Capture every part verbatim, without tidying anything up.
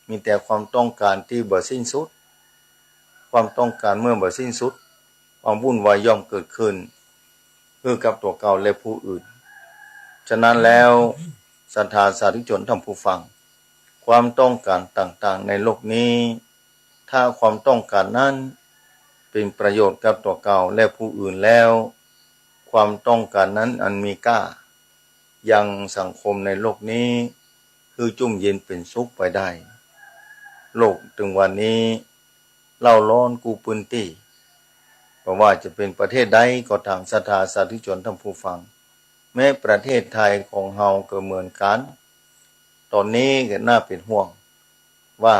มีแต่ความต้องการตี้บ่สิ้นสุด ความต้องการเมื่อบ่สิ้นสุด ความวุ่นวายย่อมเกิดขึ้น หื้อกับตั๋วเก่าและผู้อื่น ฉะนั้นแล้ว ศรัทธาสาธุชนท่านผู้ฟัง ความต้องการต่างๆ ในโลกนี้ ถ้าความต้องการนั้นเป็นประโยชน์กับตั๋วเก่าและผู้อื่นแล้ว ความต้องการนั้นอันมีค่า ยังสังคมในโลกนี้ หื้อจุ่มเย็นเป๋นสุขไปได้ โลกตึงวันนี้ เล่าร้อนกู้ปื้นตี้ บ่ว่าจะเป๋นประเทศใดก็ต๋าม ศรัทธาสาธุชนท่านผู้ฟัง แม้ประเทศไทยของเฮาก็เหมือนกั๋น ต๋อนนี้ก็น่าเป๋นห่วง ว่า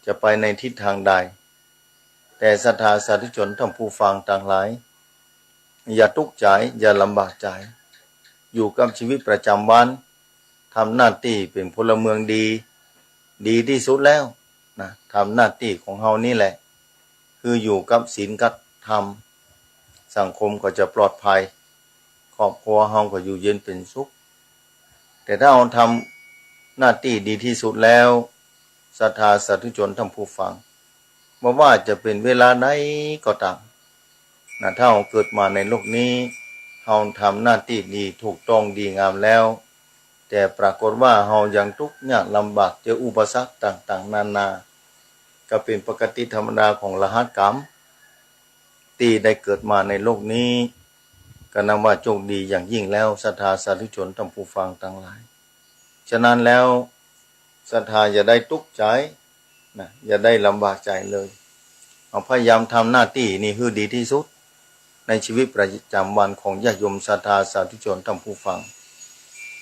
จะไปในทิศทางใด แต่ศรัทธาสาธุชนท่านผู้ฟังตังหลาย อย่าตุ๊กใจ๋ อย่าลำบากใจ๋ อยู่กับชีวิตประจำวัน ทำหน้าตี้เป๋นพลเมืองดี ดีตี้สุดแล้วนะ ทำหน้าตี้ของเฮานี่แหละ คืออยู่กับศีลกับธรรม สังคมก็จะปลอดภัย ครอบครัวเฮาก็อยู่เย็นเป๋นสุข แต่ถ้าเฮาทำหน้าตี้ดีตี้สุดแล้ว ศรัทธาสาธุชนท่านผู้ฟัง บ่ว่าจะเป๋นเวลาใดก็ต๋ามนะ ถ้าเฮาเกิดมาในโลกนี้ เฮาทำหน้าตี้ดีถูกต้องดีงามแล้ว แต่ปรากฏว่าเฮายังตุ๊กยากลำบาก เจออุปสรรคต่างๆ นานา ก็เป๋นปกติธรรมดาของรหัสกรรม ตี้ได้เกิดมาในโลกนี้ ก็นับว่าโชคดีอย่างยิ่งแล้ว ศรัทธาสาธุชนท่านผู้ฟังตังหลาย ฉะนั้นแล้ว ศรัทธาอย่าได้ตุ๊กใจ๋นะ อย่าได้ลำบากใจ๋เลย เฮาพยายามทำหน้าตี้นี้หื้อดีตี้สุด ในชีวิตประจำวันของญาติโยมศรัทธาสาธุชนท่านผู้ฟัง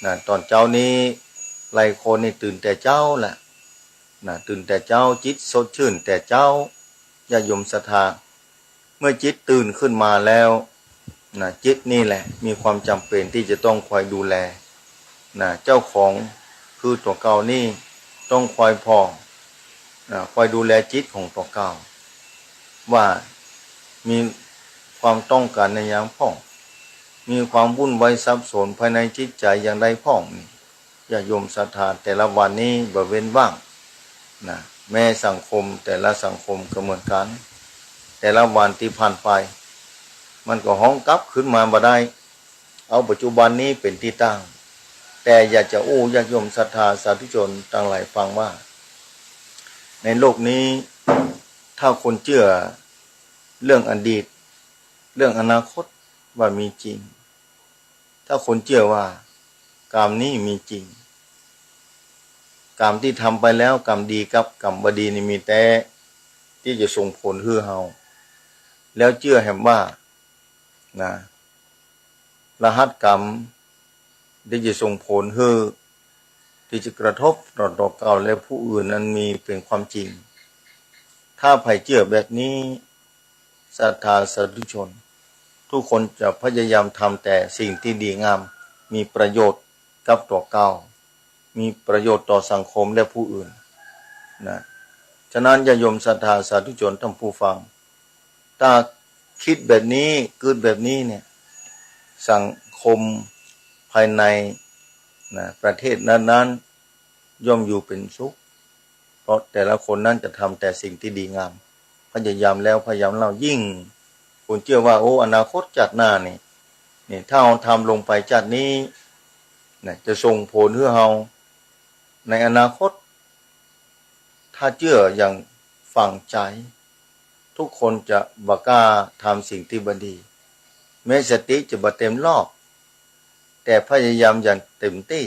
นะ ต๋อนเจ๊านี้ หลายคนนี่ตื่นแต่เจ๊าแหละนะ ตื่นแต่เจ๊า จิตสดชื่นแต่เจ๊า ญาติโยมศรัทธา เมื่อจิตตื่นขึ้นมาแล้วนะ จิตนี่แหละมีความจ๋ำเป๋นตี้จะต้องคอยดูแลนะ เจ้าของคือตั๋วเก่านี่ต้องคอยผ่องนะ คอยดูแลจิตของตั๋วเก่า ว่ามีความต้องการในอย่างพ่อง มีความวุ่นวายสับสนภายในจิตใจ๋อย่างใดพ่องนี่ ญาติโยมศรัทธาแต่ละวันนี้บ่เว้นว่างนะ แม้สังคมแต่ละสังคมก็เหมือนกั๋น แต่ละวันตี้ผ่านไป มันก็ฮ้องกลับขึ้นมาบ่ได้ เอาปัจจุบันนี้เป๋นตี้ตั้ง แต่อยากจะอู้ญาติโยมศรัทธาสาธุชนตังหลายฟังว่า ในโลกนี้ ถ้าคนเจื้อเรื่องอดีต เรื่องอนาคตว่ามีจริง ถ้าคนเจื้อว่ากรรมนี้มีจริง กรรมตี้ทำไปแล้ว กรรมดีกับกรรมบ่ดีนี่มีแต๊ ตี้จะส่งผลหื้อเฮา แล้วเจื้อแหมว่านะ รหัสกรรมตี้จะส่งผลหื้อ ตี้จะกระทบต่อตั๋วเก่าและผู้อื่นนั้นมีเป๋นความจริง ถ้าใผเจื้อแบบนี้ ศรัทธาสาธุชน ทุกคนจะพยายามทำแต่สิ่งตี้ดีงาม มีประโยชน์กับตั๋วเก่า มีประโยชน์ต่อสังคมและผู้อื่นนะ ฉะนั้นญาติโยมศรัทธาสาธุชนท่านผู้ฟัง ถ้าคิดแบบนี้ กึ๊ดแบบนี้เนี่ย สังคมภายในนะ ประเทศนั้นๆ ย่อมอยู่เป๋นสุข เพราะแต่ละคนนั้นจะทำแต่สิ่งตี้ดีงาม พยายามแล้วพยายามเล่า ยิ่งคนเจื้อว่า โอ้ อนาคตจาติหน้านี่ นี่ ถ้าเฮาทำลงไปจาตินี้นะ จะส่งผลหื้อเฮาในอนาคต ถ้าเจื้ออย่างฝังใจ๋ ทุกคนจะบ่กล้าทำสิ่งตี้บ่ดี แม้สติจะบ่เต็มรอบ แต่พยายามอย่างเต็มตี้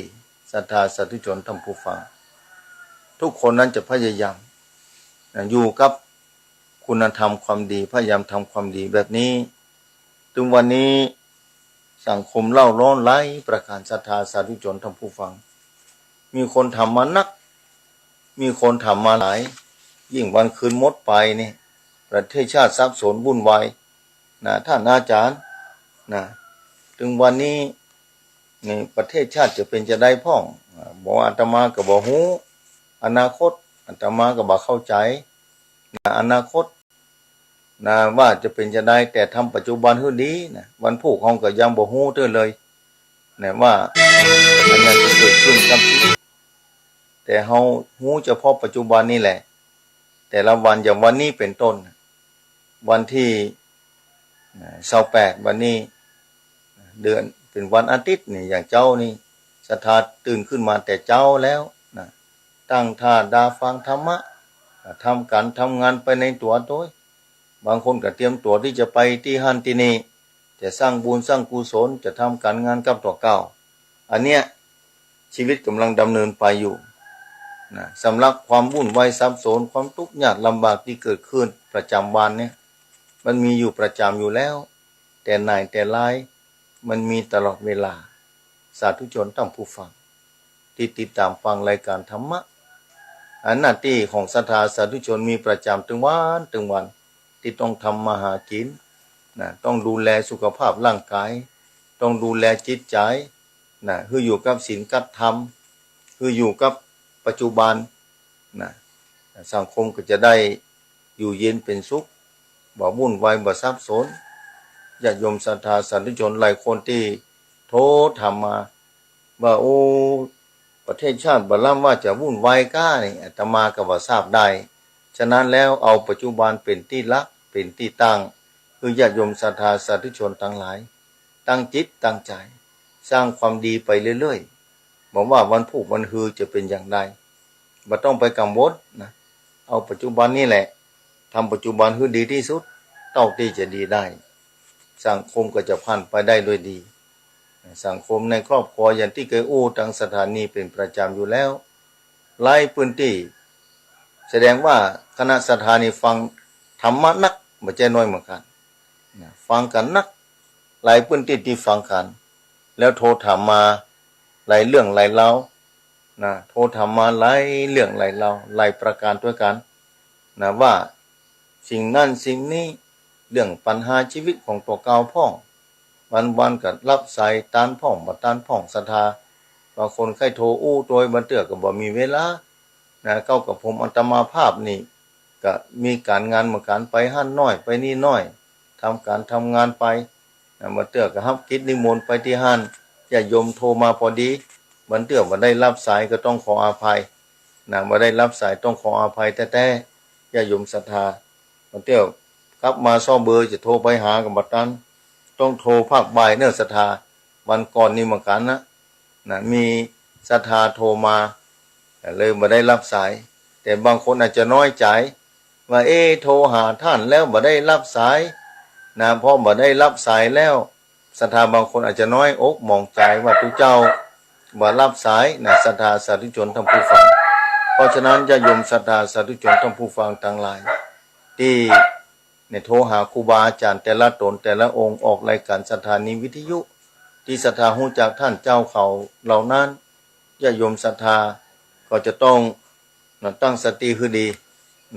ศรัทธาสาธุชนท่านผู้ฟัง ทุกคนนั้นจะพยายามนะ อยู่กับคุณธรรมความดี พยายามทำความดีแบบนี้ ตึงวันนี้สังคมเล่าร้อนหลายประก๋าน ศรัทธาสาธุชนท่านผู้ฟัง มีคนทำมานัก มีคนทำมาหลาย ยิ่งวันคืนหมดไปนี่ ประเทศชาติสับสนวุ่นวายนะ ต้านอาจ๋ารย์นะ ตึงวันนี้นี่ประเทศชาติจะเป๋นจาใดพ่อง อ่า บอกว่าอาตมาก็บ่ฮู้ อนาคตอาตมาก็บ่เข้าใจ๋นะ อนาคตนะ ว่าจะเป๋นจาใด แต่ทำปัจจุบันหื้อดีนะ วันพูกเฮาก็ยังบ่ฮู้เตื้อเลยนะ ว่าอันหยังจะเกิดขึ้นกับชีวิต แต่เฮาฮู้เฉพาะปัจจุบันนี่แหละ แต่ละวัน อย่างวันนี้เป๋นต้น วันตี้ ซาวแปด วันนี้ เดือน เป๋นวันอาทิตย์นี่ อย่างเจ๊านี่ ศรัทธาตื่นขึ้นมาแต่เจ๊าแล้วนะ ตั้งท่าดาฟังธรรมะ ทำก๋านทำงานไปในตั๋วโตย บางคนก็เตรียมตั๋วตี้จะไปตี้หั้นตี้นี่ จะสร้างบุญสร้างกุศล จะทำก๋านงานกับตั๋วเก่า อันเนี้ย ชีวิตก่ำลังดำเนินไปอยู่นะ สำหรับความวุ่นวายสับสน ความตุ๊กข์ยากลำบากตี้เกิดขึ้นประจ๋ำวันเนี่ย มันมีอยู่ประจ๋ำอยู่แล้ว แต่ไหนแต่ไร มันมีตลอดเวลา สาธุชนท่านผู้ฟัง ตี้ติดต๋ามฟังรายก๋านธรรมะ อันหน้าตี้ของศรัทธาสาธุชนมีประจ๋ำตึงวันตึงวัน ตี้ต้องทำมาหากิ๋นนะ ต้องดูแลสุขภาพร่างก๋าย ต้องดูแลจิตใจ๋นะ หื้ออยู่กับศีลกับธรรม หื้ออยู่กับปัจจุบันนะ สังคมก็จะได้อยู่เย็นเป๋นสุข บ่วุ่นวาย บ่สับสน ญาติโยมศรัทธาสาธุชนหลายคนตี้โทรถามมา ว่า โอ้ ประเทศชาติบ่ล้ำว่าจะวุ่นวายก้านี่ อาตมาก็บ่ทราบได้ ฉะนั้นแล้วเอาปัจจุบันเป๋นตี้หลัก เป๋นตี้ตั้ง คือญาติโยมศรัทธาสาธุชนตังหลาย ตั้งจิตตั้งใจ๋ สร้างความดีไปเรื่อยๆ บ่ว่าวันพูกวันฮือจะเป๋นอย่างใด บ่ต้องไปกังวลนะ เอาปัจจุบันนี่แหละ ทำปัจจุบันหื้อดีตี้สุด เต้าตี้จะดีได้ สังคมก็จะผ่านไปได้ด้วยดี สังคมในครอบครัวอย่างตี้เกยอู้ตังศรัทธานี่เป๋นประจ๋ำอยู่แล้ว หลายพื้นตี้ แสดงว่าคณะศรัทธานี่ฟังธรรมะนัก บ่ใจ้น้อยเหมือนกั๋นนะ ฟังกั๋นนัก หลายพื้นตี้ตี้ฟังกั๋น แล้วโทรถามมาหลายเรื่องหลายราวนะ โทรถามมาหลายเรื่องหลายราว หลายประก๋านตวยกั๋นนะ ว่าสิ่งนั้นสิ่งนี้ เรื่องปัญหาชีวิตของตั๋วเก่าพ่อง วันๆ ก็ฮับสายตันพ่อง บ่ตันพ่อง ศรัทธา บางคนใค่โทรอู้ตวย บางเตื้อก็บ่มีเวลานะ เก้ากับผมอาตมาภาพนี่ ก็มีก๋านงานเหมือนกั๋น ไปหั้นน้อย ไปนี่น้อย ทำก๋านทำงานไปนะ บางเตื้อก็ฮับกิจนิมนต์ไปตี้หั้น ญาติโยมโทรมาพอดี บางเตื้อบ่ได้ฮับสายก็ต้องขออภัยนะ บ่ได้ฮับสายต้องขออภัยแต๊ๆ ญาติโยมศรัทธา บางเตื้อกลับมาซ้อเบอร์จะโทรไปหาก็บ่ตัน ต้องโทรภาคบ่ายเน่อศรัทธา วันก่อนนี่เหมือนกั๋นนะ นะ มีศรัทธาโทรมา เลยบ่ได้ฮับสาย แต่บางคนอาจจะน้อยใจ๋ ว่า เอ๊ะ โทรหาท่านแล้วบ่ได้ฮับสายนะ พอบ่ได้ฮับสายแล้ว ศรัทธาบางคนอาจจะน้อยอกหมองใจ๋ว่าตุ๊เจ้าบ่ฮับสายนะ ศรัทธาสาธุชนท่านผู้ฟัง เพราะฉะนั้นญาติโยมศรัทธาสาธุชนท่านผู้ฟังตังหลาย ตี้ เนี่ย โทรหาครูบาอาจ๋ารย์แต่ละต๋นแต่ละองค์ ออกรายก๋านสถานีวิทยุ ตี้ศรัทธาฮู้จักต้านเจ้าเขาเหล่านั้น ญาติโยมศรัทธาก็จะต้องนะ ตั้งสติหื้อดี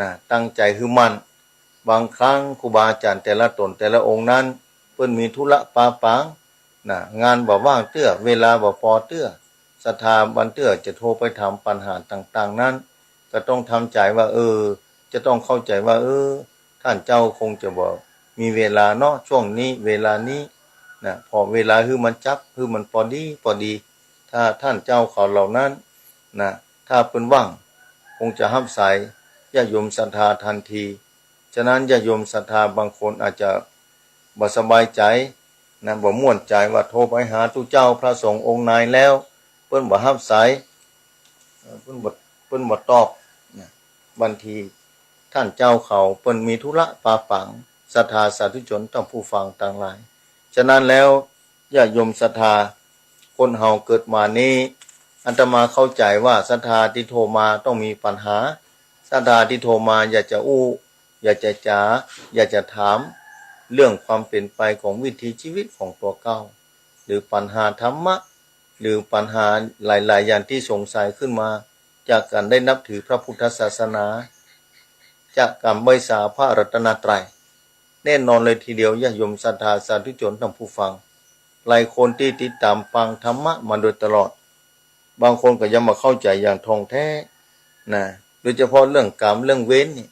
นะ ตั้งใจ๋หื้อมั่น บางครั้งครูบาอาจ๋ารย์แต่ละต๋นแต่ละองค์นั้น เปิ้นมีธุระปาปังนะ งานบ่ว่างเตื้อ เวลาบ่ปอเตื้อ ศรัทธาบางเตื้อจะโทรไปถามปัญหาต่างๆ นั้น ก็ต้องทำใจ๋ว่า เออ จะต้องเข้าใจ๋ว่า เออ ต้านเจ้าคงจะบ่มีเวลาเนาะ ช่วงนี้ เวลานี้นะ ผ่อเวลาหื้อมันจัก หื้อมันปอดี ปอดี ถ้าต้านเจ้าเขาเหล่านั้นนะ ถ้าเปิ้นว่าง คงจะฮับสายญาติโยมศรัทธาตันที ฉะนั้นญาติโยมศรัทธาบางคนอาจจะบ่สบายใจ๋นะ บ่ม่วนใจ๋ว่าโทรไปหาตุ๊เจ้าพระสงฆ์องค์ไหนแล้ว เปิ้นบ่ฮับสาย เอ่อ เปิ้นบ่ เปิ้นบ่ตอบนะ บางทีต้านเจ้าเขาเปิ้นมีธุระปาปัง ศรัทธาสาธุชนต้านผู้ฟังตังหลาย ฉะนั้นแล้วญาติโยมศรัทธา คนเฮาเกิดมานี้ อาตมาเข้าใจ๋ว่าศรัทธาตี้โทรมาต้องมีปัญหา ศรัทธาตี้โทรมาอยากจะอู้ อยากจะจ๋า อยากจะถาม เรื่องความเป๋นไปของวิถีชีวิตของตั๋วเก่า หรือปัญหาธรรมะ หรือปัญหาหลายๆ อย่างตี้สงสัยขึ้นมา จากก๋านได้นับถือพระพุทธศาสนา จากก๋านไหว้สาพระรัตนตรัย แน่นอนเลยทีเดียว ญาติโยมศรัทธาสาธุชนต้านผู้ฟัง หลายคนตี้ติดต๋ามฟังธรรมะมาโดยตลอด บางคนก็ยังบ่เข้าใจ๋อย่างท่องแท้นะ โดยเฉพาะเรื่องกรรมเรื่องเวรนี่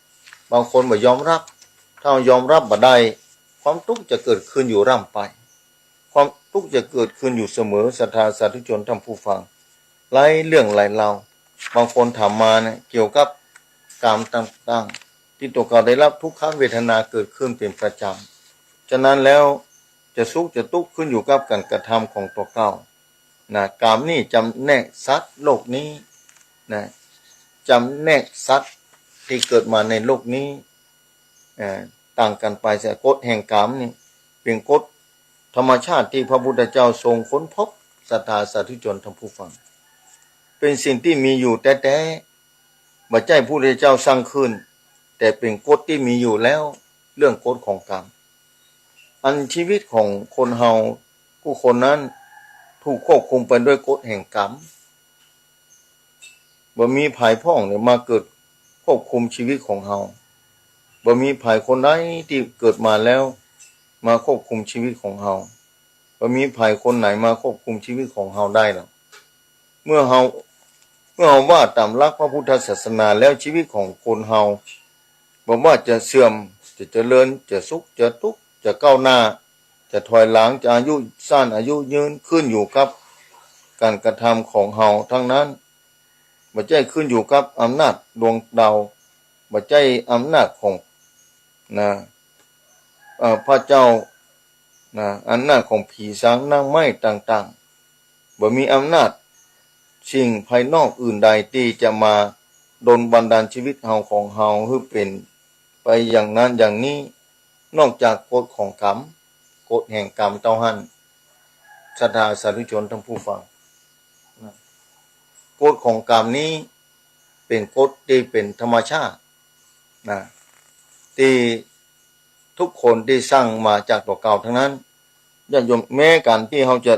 บางคนบ่ยอมฮับ ถ้ายอมฮับบ่ได้ ความตุ๊กข์จะเกิดขึ้นอยู่ร่ำไป ความตุ๊กข์จะเกิดขึ้นอยู่เสมอ ศรัทธาสาธุชนต้านผู้ฟัง หลายเรื่องหลายราว บางคนถามมาเนี่ย เกี่ยวกับกามต่างๆ ตี้ตั๋วเก่าได้ฮับทุกขเวทนาเกิดขึ้นเป๋นประจ๋ำ ฉะนั้นแล้วจะสุขจะตุ๊กข์ขึ้นอยู่กับก๋านกระทำของตั๋วเก่า นะ กามนี่จ๋ำแนกสัตว์โลกนี้ นะ จ๋ำแนกสัตว์ตี้เกิดมาในโลกนี้ เอ่อ ต่างกั๋นไปเสีย กฎแห่งกามนี่เป๋นกฎธรรมชาติตี้พระพุทธเจ้าทรงค้นพบ ศรัทธาสาธุชนท่านผู้ฟัง เป๋นสิ่งตี้มีอยู่แต๊ๆ บ่ใจ้พระพุทธเจ้าสร้างขึ้น แต่เป๋นกฎตี้มีอยู่แล้ว เรื่องกฎของกาม อันชีวิตของคนเฮากู้คนนั้นถูกควบคุมไปด้วยกฎแห่งกาม บ่มีใผพ่องเนี่ยมาเกิดควบคุมชีวิตของเฮา บ่มีใผคนใดตี้เกิดมาแล้วมาควบคุมชีวิตของเฮา บ่มีใผคนไหนมาควบคุมชีวิตของเฮาได้หรอก เมื่อเฮา เมื่อเฮาว่าต๋ามหลักพระพุทธศาสนาแล้ว ชีวิตของคนเฮา บ่ว่าจะเสื่อม จะเจริญ จะสุข จะตุ๊กข์ จะก้าวหน้า จะถอยหลัง จะอายุสั้น อายุยืน ขึ้นอยู่กับก๋านกระทำของเฮาทั้งนั้น บ่ใจ้ขึ้นอยู่กับอำนาจดวงดาว บ่ใจ้อำนาจของ นะ เอ่อ พระเจ้า นะ อำนาจของผีสางนางไม้ต่างๆ บ่มีอำนาจสิ่งภายนอกอื่นใดตี้จะมาดลบันดาลชีวิตเฮาของเฮาหื้อเป๋นไปอย่างนั้นอย่างนี้ นอกจากกฎของกาม กฎแห่งกามเต้าหั้น ศรัทธาสาธุชนท่านผู้ฟัง นะ กฎของกามนี้เป๋นกฎตี้เป๋นธรรมชาติ นะ ตี้ทุกคนได้สร้างมาจากตั๋วเก่าทั้งนั้น ญาติโยม แม้ก๋านตี้เฮาจะ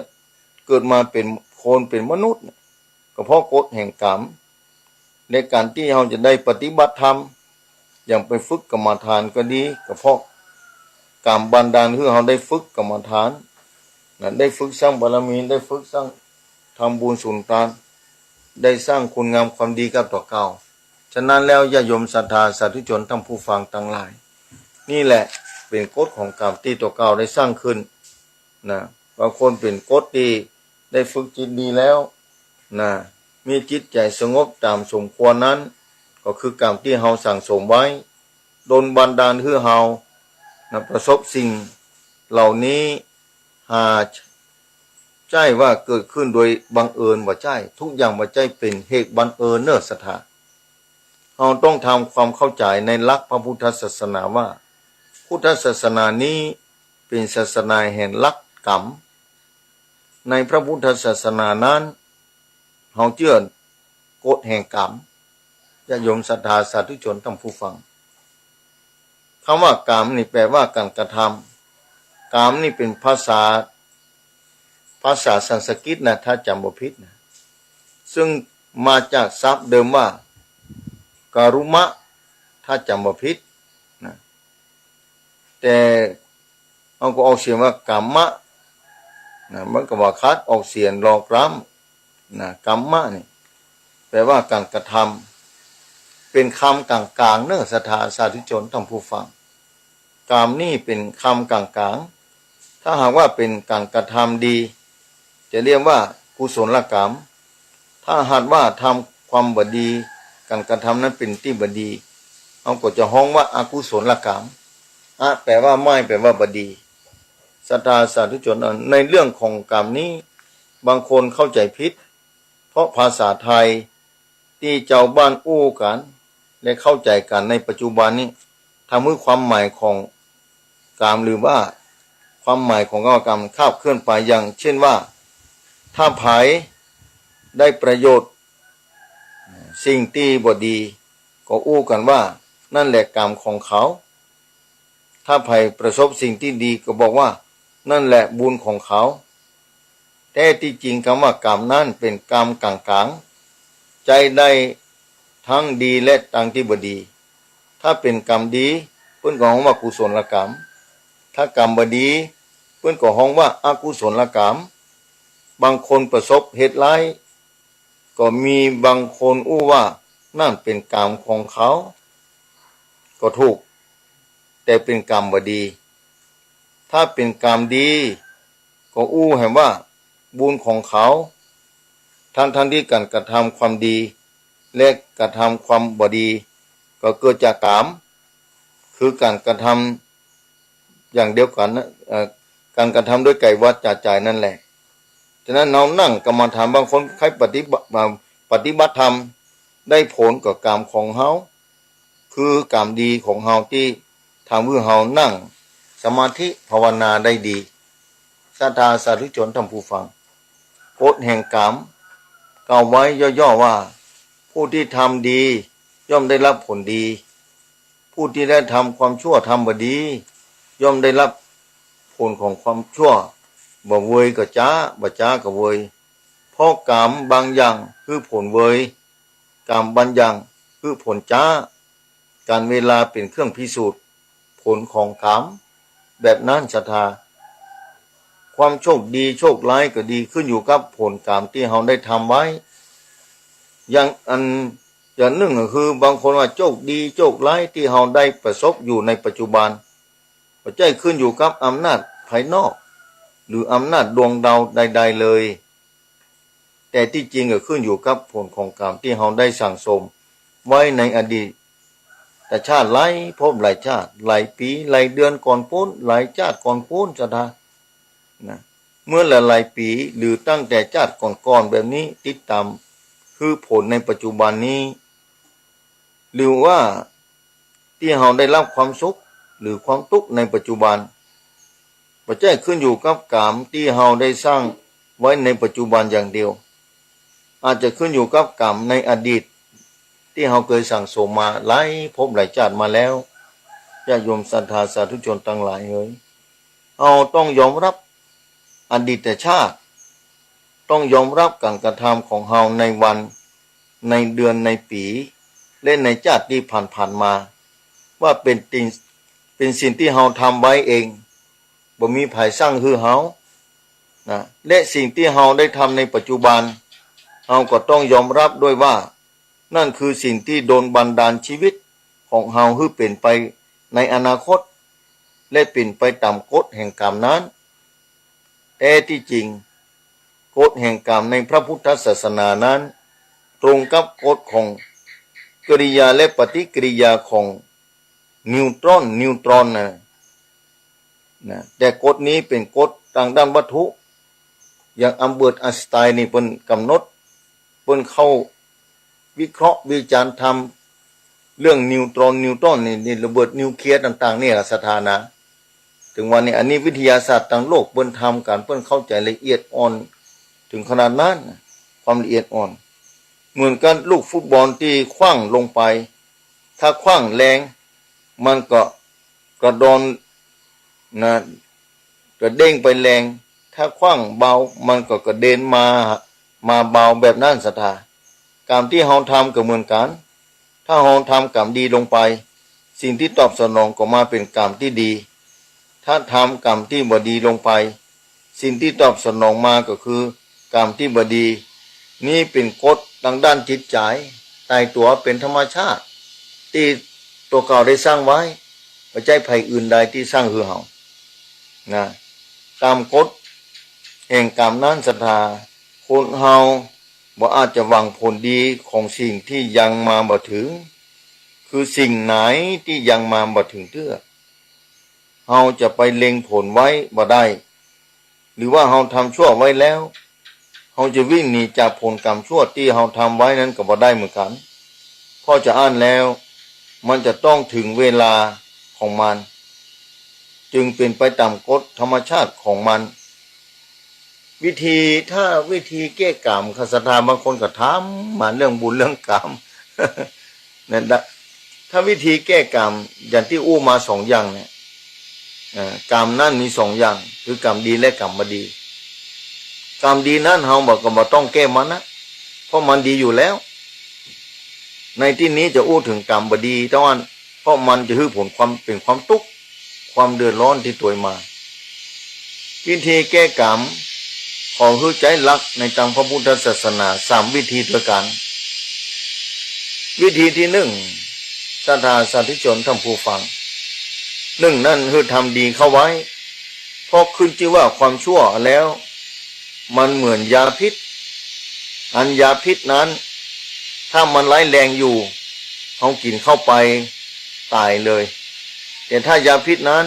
เกิดมาเป๋นคนเป๋นมนุษย์เนี่ย ก็เพราะกฎแห่งกาม ในก๋านตี้เฮาจะได้ปฏิบัติธรรม อย่างไปฝึกกรรมฐานก็ดี ก็เพราะกามบันดาลหื้อเฮาได้ฝึกกรรมฐาน นะ ได้ฝึกสร้างบารมี ได้ฝึกสร้าง ทำบุญสุนทาน ได้สร้างคุณงามความดีกับตั๋วเก่า ฉะนั้นแล้วญาติโยมศรัทธาสาธุชนท่านผู้ฟังตังหลาย นี่แหละเป๋นกฎของกามตี้ตั๋วเก่าได้สร้างขึ้น นะ บางคนเป๋นกฎตี้ได้ฝึกจิตดีแล้ว นะ มีจิตใจ๋สงบต๋ามสมควรนั้น ก็คือกามตี้เฮาสั่งสมไว้ ดลบันดาลหื้อเฮา นะ ประสบสิ่งเหล่านี้ หาใจ้ว่าเกิดขึ้นโดยบังเอิญ บ่ใจ้ ทุกอย่างบ่ใจ้เป๋นเหตุบังเอิญเน่อศรัทธา เฮาต้องทำความเข้าใจ๋ในหลักพระพุทธศาสนาว่า พุทธศาสนานี้เป๋นศาสนาแห่งหลักกาม ในพระพุทธศาสนานั้น เฮาเจื้อกฎแห่งกาม ญาติโยมศรัทธาสาธุชนท่านผู้ฟัง กำว่ากามนี่แปลว่าก๋านกระทำ กามนี่เป๋นภาษา ภาษาสันสกฤตนะ ถ้าจ๋ำบ่ผิดนะ ซึ่งมาจากศัพท์เดิมว่า การุมะ ถ้าจ๋ำบ่ผิดนะ แต่เฮาก็ออกเสียงว่ากามะนะ มันก็บ่ขัด ออกเสียงลอกล้ำนะ กามะนี่แปลว่าก๋านกระทำ เป๋นกำก๋างๆ เน่อศรัทธาสาธุชนท่านผู้ฟัง กามนี่เป๋นกำก๋างๆ ถ้าหากว่าเป๋นก๋านกระทำดี จะเรียกว่ากุศลกาม ถ้าหากว่าทำความบ่ดี ก๋านกระทำนั้นเป๋นตี้บ่ดี เฮาก็จะฮ้องว่าอกุศลกาม อะ แปลว่าไม่ แปลว่าบ่ดี ศรัทธาสาธุชน ในเรื่องของกามนี้ บางคนเข้าใจ๋ผิด เพราะภาษาไทยตี้จาวบ้านอู้กั๋น และเข้าใจ๋กั๋นในปัจจุบันนี้ ทำหื้อความหมายของกาม หรือว่าความหมายของกำว่ากามคลาดเคลื่อนไป อย่างเช่นว่า ถ้าใผได้ประโยชน์สิ่งตี้บ่ดี ก็อู้กั๋นว่า นั่นแหละกามของเขา ถ้าใผประสบสิ่งตี้ดีก็บอกว่า นั่นแหละบุญของเขา แต๊ตี้จริงกำว่ากามนั้นเป๋นกำก๋างๆ ใจ๊ได้ตึงดีและตึงตี้บ่ดี ถ้าเป๋นกามดี เปิ้นก็ฮ้องว่ากุศลกาม ถ้ากามบ่ดี เปิ้นก็ฮ้องว่าอกุศลกาม บางคนประสบเหตุร้าย ก็มีบางคนอู้ว่านั่นเป๋นกามของเขา ก็ถูก แต่เป๋นกามบ่ดี ถ้าเป๋นกามดี ก็อู้แหมว่าบุญของเขา ทั้งๆ ตี้ก๋านกระทำความดี และกระทำความบ่ดี ก็เกิดจากกาม คือก๋านกระทำอย่างเดียวกั๋นนะ เอ่อ ก๋านกระทำด้วยก๋ายวาจาใจ๋นั่นแหละ ฉะนั้นเฮานั่งกรรมฐาน บางคนใค่ปฏิบัติ อ่า ปฏิบัติธรรม ได้ผลกับกามของเฮา คือกามดีของเฮาตี้ทำหื้อเฮานั่งสมาธิภาวนาได้ดี ศรัทธาสาธุชนท่านผู้ฟัง กฎแห่งกาม กล่าวไว้ย่อๆ ว่า ผู้ที่ทำดีย่อมได้รับผลดี ผู้ที่ได้ทำความชั่ว ทำบ่ดี ย่อมได้รับผลของความชั่ว บ่เวยก็จ๊า บ่จ๊าก็เวย เพราะกามบางอย่างหื้อผลเวย กามบางอย่างหื้อผลจ๊า ก๋านเวลาเป๋นเครื่องพิสูจน์ผลของกาม แบบนั้นศรัทธา ความโชคดีโชคร้ายก็ดี ขึ้นอยู่กับผลกามตี้เฮาได้ทำไว้ อย่างอัน อย่างนึ่งก็คือ บางคนว่าโชคดีโชคร้ายตี้เฮาได้ประสบอยู่ในปัจจุบัน บ่ใจ้ขึ้นอยู่กับอำนาจภายนอก หรืออำนาจดวงดาวใดๆ เลย แต่ตี้จริงก็ขึ้นอยู่กับผลของกามตี้เฮาได้สั่งสมไว้ในอดีตชาติ หลายภพหลายชาติ หลายปี๋หลายเดือนก่อนปู๊น หลายชาติก่อนปู๊นศรัทธา นะ เมื่อหลายๆ ปี๋ หรือตั้งแต่ชาติก่อนๆ แบบนี้ ติดต๋ามหื้อผลในปัจจุบันนี้ หรือว่าตี้เฮาได้รับความสุขหรือความตุ๊กข์ในปัจจุบัน บ่ใจ้ขึ้นอยู่กับกามตี้เฮาได้สร้างไว้ในปัจจุบันอย่างเดียว อาจจะขึ้นอยู่กับกามในอดีตตี้เฮาเกยสั่งสมมาหลายภพหลายชาติมาแล้ว ญาติโยมศรัทธาสาธุชนตังหลายเหย เฮาต้องยอมรับอดีตชาติ ต้องยอมรับก๋านกระทำของเฮาในวัน ในเดือน ในปี๋ และในชาติตี้ผ่านๆ มา ว่าเป๋นสิ่ง เป๋นสิ่งตี้เฮาทำไว้เอง บ่มีใผสร้างหื้อเฮา นะ และสิ่งตี้เฮาได้ทำในปัจจุบัน เฮาก็ต้องยอมรับด้วยว่า นั่นคือสิ่งตี้ดลบันดาลชีวิตของเฮาหื้อเป๋นไปในอนาคต และเป๋นไปต๋ามกฎแห่งกามนั้น แท้ตี้จริง กฎแห่งกามในพระพุทธศาสนานั้น ตรงกับกฎของกิริยาและปฏิกิริยาของนิวตรอน นิวตรอนนะ นะ แต่กฎนี้เป๋นกฎตางด้านวัตถุ อย่างอัลเบิร์ตไอน์สไตน์นี่เปิ้นกำหนด เปิ้นเข้าวิเคราะห์วิจารณ์ธรรม เรื่องนิวตรอน นิวตรอนนี่ นี่ระเบิดนิวเคลียร์ต่างๆ นี่ล่ะศรัทธานะ เถิงวันนี้ อันนี้วิทยาศาสตร์ตางโลกเปิ้นทำกั๋น เปิ้นเข้าใจ๋ละเอียดอ่อนเถิงขนาดนั้น ความละเอียดอ่อน เหมือนกับลูกฟุตบอลตี้ขว้างลงไป ถ้าขว้างแรง มันก็กระดอน นะ กระเด้งไปแรง ถ้าขว้างเบา มันก็กระเด็นมา มาเบา แบบนั้นศรัทธา กามตี้เฮาทำก็เหมือนกั๋น ถ้าเฮาทำกามดีลงไป สิ่งตี้ตอบสนองก็มาเป๋นกามตี้ดี ถ้าทำกามตี้บ่ดีลงไป สิ่งตี้ตอบสนองมาก็คือกามตี้บ่ดี นี่เป๋นกฎตางด้านจิตใจ๋ ต๋ายตั๋วเป๋นธรรมชาติ ตี้ตั๋วเก่าได้สร้างไว้ บ่ใจ้ใผอื่นใดตี้สร้างหื้อเฮา นะ ต๋ามกฎแห่งกามนั้นศรัทธา คนเฮาบ่อาจจะหวังผลดีของสิ่งตี้ยังมาบ่เถิง คือสิ่งไหนตี้ยังมาบ่เถิงเตื้อ เฮาจะไปเล็งผลไว้บ่ได้ หรือว่าเฮาทำชั่วไว้แล้ว เฮาจะวิ่งหนีจากผลกามชั่วตี้เฮาทำไว้นั้นก็บ่ได้เหมือนกั๋น เพราะจาอั้นแล้ว มันจะต้องเถิงเวลาของมัน จึงเป๋นไปต๋ามกฎธรรมชาติของมัน วิธี ถ้าวิธีแก้กาม ศรัทธาบางคนก็ถามมาเรื่องบุญเรื่องกาม นั่นนะ ถ้าวิธีแก้กาม อย่างตี้อู้มาสองอย่างเนี่ย เอ่อ กามนั้นมีสองอย่าง คือกามดีและกามบ่ดี กามดีนั้นเฮาบ่ ก็บ่ต้องแก้มันนะ เพราะมันดีอยู่แล้ว ในตี้นี้จะอู้เถิงกามบ่ดีเต้าอั้น เพราะมันจะหื้อผลความ เป๋นความตุ๊กข์ ความเดือดร้อนติดตั๋วมา วิธีแก้กาม ขอหื้อใจ๊หลักในตางพระพุทธศาสนาสามวิธีตวยกั๋น วิธีตี้นึ่ง ศรัทธาสาธุชนท่านผู้ฟัง นึ่งนั้นหื้อทำดีเข้าไว้ เพราะขึ้นจื้อว่าความชั่วแล้ว มันเหมือนยาพิษ อันยาพิษนั้น ถ้ามันร้ายแรงอยู่ เฮากิ๋นเข้าไปต๋ายเลย แต่ถ้ายาพิษนั้น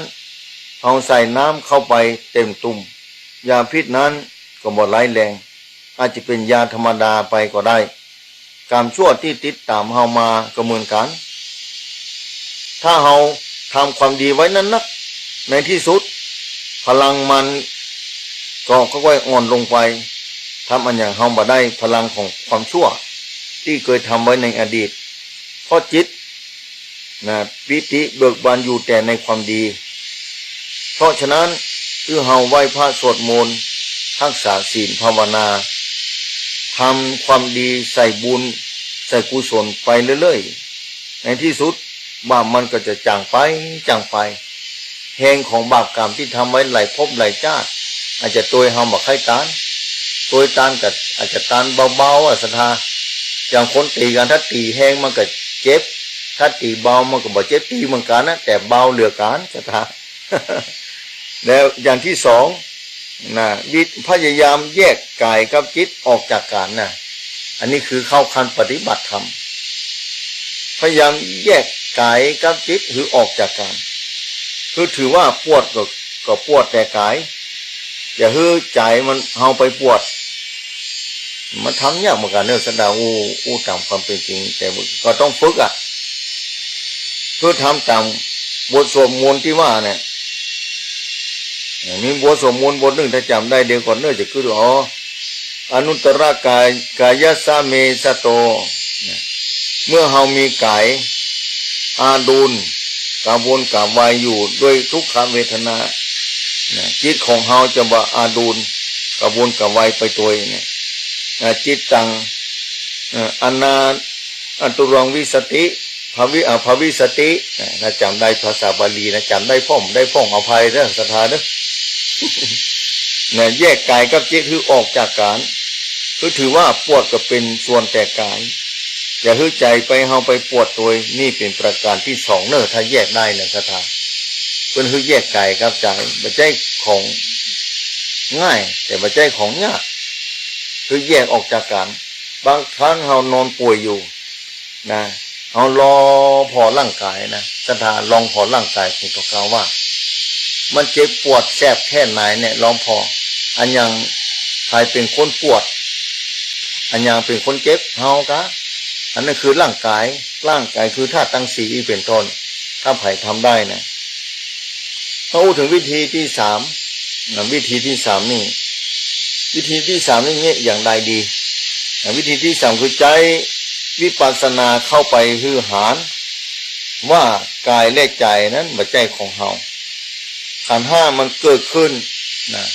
เฮาใส่น้ำเข้าไปเต็มตุ่ม ยาพิษนั้นก็บ่ร้ายแรง อาจจะเป๋นยาธรรมดาไปก็ได้ ก๋รรมชั่วตี้ติดต๋ามเฮามาก็เหมือนกั๋น ถ้าเฮาทำความดีไว้นักๆ ในตี้สุด พลังมันก็ค่อยๆ อ่อนลงไป ทำอันหยังเฮาบ่ได้ พลังของความชั่วตี้เกยทำไว้ในอดีต เพราะจิต นะ ปีติเบิกบานอยู่แต่ในความดี เพราะฉะนั้น คือเฮาไหว้พระสวดมนต์ ฮักษาศีลภาวนา ทำความดีใส่บุญ ใส่กุศลไปเรื่อยๆ ในตี้สุด บาปมันก็จะจ๋างไป จ๋างไป แฮงของบาปก๋รรมตี้ทำไว้หลายภพหลายจาติ อาจจะตวยเฮาบ่ใค่ตาน ตวยตานก็อาจจะตานเบาๆ อะศรัทธา อย่างคนตี๋กั๋น ถ้าตี๋แฮงมันก็เจ็บ ถ้าตี๋เบามันก็บ่เจ็บ ตี๋เหมือนกั๋นนะ แต่เบาเหลือกั๋นศรัทธา แล้วอย่างตี้สองนะ วิ พยายามแยกก๋ายกับจิตออกจากกั๋นนะ อันนี้คือเข้าขั้นปฏิบัติธรรม พยายามแยกก๋ายกับจิตหื้อออกจากกั๋น คือถือว่าปวดก็ ก็ปวดแต่ก๋าย อย่าหื้อใจ๋มัน เฮาไปปวด มันทำยากเหมือนกั๋นเนาะศรัทธา อู้ อู้ต๋ามความเป๋นจริง แต่ก็ต้องฝึกอะ เพื่อทำต๋ามบทสวดมนต์ตี้ว่าเนี่ย มีบทสวดมนต์บทนึ่ง ถ้าจ๋ำได้เดี๋ยวก่อนเน่อจะกึ๊ด อ๋อ อนุตตรกาย กายสสะเม สะโต เมื่อเฮามีก๋าย อาดูล กระวนกระวายอยู่ด้วยทุกขเวทนา นะ จิตของเฮาจะบ่อาดูล กระวนกระวายไปตวยเนี่ย นะ จิตตัง เอ่อ อนา อันตุรังวิสสติ ภวิ อ่า ภวิสสติ นะ ถ้าจ๋ำได้ภาษาบาลีนะ จ๋ำได้พ่อง ได้พ่องอภัยเด้อ ศรัทธาเด้อ นะ แยกก๋ายกับจิตหื้อออกจากกั๋น คือถือว่าปวดก็เป๋นส่วนแต่ก๋าย อย่าหื้อใจ๋ไป เฮาไปปวดตวย นี่เป๋นประก๋านตี้สองเน่อ ถ้าแยกได้นะศรัทธา เปิ้นหื้อแยกก๋ายกับใจ๋ บ่ใจ้ของง่าย แต่บ่ใจ้ของยาก คือแยกออกจากกั๋น บางครั้งเฮานอนป่วยอยู่ นะ เฮาลองผ่อร่างก๋ายนะ ศรัทธา ลองผ่อร่างก๋ายของตั๋วเก่าว่า มันเจ็บปวดแสบแค่ไหนเนี่ย ลองผ่อ อันหยังใผเป๋นคนปวด อันหยังเป๋นคนเจ็บ เฮากา อันนั้นคือร่างก๋าย ร่างก๋ายคือธาตุตังสี่อี้เป๋นต้น ถ้าใผทำได้นะ เฮาอู้เถิงวิธีตี้สาม นะ วิธีตี้สามนี่ วิธีตี้สามนี่เยียะอย่างใดดี นะ วิธีตี้สามคือใจ๊วิปัสสนาเข้าไปหื้อหาญ ว่าก๋ายและใจ๋นั้นบ่ใจ้ของเฮา ขันธ์ห้ามันเกิดขึ้น นะ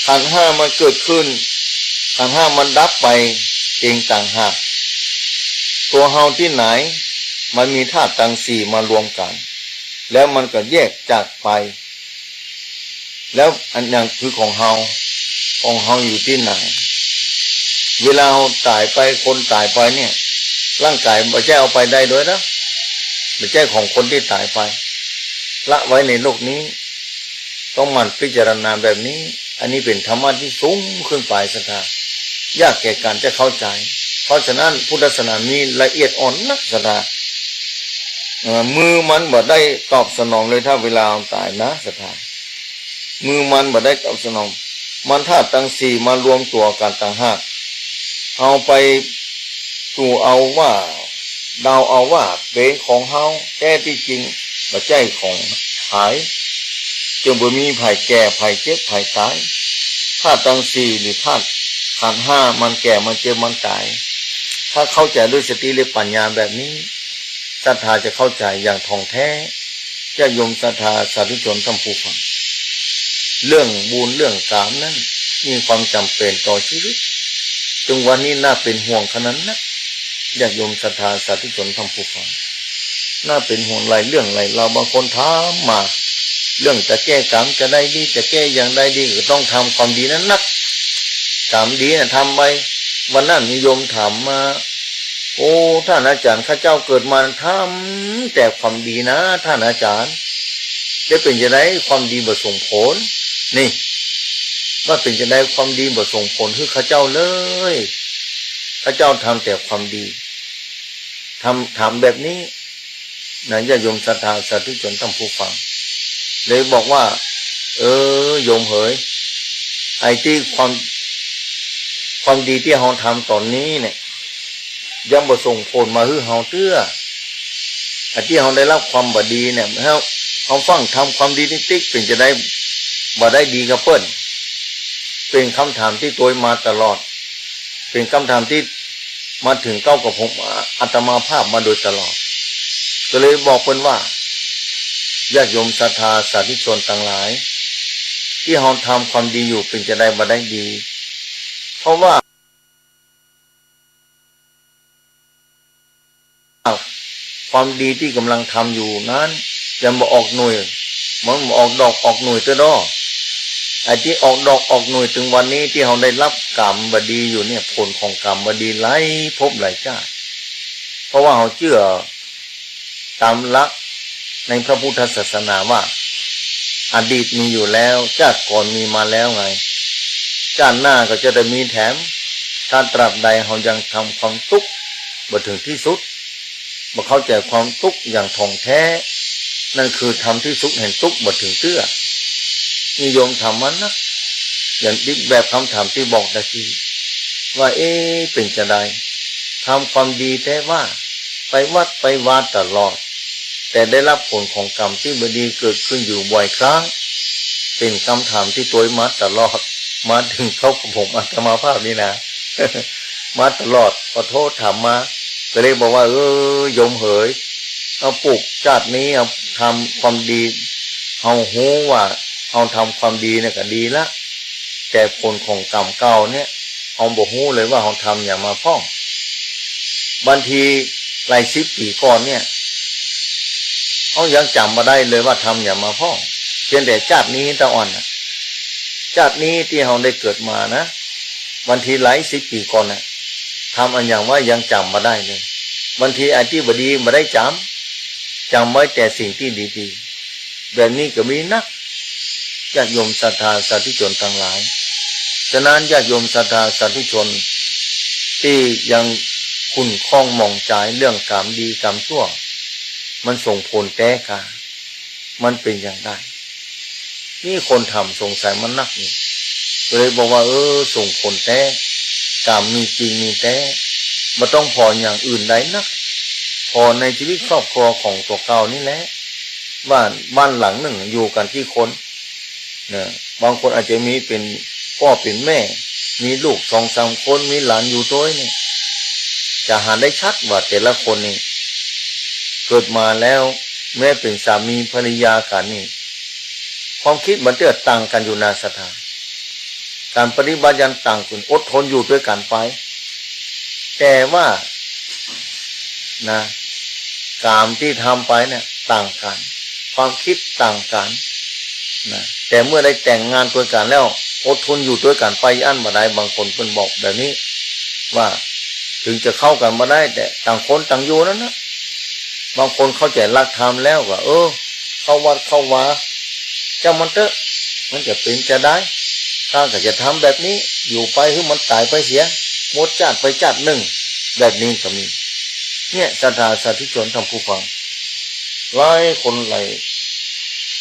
ขันธ์ห้ามันเกิดขึ้น ขันธ์ห้ามันดับไปเองต่างหาก ตั๋วเฮาตี้ไหน มันมีธาตุตังสี่มารวมกั๋น แล้วมันก็แยกจากไป แล้วอันหยังคือของเฮา ของเฮาอยู่ตี้ไหน เวลาเฮาต๋ายไป คนต๋ายไปเนี่ย ร่างก๋ายบ่ใจ้เอาไปได้โดยนะ บ่ใจ้ของคนตี้ต๋ายไป ละไว้ในโลกนี้ ต้องหมั่นพิจารณาแบบนี้ อันนี้เป๋นธรรมะตี้สูงขึ้นไปศรัทธา ยากแก่ก๋านจะเข้าใจ๋ เพราะฉะนั้นพุทธศาสนามีละเอียดอ่อนนักศรัทธา เอ่อ มือมันบ่ได้ตอบสนองเลย ถ้าเวลาเฮาต๋ายนะศรัทธา มือมันบ่ได้ตอบสนอง มันธาตุตังสี่มารวมตั๋วกั๋นต่างหาก เฮาไปตั๋วเอาว่า เดาเอาว่าเป๋นของเฮา แต๊ตี้จริงบ่ใจ้ของใผ จึงบ่มีใผแก่ ใผเจ็บ ใผต๋าย ธาตุตังสี่หรือธาตุขันธ์ห้ามันแก่ มันเจ็บ มันต๋าย ถ้าเข้าใจ๋ด้วยสติและปัญญาแบบนี้ ศรัทธาจะเข้าใจ๋อย่างถ่องแท้ ญาติโยมศรัทธาสาธุชนท่านผู้ฟัง เรื่องบุญเรื่องก๋รรมนั้นมีความจ๋ำเป๋นต่อชีวิต ตึงวันนี้น่าเป๋นห่วงขนาดนัก ญาติโยมศรัทธาสาธุชนท่านผู้ฟัง น่าเป๋นห่วงหลายเรื่องหลายราว บางคนถามมา เรื่องจะแก้ก๋รรมจะใดดี จะแก้อย่างใดดี ก็ต้องทำความดีนั้นนัก ก๋รรมดีนะทำไป วันนั้นมีโยมถามมา โอ้ ต้านอาจ๋ารย์ ข้าเจ้าเกิดมาทำแต่ความดีนะ ต้านอาจ๋ารย์ จะเป๋นจาใดความดีบ่ส่งผล นี่ ว่าเป๋นจาใดความดีบ่ส่งผลหื้อข้าเจ้าเลย ข้าเจ้าทำแต่ความดี ถาม ถามแบบนี้นะ ญาติโยมศรัทธาสาธุชนท่านผู้ฟัง เลยบอกว่า เออ โยมเหย ไอ้ตี้ความ ความดีตี้เฮาทำต๋อนนี้เนี่ย ยังบ่ส่งผลมาหื้อเฮาเตื้อ ไอ้ตี้เฮาได้ฮับความบ่ดีเนี่ย เฮา เฮาฟั่งทำความดีติ๊กๆ เป๋นจะใดบ่ได้ดีกับเปิ้น เป๋นกำถามตี้ตวยมาตลอด เป๋นกำถามตี้มาเถิงเก๊ากับผม อาตมาภาพมาโดยตลอด ก็เลยบอกเปิ้นว่า ญาติโยมศรัทธาสาธุชนตังหลาย ตี้เฮาทำความดีอยู่เป๋นจะใดบ่ได้ดี เพราะว่า ความดีตี้ก่ำลังทำอยู่นั้น ยังบ่ออกหน่วย มันบ่ออกดอกออกหน่วยเตื้อดอ ไอ้ตี้ออกดอกออกหน่วยเถิงวันนี้ตี้เฮาได้ฮับก๋รรมบ่ดีอยู่เนี่ย ผลของก๋รรมบ่ดีหลายภพหลายจาติ เพราะว่าเฮาเจื้อต๋ามหลักในพระพุทธศาสนาว่า อดีตมีอยู่แล้ว จาติก่อนมีมาแล้วไง จาติหน้าก็จะได้มีแถม ถ้าตราบใดเฮายังทำความตุ๊กข์บ่เถิงตี้สุด บ่เข้าใจ๋ความตุ๊กข์อย่างถ่องแท้ นั่นคือทำตี้สุดแห่งตุ๊กข์บ่เถิงเตื้อ นี่โยมถามมานัก อย่างตี้แบบกำถามตี้บอกตะกี้ ว่า เอ๊ะ เป๋นจะใด ทำความดีแต๊ว่า ไปวัดไปวาตลอด แต่ได้ฮับผลของก๋รรมตี้บ่ดีเกิดขึ้นอยู่บ่อยครั้ง เป๋นกำถามตี้ตวยมาตลอด มาเถิงเก๊ากับผมอาตมาภาพนี่นะ มาตลอด ขอโทษถามมา ก็เลยบอกว่า เออ โยมเหย เฮาปูกจาตินี้ เฮาทำความดี เฮาฮู้ว่าเฮาทำความดีเนี่ยก็ดีละ แต่ผลของก๋รรมเก่าเนี่ย เฮาบ่ฮู้เลยว่าเฮาทำหยังมาพ่อง บางทีหลายสิบปี๋ก่อนเนี่ย เฮายังจ๋ำบ่ได้เลยว่าทำหยังมาพ่อง เพียงแต่จาตินี้เต้าอั้นน่ะ จาตินี้ตี้เฮาได้เกิดมานะ บางทีหลายสิบปี๋ก่อนน่ะ ทำอะหยังไว้ยังจ๋ำบ่ได้เลย บางทีไอ้ตี้บ่ดีบ่ได้จ๋ำ จ๋ำไว้แต่สิ่งตี้ดีๆ แบบนี้ก็มีนัก ญาติโยมศรัทธาสาธุชนตังหลาย ฉะนั้นญาติโยมศรัทธาสาธุชนตี้ยังขุ่นข้องหมองใจ๋เรื่องก๋รรมดีก๋รรมชั่ว มันส่งผลแต๊กา มันเป๋นอย่างใด มีคนถามสงสัยมานักนี่ ก็เลยบอกว่า เออ ส่งผลแต๊ ก๋รรมมีจริงมีแต๊ บ่ต้องผ่ออย่างอื่นใดนัก ผ่อในชีวิตครอบครัวของตั๋วเก่านี่แหละ บ้าน บ้านหลังนึ่งอยู่กั๋นกี่คน นะ บางคนอาจจะมีเป๋นป้อเป๋นแม่ มีลูกสองสามคน มีหลานอยู่ตวยนี่ จะหันได้ชัดว่าแต่ละคนนี่ เกิดมาแล้ว แม้เป๋นสามีภรรยากั๋นนี่ ความกึ๊ดมันจะต่างกั๋นอยู่นาศรัทธา ก๋านปฏิบัติยังต่างกั๋น อดทนอยู่ตวยกั๋นไป แต่ว่า นะ ก๋รรมตี้ทำไปเนี่ยต่างกั๋น ความกึ๊ดต่างกั๋น นะ แต่เมื่อได้แต่งงานตวยกั๋นแล้ว อดทนอยู่ตวยกั๋นไปอั้นบ่ได้ บางคนเปิ้นบอกแบบนี้ ว่าเถิงจะเข้ากั๋นบ่ได้ แต่ต่างคนต่างอยู่นั้นนะ บางคนเข้าใจ๋หลักธรรมแล้วก็ เออ เข้าวัดเข้าวา จ้างมันเต๊อะ มันจะเป๋นจะใด ข้าก็จะทำแบบนี้ อยู่ไปหื้อมันต๋ายไปเสีย หมดจาติไปจาตินึ่ง แบบนี้ก็มี เนี่ย ศรัทธาสาธุชนท่านผู้ฟัง หลายคนหลาย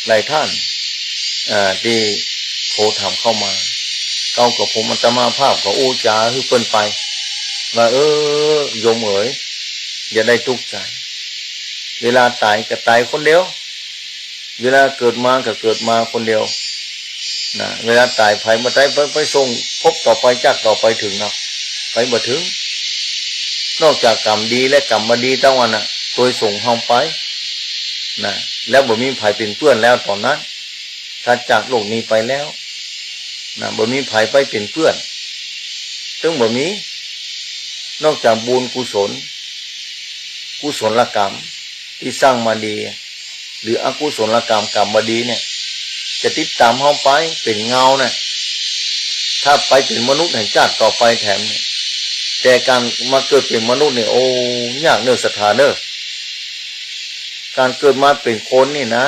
หลายท่าน อ่า ตี้โทรถามเข้ามา เก๊ากับผมอาตมาภาพก็อู้จ๋าหื้อเปิ้นไป ว่า เออ โยมเหย อย่าได้ตุ๊กข์ใจ๋ เวลาต๋ายก็ต๋ายคนเดียว เวลาเกิดมาก็เกิดมาคนเดียว นะ เวลาต๋ายไผบ่ได้ไป ไปส่งภพต่อไป จาติต่อไปเถิงเนาะ ไปบ่เถิง นอกจากก๋รรมดีและก๋รรมบ่ดีเต้าอั้นน่ะ ตวยส่งเฮาไป นะ แล้วบ่มีใผเป๋นเปื้อนแล้วต๋อนนั้น ถ้าจากโลกนี้ไปแล้ว นะ บ่มีใผไปเป๋นเปื้อน ตึงบ่มี นอกจากบุญกุศล กุศลกรรมตี้สร้างมาดี หรืออกุศลกรรม กรรมบ่ดีเนี่ย จะติดต๋ามเฮาไปเป๋นเงาเนี่ย ถ้าไปเป๋นมนุษย์แห่งจาติต่อไปแถมเนี่ย แต่ก๋านมาเกิดเป๋นมนุษย์เนี่ย โอ้ ยากเน่อศรัทธาเน่อ ก๋านเกิดมาเป๋นคนนี่นะ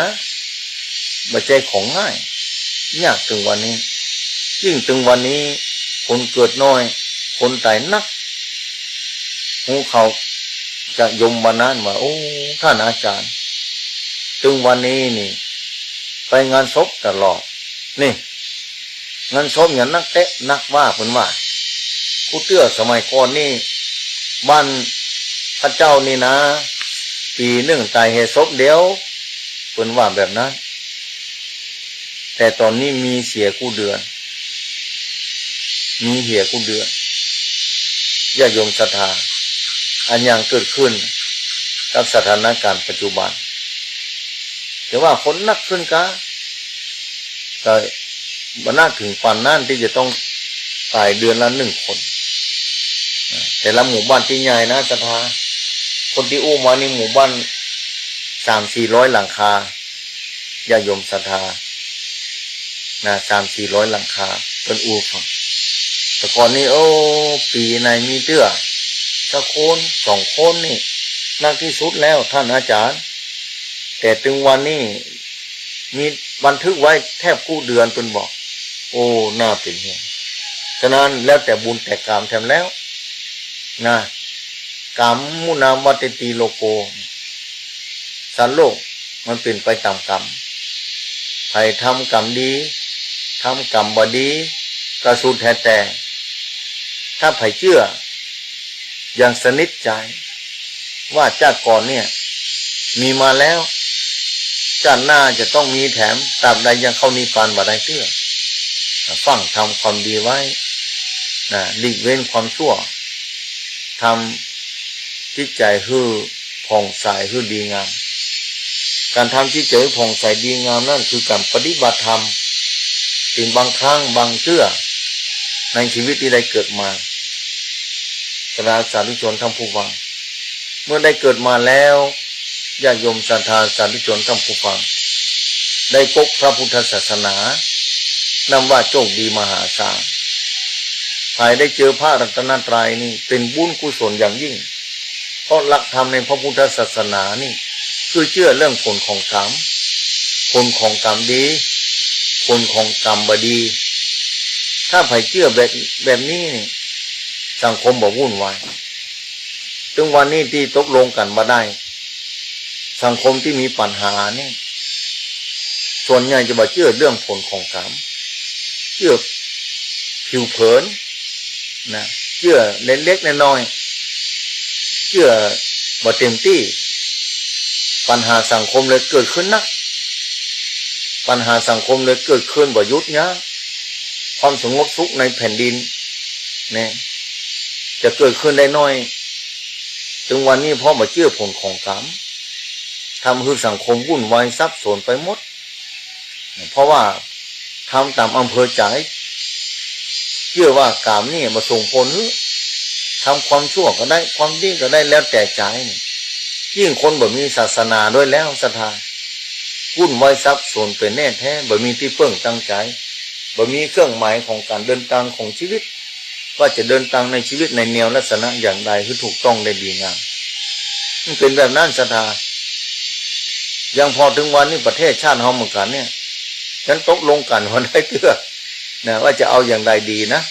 บ่ใจ้ของง่าย ยากตึงวันนี้ ยิ่งตึงวันนี้ คนเกิดน้อย คนต๋ายนัก ฮู้ข่าวจากโยมวันนั้นว่า โอ้ ต้านอาจ๋ารย์ ตึงวันนี้นี่ ไปงานศพตลอด นี่ งานศพเนี่ยนักเต๊ะนักว่า เปิ้นว่า กูเตื้อสมัยก่อนนี่ บ้านข้าเจ้านี่นะ ปี๋นึ่งต๋ายแห่ศพเดียว เปิ้นว่าแบบนั้น แต่ต๋อนนี้มีเสียกู้เดือน มีเหียกู้เดือน ญาติโยมศรัทธา อันยังเกิดขึ้นกับสถานการณ์ปัจจุบัน แต่ว่าคนนักขึ้นกา ก็บ่นักเถิงปานนั้นตี้จะต้องต๋ายเดือนละหนึ่งคน อ่า แต่ละหมู่บ้านตี้ใหญ่นะศรัทธา คนตี้อู้มานี่หมู่บ้านสามสี่ร้อยหลังคา ญาติโยมศรัทธา นะ สามสี่ร้อยหลังคา เปิ้นอู้ฟัง แต่ก่อนนี้ โอ้ ปี๋ไหนมีเตื้อสักคนสองคนนี่ นักตี้สุดแล้วต้านอาจ๋ารย์ แต่ตึงวันนี้ มีบันทึกไว้แทบกู้เดือน เปิ้นบอก โอ้ น่าเป๋นห่วง ฉะนั้นแล้วแต่บุญแต่ก๋รรมแถมแล้ว นะ กรรมมุนาวัตติโลโก สัตว์โลกมันเป๋นไปต๋ามกรรม ใผทำกรรมดี ทำกรรมบ่ดี ก็สุดแท้แต่ ถ้าใผเจื้อ อย่างสนิทใจ๋ ว่าจาติก่อนเนี่ย มีมาแล้ว จาติหน้าจะต้องมีแถม ตราบใดยังเข้านิพพานบ่ได้เตื้อ ฟั่งทำความดีไว้ นะ หลีกเว้นความชั่ว ทำจิตใจ๋หื้อผ่องใส หื้อดีงาม ก๋านทำจิตใจ๋หื้อผ่องใสดีงามนั้น คือก๋านปฏิบัติธรรม เป๋นบางครั้งบางเตื้อ ในชีวิตตี้ได้เกิดมา บรรดาสาธุชนท่านผู้ฟัง เมื่อได้เกิดมาแล้ว ญาติโยมศรัทธาสาธุชนท่านผู้ฟัง ได้พบพระพุทธศาสนา นับว่าโชคดีมหาศาล ใผได้เจอพระรัตนตรัยนี่เป๋นบุญกุศลอย่างยิ่ง เพราะหลักธรรมในพระพุทธศาสนานี่ คือเจื้อเรื่องผลของกรรม ผลของกรรมดี ผลของกรรมบ่ดี ถ้าใผเจื้อแบบ แบบนี้นี่ สังคมบ่วุ่นวาย ตึงวันนี้ตี้ตกลงกั๋นบ่ได้ สังคมตี้มีปัญหานี่ ส่วนใหญ่จะบ่เจื้อเรื่องผลของกรรม เจื้อผิวเผิน นะ เจื้อเล็กๆ น้อยๆ เจื้อบ่เต็มตี้ ปัญหาสังคมเลยเกิดขึ้นนัก ปัญหาสังคมเลยเกิดขึ้นบ่หยุดยั้ง ความสงบสุขในแผ่นดิน เนี่ย จะเกิดขึ้นได้น้อย ตึงวันนี้เพราะบ่เจื้อผลของกรรม ทำหื้อสังคมวุ่นวายสับสนไปหมด เพราะว่าทำต๋ามอำเภอใจ๋ เจื้อว่ากรรมนี่บ่ส่งผลหื้อ ทำความชั่วก็ได้ ความดีก็ได้ แล้วแต่ใจ๋ ยิ่งคนบ่มีศาสนาด้วยแล้วศรัทธา วุ่นวายสับสนเป๋นแน่แท้ บ่มีตี้เปิ้งตางใจ๋ บ่มีเครื่องหมายของก๋านเดินตางของชีวิต ว่าจะเดินตางในชีวิตในแนวลักษณะอย่างใดหื้อถูกต้องได้ดีงาม มันเป๋นแบบนั้นศรัทธา ยังผ่อตึงวันนี้ประเทศชาติเฮาเหมือนกั๋นเนี่ย ยังตกลงกั๋นบ่ได้เตื้อ นะ ว่าจะเอาอย่างใดดีนะ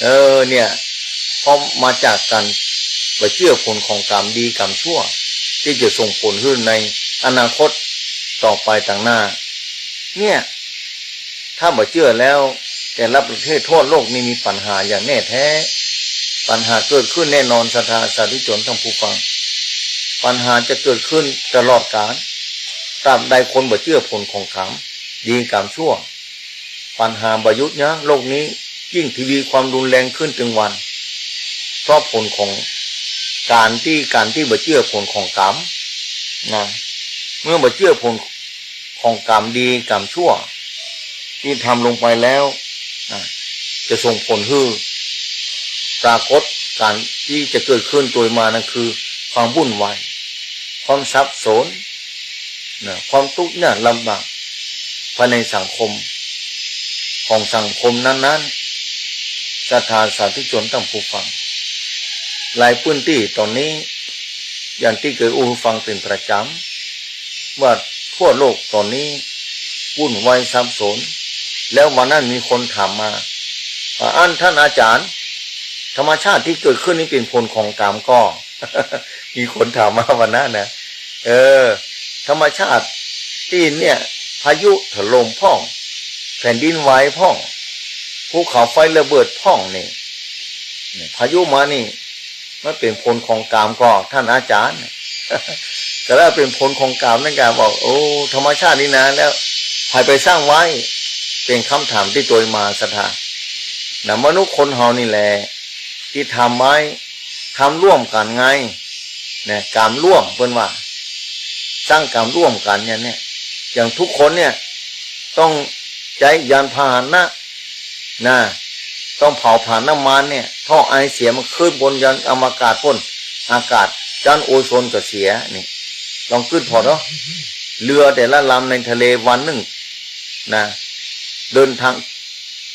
เออ เนี่ย เพราะมาจากก๋านบ่เจื้อผลของกรรมดีกรรมชั่ว ตี้จะส่งผลหื้อในอนาคตต่อไปตางหน้า เนี่ย ถ้าบ่เจื้อแล้ว แต่ละประเทศทั่วโลกนี่มีปัญหาอย่างแน่แท้ ปัญหาเกิดขึ้นแน่นอนศรัทธาสาธุชนท่านผู้ฟัง ปัญหาจะเกิดขึ้นตลอดกาล ตราบใดคนบ่เจื้อผลของกรรมดีกรรมชั่ว ปัญหาบ่หยุดยั้ง โลกนี้ยิ่งทวีความรุนแรงขึ้นตึงวัน เพราะผลของก๋านตี้ ก๋านตี้บ่เจื้อผลของกรรม นะ เมื่อบ่เจื้อผลของกรรมดีกรรมชั่ว ตี้ทำลงไปแล้ว นะ จะส่งผลหื้อปรากฏก๋ารณ์ตี้จะเกิดขึ้นตวยมานั้นคือความวุ่นวาย ความสับสน นะ ความตุ๊กข์ยากลำบากภายในสังคม ของสังคมนั้นๆ ศรัทธาสาธุชนท่านผู้ฟัง หลายพื้นตี้ต๋อนนี้ อย่างตี้เกยอู้หื้อฟังเป๋นประจ๋ำ ว่าทั่วโลกต๋อนนี้วุ่นวายสับสน แล้ววันนั้นมีคนถามมา ว่า อั้นต้านอาจ๋ารย์ ธรรมชาติตี้เกิดขึ้นนี่เป๋นผลของกรรมก่อ มีคนถามมาวันนั้นนะ เออ ธรรมชาติตี้เนี่ย พายุถล่มพ่อง แผ่นดินไหวพ่อง ภูเขาไฟระเบิดพ่องนี่ เนี่ย พายุมานี่ มันเป๋นผลของกรรมก่อ ท่านอาจ๋ารย์ ก็แล้วเป๋นผลของกรรมนั่นกะบอก โอ้ ธรรมชาตินี่นะ แล้วใผไปสร้างไว้ เป๋นกำถามตี้ตวยมาศรัทธา นะ มนุษย์คนเฮานี่แหละ ตี้ทำไว้ ทำร่วมกั๋นไง นะ กรรมร่วมเปิ้นว่า สร้างกรรมร่วมกั๋นเนี่ย เนี่ย อย่างทุกคนเนี่ย ต้องใจ๊ยานพาหนะ นะ ต้องเผาผลาญน้ำมันเนี่ย ท่อไอเสียมันขึ้นบนยานอวกาศปู๊น อากาศ ชั้นโอโซนก็เสีย นี่ ลองกึ๊ดผ่อเนาะ เรือแต่ละลำในทะเลวันนึ่ง นะ เดินทาง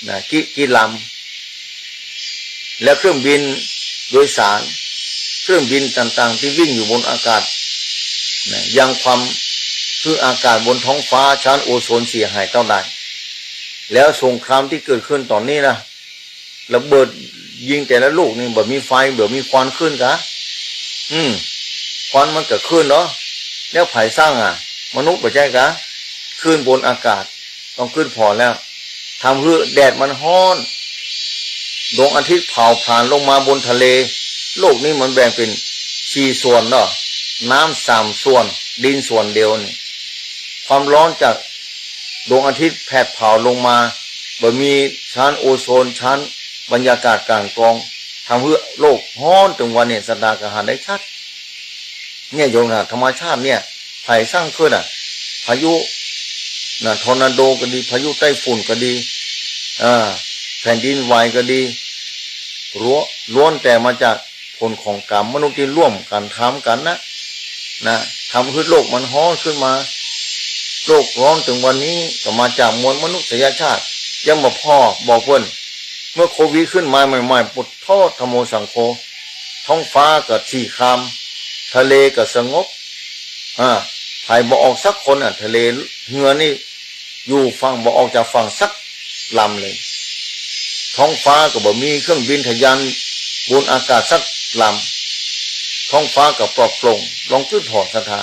นะ กี่ กี่ลำ และเครื่องบินโดยสาร เครื่องบินต่างๆ ตี้วิ่งอยู่บนอากาศ นะ ยังความ หื้ออากาศบนท้องฟ้าชั้นโอโซนเสียหายเต้าใด แล้วสงครามตี้เกิดขึ้นต๋อนนี้นะ ระเบิดยิงแต่ละลูกนี่ บ่มีไฟ บ่มีควันขึ้นกา อืม ควันมันก็ขึ้นเนาะ แล้วใผสร้างอะ มนุษย์บ่ใจ้กา ขึ้นบนอากาศ ต้องกึ๊ดผ่อแล้ว ทำหื้อแดดมันฮ้อน ดวงอาทิตย์เผาผลาญลงมาบนทะเล โลกนี้มันแบ่งเป๋นสี่ส่วนเนาะ น้ำสามส่วน ดินส่วนเดียวนี่ ความร้อนจากดวงอาทิตย์แผดเผาลงมา บ่มีชั้นโอโซน ชั้นบรรยากาศกลั่นกรอง ทำหื้อโลกฮ้อนตึงวันเนี่ย ศรัทธาก็หันได้ชัด เนี่ยโยมนะ ธรรมชาติเนี่ย ใผสร้างขึ้นอะ พายุ นะ ทอร์นาโดก็ดี พายุไต้ฝุ่นก็ดี อ่า แผ่นดินไหวก็ดี ล้วน ล้วนแต่มาจากผลของกรรมมนุษย์ตี้ร่วมกั๋นทำกั๋นนะ นะ ทำหื้อโลกมันฮ้อนขึ้นมา โลกฮ้อนตึงวันนี้ก็มาจากมวลมนุษยชาติ ยังบ่พอ บอกเปิ้น เมื่อโควิดขึ้นมาใหม่ๆ ปุโธ ธัมโม สังโฆ ท้องฟ้าก็สีคราม ทะเลก็สงบ อ่า ใผบ่ออกสักคนอะ ทะเล เฮือนี่อยู่ฝั่ง บ่ออกจากฝั่งสักลำเลย ท้องฟ้าก็บ่มีเครื่องบินทะยานบนอากาศสักลำ ท้องฟ้าก็ปลอดโปร่ง ลองกึ๊ดผ่อศรัทธา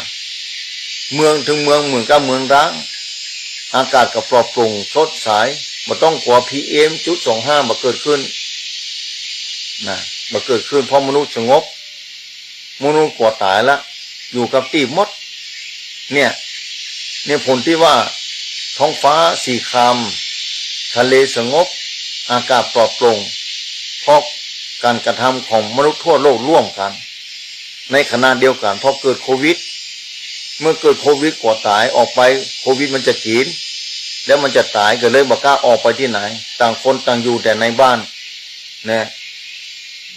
เมืองตึงเมืองเหมือนกับเมืองร้าง อากาศก็ปลอดโปร่งสดใส บ่ต้องกั๋ว พีเอ็มจุดสองห้า บ่เกิดขึ้น นะ บ่เกิดขึ้น เพราะมนุษย์สงบ มนุษย์กั๋วต๋ายละ อยู่กับตี้หมด เนี่ย เนี่ยผลตี้ว่าท้องฟ้าสีคราม ทะเลสงบ อากาศปลอดโปร่ง เพราะก๋านกระทำของมนุษย์ทั่วโลกร่วมกั๋น ในขณะเดียวกั๋น พอเกิดโควิด เมื่อเกิดโควิดกั๋วต๋าย ออกไปโควิดมันจะกิ๋น แล้วมันจะต๋าย ก็เลยบ่กล้าออกไปตี้ไหน ต่างคนต่างอยู่แต่ในบ้าน นะ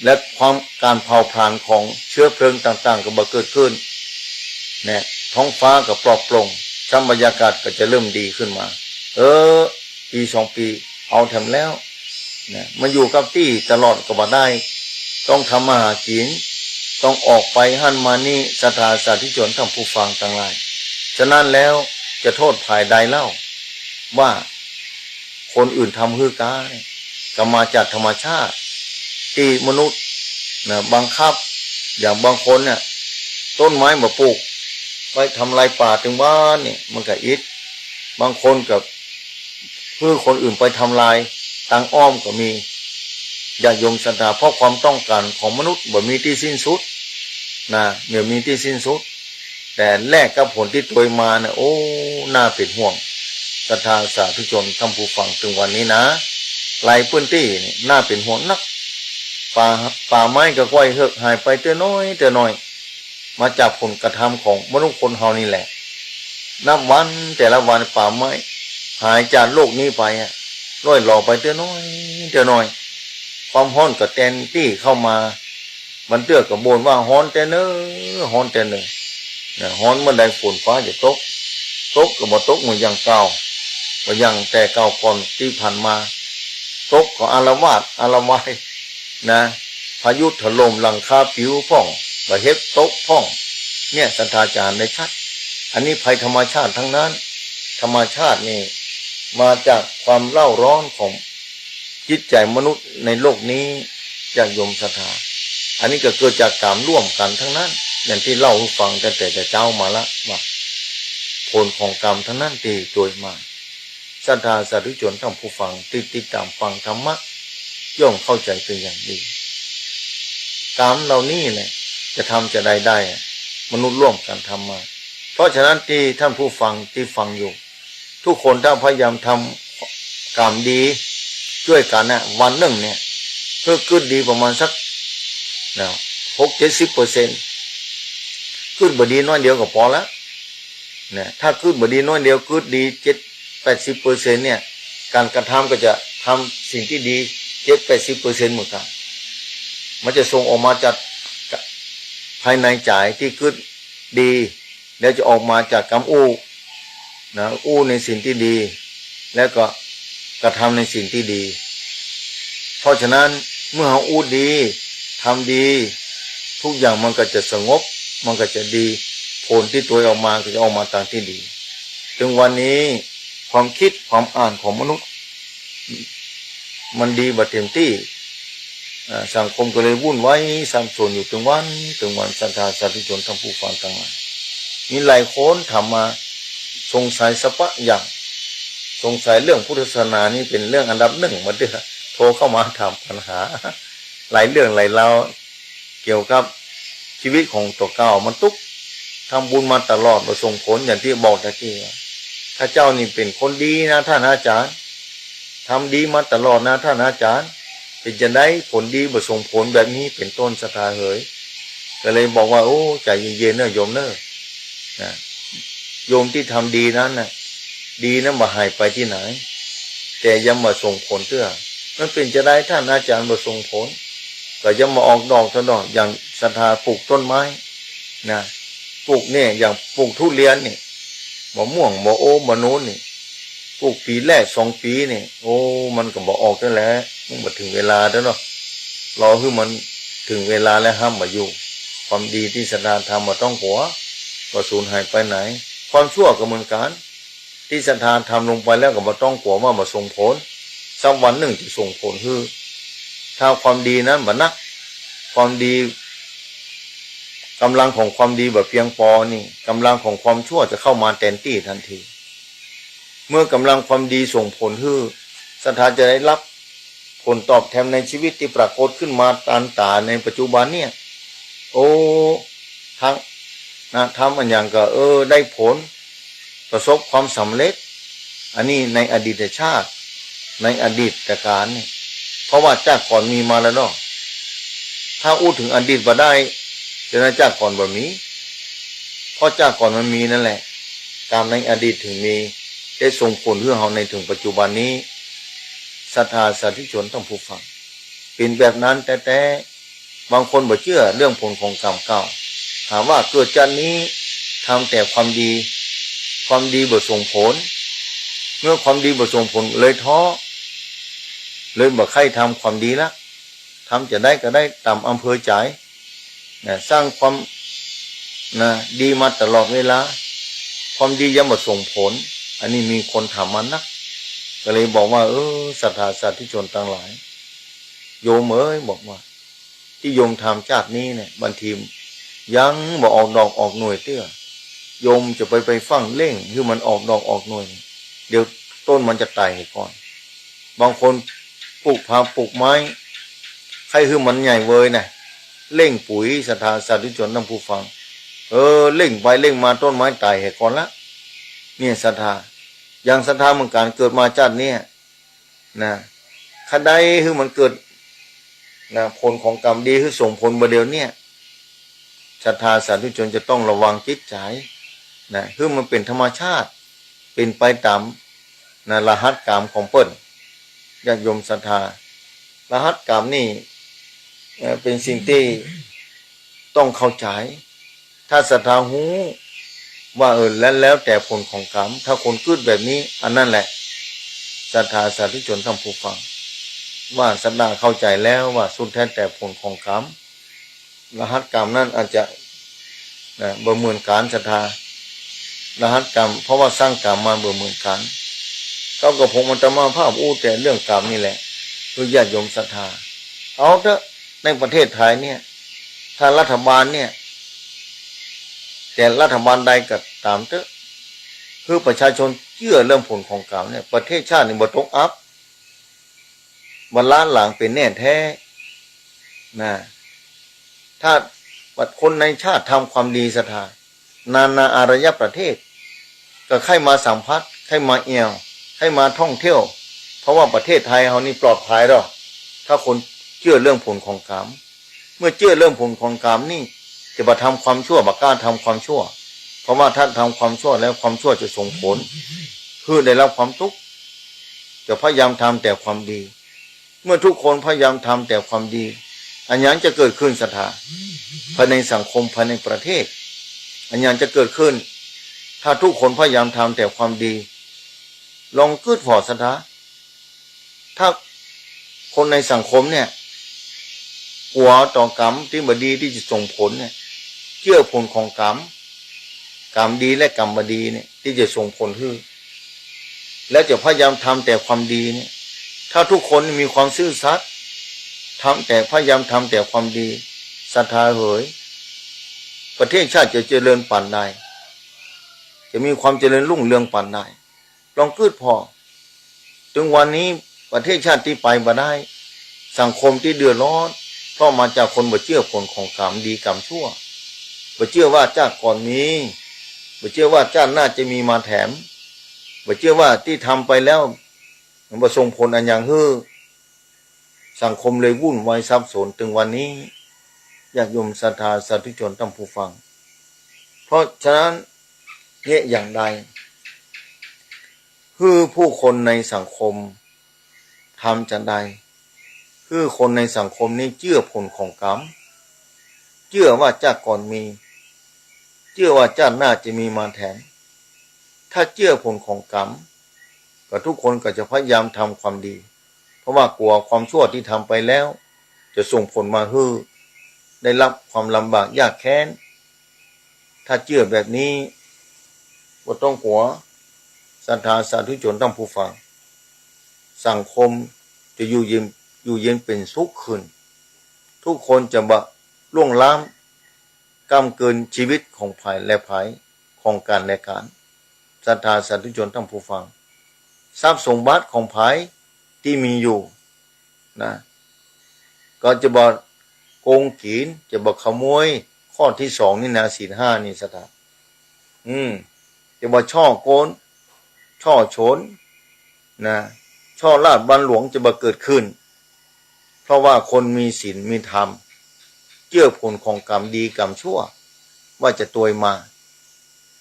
และความ ก๋านเผาผลาญของเชื้อเพลิงต่างๆ ก็บ่เกิดขึ้น นะ ท้องฟ้าก็ปลอดโปร่ง ชั้นบรรยากาศก็จะเริ่มดีขึ้นมา เออ ปี๋สองปี๋ เอาแถมแล้ว นะ มาอยู่กับตี้ตลอดก็บ่ได้ ต้องทำมาหากิ๋น ต้องออกไปหั้นมานี่ ศรัทธาสาธุชนท่านผู้ฟังตังหลาย ฉะนั้นแล้วจะโทษฝ่ายใดเล่า ว่าคนอื่นทำหื้อกาเนี่ย ก็มาจากธรรมชาติ ตี้มนุษย์นะ บังคับ อย่างบางคนเนี่ย ต้นไม้บ่ปลูก ไปทำลายป่าตึงบ้านเนี่ย มันก็อิด บางคนก็ หื้อคนอื่นไปทำลายตางอ้อมก็มี ญาติโยมศรัทธา เพราะความต้องก๋านของมนุษย์บ่มีตี้สิ้นสุด นะ บ่มีตี้สิ้นสุด แต่แลกกับผลตี้ตวยมาเนี่ย โอ้ น่าเป๋นห่วง ศรัทธาสาธุชนท่านผู้ฟังตึงวันนี้นะ หลายพื้นตี้นี่น่าเป๋นห่วงนัก ป่า ป่าไม้ก็ค่อยเหือดหายไปเตื้อน้อยเตื้อน้อย มาจากผลกระทำของมนุษย์คนเฮานี่แหละ นับวันแต่ละวันป่าไม้หายจากโลกนี้ไปอะ ร่อยหรอไปเตื้อน้อยเตื้อน้อย ความฮ้อนก็แตนตี้เข้ามา บางเตื้อก็บ่นว่าฮ้อนแต๊เน่อ ฮ้อนแต๊เน่อ นะ ฮ้อนเมื่อใดฝนฟ้าจะตก ตกก็บ่ตกเหมือนอย่างเก่า บ่อย่างแต่เก่าก่อนตี้ผ่านมา ตกก็อาละวาดอาละวาย นะ พายุถล่มหลังคาปิวพ่อง บ่าเห็บตกพ่อง เนี่ยศรัทธาจะหันได้ชัด อันนี้ภัยธรรมชาติทั้งนั้น ธรรมชาตินี่มาจากความเร่าร้อนของจิตใจ๋มนุษย์ในโลกนี้ ญาติโยมศรัทธา อันนี้ก็เกิดจากกรรมร่วมกั๋นตังนั้น อย่างตี้เล่าหื้อฟังตั้งแต่แต่เจ๊ามาละ ว่าผลของกรรมตังนั้นตี้ตวยมา ศรัทธาสาธุชนท่านผู้ฟังตี้ติดต๋ามฟังธรรมะ ย่อมเข้าใจ๋เป๋นอย่างดี กรรมเหล่านี้แหละจะทำจะใดได้อะ มนุษย์ร่วมกั๋นทำมา เพราะฉะนั้นตี้ท่านผู้ฟังตี้ฟังอยู่ ทุกคนถ้าพยายามทำกรรมดีจ้วยกั๋นนะ วันนึ่งเนี่ย หื้อกึ๊ดดีประมาณสัก นะ หกเจ็ดสิบเปอร์เซ็นต์ กึ๊ดบ่ดีน้อยเดียวก็ปอละ นะ ถ้ากึ๊ดบ่ดีน้อยเดียว กึ๊ดดีเจ็ดแปดสิบเปอร์เซ็นต์เนี่ย ก๋านกระทำก็จะทำสิ่งตี้ดีเจ็ดแปดสิบเปอร์เซ็นต์เหมือนกั๋น มันจะส่งออกมาจากภายในใจ๋ตี้กึ๊ดดี แล้วจะออกมาจากกำอู้ นะ อู้ในสิ่งตี้ดี แล้วก็กระทำในสิ่งตี้ดี เพราะฉะนั้นเมื่อเฮาอู้ดี ทำดี ทุกอย่างมันก็จะสงบ มันก็จะดี ผลตี้ตวยออกมาก็จะออกมาตางตี้ดี เถิงวันนี้ความคิดความอ่านของมนุษย์ มันดีบ่เต็มตี้ อ่า สังคมก็เลยวุ่นวายสับสนอยู่เถิงวันเถิงวัน ศรัทธาสาธุชนท่านผู้ฟังตังหลาย มีหลายคนถามมา สงสัยสะปะอย่าง สงสัยเรื่องพุทธศาสนานี่เป๋นเรื่องอันดับนึ่งมาเตื้อ โทรเข้ามาถามปัญหา หลายเรื่องหลายราว เกี่ยวกับชีวิตของตั๋วเก่า มันตุ๊กข์ ทำบุญมาตลอด บ่ส่งผล อย่างตี้บอกตะกี้ว่า ข้าเจ้านี่เป๋นคนดีนะท่านอาจารย์ ทำดีมาตลอดนะท่านอาจารย์ เป๋นจาใดผลดีบ่ส่งผลแบบนี้เป๋นต้น ศรัทธาเหย ก็เลยบอกว่า โอ้ ใจ๋เย็นๆ เน่อโยมเน่อ นะ โยมตี้ทำดีนั้นน่ะ ดีนั้นบ่หายไปตี้ไหน แต่ยังบ่ส่งผลเตื้อ มันเป๋นจาใดท่านอาจารย์บ่ส่งผล ก็ยังบ่ออกดอกตะดอก อย่างศรัทธาปลูกต้นไม้ นะ ปลูกเนี่ย อย่างปลูกทุเรียนนี่ มะม่วง มะโอม มะนูนนี่ ปลูกปี๋แรกสองปี๋นี่ โอ้ มันก็บ่ออกแล้วแหละ มันบ่เถิงเวลาแล้วเนาะ รอหื้อมันเถิงเวลาแล้วห้ามมาอยู่ ความดีตี้ศรัทธาทำบ่ต้องกั๋ว บ่สูญหายไปไหน ความชั่วก็เหมือนกั๋น ตี้ศรัทธาทำลงไปแล้วก็บ่ต้องกั๋วว่าบ่ส่งผล สักวันนึ่งจะส่งผลหื้อ ถ้าความดีนั้นบ่นัก ความดี ก๋ำลังของความดีบ่เปียงปอนี่ ก๋ำลังของความชั่วจะเข้ามาแตนตี้ตันที เมื่อก๋ำลังความดีส่งผลหื้อ ศรัทธาจะได้รับผลตอบแทนในชีวิตตี้ปรากฏขึ้นมาตางต๋าในปัจจุบันเนี่ย โอ้ ทั้ง นะ ทำอันหยังก็ เออ ได้ผล ประสบความสำเร็จ อันนี้ในอดีตชาติ ในอดีตกาลนี่ เพราะว่าจากก่อนมีมาแล้วเนาะ ถ้าอู้เถิงอดีตบ่ได้ จะนั้นจากก่อนบ่มี เพราะจากก่อนมันมีนั่นแหละ กรรมในอดีตเถิงมี ได้ส่งผลหื้อเฮาในเถิงปัจจุบันนี้ ศรัทธาสาธุชนท่านผู้ฟัง เป๋นแบบนั้นแต๊ๆ บางคนบ่เจื้อเรื่องผลของกรรมเก่า หาว่าเกิดจาตินี้ทำแต่ความดี ความดีบ่ส่งผล เมื่อความดีบ่ส่งผลเลยท้อ เลยบ่ใค่ทำความดีละ ทำจาใดก็ได้ต๋ามอำเภอใจ๋ นะ สร้างความ นะ ดีมาตลอดเวลา ความดียังบ่ส่งผล อันนี้มีคนถามมานัก ก็เลยบอกว่า เออ ศรัทธาสาธุชนตังหลาย โยมเอ๋ย บอกว่า ตี้โยมทำจาตินี้เนี่ย บางทียังบ่ออกดอกออกหน่วยเตื้อ โยมจะไป ไปฟั่งเร่งหื้อมันออกดอกออกหน่วย เดี๋ยวต้นมันจะต๋ายก่อน บางคนปลูกผักปลูกไม้ ใค่หื้อมันใหญ่เว้ยนะ เร่งปุ๋ย ศรัทธาสาธุชนท่านผู้ฟัง เออ เร่งไปเร่งมาต้นไม้ต๋ายก่อนละ เนี่ยศรัทธา อย่างศรัทธาเหมือนกั๋น เกิดมาจาติเนี่ย นะ ใค่ใดหื้อมันเกิด นะ ผลของกรรมดีหื้อส่งผลบ่าเดี่ยวเนี่ย ศรัทธาสาธุชนจะต้องระวังจิตใจ๋ นะ หื้อมันเป๋นธรรมชาติ เป๋นไปต๋าม นะ รหัสกรรมของเปิ้น ญาติโยมศรัทธา รหัสกรรมนี่ เอ่อ เป๋นสิ่งตี้ต้องเข้าใจ๋ ถ้าศรัทธาฮู้ว่า เออ แล้ว แล้วแต่ผลของกรรม ถ้าคนกึ๊ดแบบนี้ อันนั้นแหละ ศรัทธาสาธุชนท่านผู้ฟัง ว่าศรัทธาเข้าใจ๋แล้วว่าสุดแท้แต่ผลของกรรม รหัสกรรมนั้นอาจจะ นะ บ่เหมือนกั๋นศรัทธา รหัสกรรม เพราะว่าสร้างกรรมมาบ่เหมือนกั๋น เฮาก็ผมอาตมาภาพอู้แต่เรื่องกรรมนี่แหละ หื้อญาติโยมศรัทธา เอาเถอะ ในประเทศไทยเนี่ย ถ้ารัฐบาลเนี่ย จะรัฐบาลใดก็ต๋ามเต๊อะ หื้อประชาชนเจื้อเรื่องผลของกรรมเนี่ย ประเทศชาตินี่บ่ตกอับ บ่ล้าหลังเป๋นแน่แท้ นะ ถ้าคนในชาติทำความดีศรัทธา นานาอารยประเทศ ก็ใค่มาสัมผัส ใค่มาแอ่ว ใค่มาท่องเที่ยว เพราะว่าประเทศไทยเฮานี่ปลอดภัยดอก ถ้าคนเจื้อเรื่องผลของกรรม เมื่อเจื้อเรื่องผลของกรรมนี่ จะบ่ทำความชั่ว บ่กล้าทำความชั่ว เพราะว่าถ้าทำความชั่วแล้วความชั่วจะส่งผล หื้อได้รับความตุ๊กข์ จะพยายามทำแต่ความดี เมื่อทุกคนพยายามทำแต่ความดี อะหยังจะเกิดขึ้นศรัทธา ภายในสังคม ภายในประเทศ อะหยังจะเกิดขึ้น ถ้าทุกคนพยายามทำแต่ความดี ลองกึ๊ดผ่อศรัทธา ถ้าคนในสังคมเนี่ย กั๋วต่อกรรมตี้บ่ดีตี้จะส่งผลเนี่ย เจื้อผลของกรรม กรรมดีและกรรมบ่ดีเนี่ย ตี้จะส่งผลหื้อ แล้วจะพยายามทำแต่ความดีเนี่ย ถ้าทุกคนมีความซื่อสัตย์ ทำแต่ พยายามทำแต่ความดี ศรัทธาเหย ประเทศชาติจะเจริญปานใด จะมีความเจริญรุ่งเรืองปานใด ลองกึ๊ดผ่อ ตึงวันนี้ประเทศชาติตี้ไปบ่ได้ สังคมตี้เดือดร้อน เพราะมาจากคนบ่เจื้อผลของกรรมดีกรรมชั่ว บ่เจื้อว่าชาติก่อนมี บ่เจื้อว่าชาติหน้าจะมีมาแถม บ่เจื้อว่าตี้ทำไปแล้ว มันบ่ส่งผลอะหยังหื้อ สังคมเลยวุ่นวายสับสนตึงวันนี้ ญาติโยมศรัทธาสาธุชนท่านผู้ฟัง เพราะฉะนั้น เยียะอย่างใด หื้อผู้คนในสังคม ทำจักใด หื้อคนในสังคมนี้เจื้อผลของกรรม เจื้อว่าชาติก่อนมี เจื้อว่าชาติหน้าจะมีมาแถม ถ้าเจื้อผลของกรรม ก็ทุกคนก็จะพยายามทำความดี เพราะว่ากั๋วความชั่วตี้ทำไปแล้ว จะส่งผลมาหื้อ ได้รับความลำบากยากแค้น ถ้าเจื้อแบบนี้ บ่ต้องกั๋ว ศรัทธาสาธุชนท่านผู้ฟัง สังคมจะอยู่เย็น อยู่เย็นเป๋นสุขขึ้น ทุกคนจะบ่ล่วงล้ำ ก้ำเกินชีวิตของใผและใผ ของกั๋นและกั๋น ศรัทธาสาธุชนท่านผู้ฟัง ทรัพย์สมบัติของใผตี้มีอยู่ นะ ก็จะบ่โกงกิ๋น จะบ่ขโมย ข้อตี้สองนี่นะ ศีลห้านี่ศรัทธา อืม จะบ่ฉ้อโกง ฉ้อฉล นะ ช่อราชบัลหลวงจะบ่เกิดขึ้น เพราะว่าคนมีศีลมีธรรม เจื้อผลของกรรมดีกรรมชั่ว ว่าจะตวยมา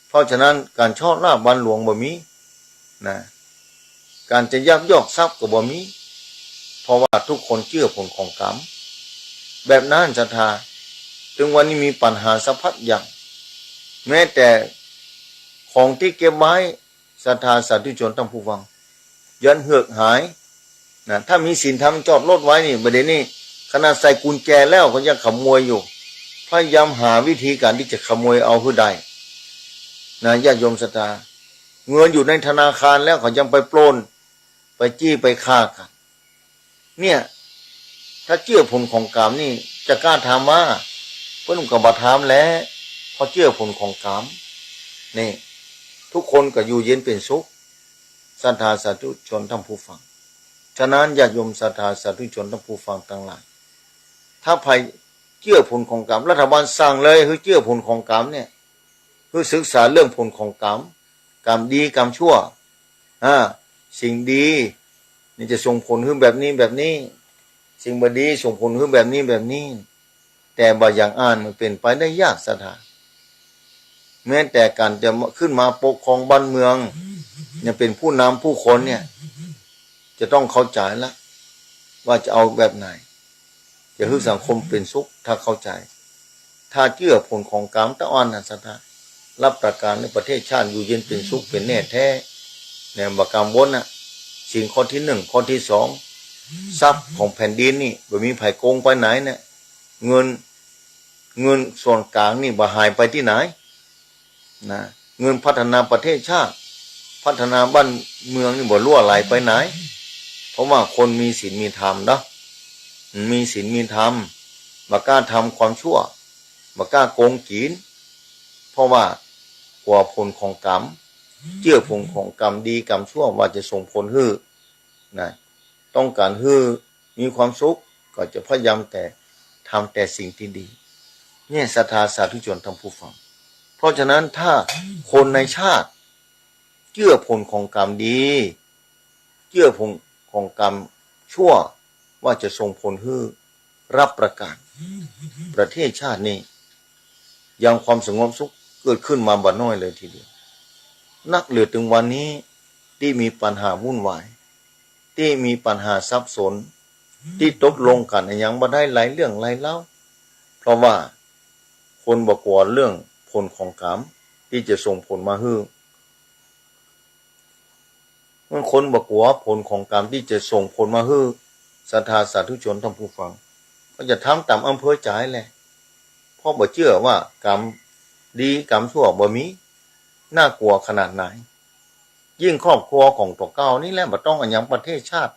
เพราะฉะนั้นก๋านช่อราชบัลหลวงบ่มี นะ ก๋านจะยักยอกทรัพย์ก็บ่มี เพราะว่าทุกคนเจื้อผลของกรรม แบบนั้นศรัทธา ตึงวันนี้มีปัญหาสะพัดอย่าง แม้แต่ของตี้เก็บไว้ ศรัทธาสาธุชนท่านผู้ฟัง ยันเหือดหาย นะ ถ้ามีศีลธรรมจอดรถไว้นี่ บ่าเดี่ยวนี้ ขนาดใส่กุญแจแล้วเขายังขโมยอยู่ พยายามหาวิธีก๋านตี้จะขโมยเอาหื้อได้ นะ ญาติโยมศรัทธา เงินอยู่ในธนาคารแล้วเขายังไปปล้น ไปจี้ ไปฆ่ากั๋น เนี่ย ถ้าเจื้อผลของกรรมนี่ จะกล้าทำบ่ เปิ้นก็บ่ทำแหละ เพราะเจื้อผลของกรรม นี่ ทุกคนก็อยู่เย็นเป๋นสุข ศรัทธาสาธุชนท่านผู้ฟัง ฉะนั้นญาติโยมศรัทธาสาธุชนท่านผู้ฟังตังหลาย ถ้าใผเจื้อผลของกรรม รัฐบาลสั่งเลยหื้อเจื้อผลของกรรมเนี่ย หื้อศึกษาเรื่องผลของกรรม กรรมดีกรรมชั่ว อ่า สิ่งดีนี่จะส่งผลหื้อแบบนี้แบบนี้ สิ่งบ่ดีส่งผลหื้อแบบนี้แบบนี้ แต่บ่อย่างอั้นมันเป๋นไปได้ยากศรัทธา แม้แต่ก๋านจะขึ้นมาปกครองบ้านเมือง เนี่ย เป๋นผู้นำผู้คนเนี่ย จะต้องเข้าใจ๋ละ ว่าจะเอาแบบไหน จะหื้อสังคมเป๋นสุข ถ้าเข้าใจ๋ ถ้าเจื้อผลของกรรมตะอ่อนน่ะศรัทธา รับประกันในประเทศชาติอยู่เย็นเป๋นสุขเป๋นแน่แท้ เนี่ย บ่กังวลน่ะ ศีลข้อตี้หนึ่ง ข้อตี้สอง ทรัพย์ของแผ่นดินนี่ บ่มีใผโกงไปไหนเนี่ย เงิน เงินส่วนกลางนี่บ่หายไปตี้ไหน นะ เงินพัฒนาประเทศชาติ พัฒนาบ้านเมืองนี่บ่รั่วไหลไปไหน เพราะว่าคนมีศีลมีธรรมเนาะ มีศีลมีธรรม บ่กล้าทำความชั่ว บ่กล้าโกงกิ๋น เพราะว่ากั๋วผลของกรรม เจื้อผลของกรรมดีกรรมชั่วว่าจะส่งผลหื้อ นะ ต้องก๋านหื้อมีความสุข ก็จะพยายามแต่ทำแต่สิ่งตี้ดี เนี่ยศรัทธาสาธุชนท่านผู้ฟัง เพราะฉะนั้นถ้าคนในชาติเจื้อผลของกรรมดี เจื้อผลของกรรมชั่วว่าจะส่งผลหื้อ รับประกัน ประเทศชาตินี้ยังความสงบสุขเกิดขึ้นมาบ่น้อยเลยทีเดียว นักเหลือเถิงวันนี้ตี้มีปัญหาวุ่นวาย ตี้มีปัญหาสับสน ตี้ตกลงกั๋นอะหยังบ่ได้หลายเรื่องหลายราว เพราะว่าคนบ่กั๋วเรื่องผลของกรรมตี้จะส่งผลมาหื้อ เมื่อคนบ่กั๋วผลของกรรมตี้จะส่งผลมาหื้อ ศรัทธาสาธุชนท่านผู้ฟัง ก็จะทำต๋ามอำเภอใจ๋แหละ เพราะบ่เจื้อว่ากรรมดีกรรมชั่วบ่มี น่ากั๋วขนาดไหน ยิ่งครอบครัวของตั๋วเก่านี่แหละ บ่ต้องอะหยังประเทศชาติ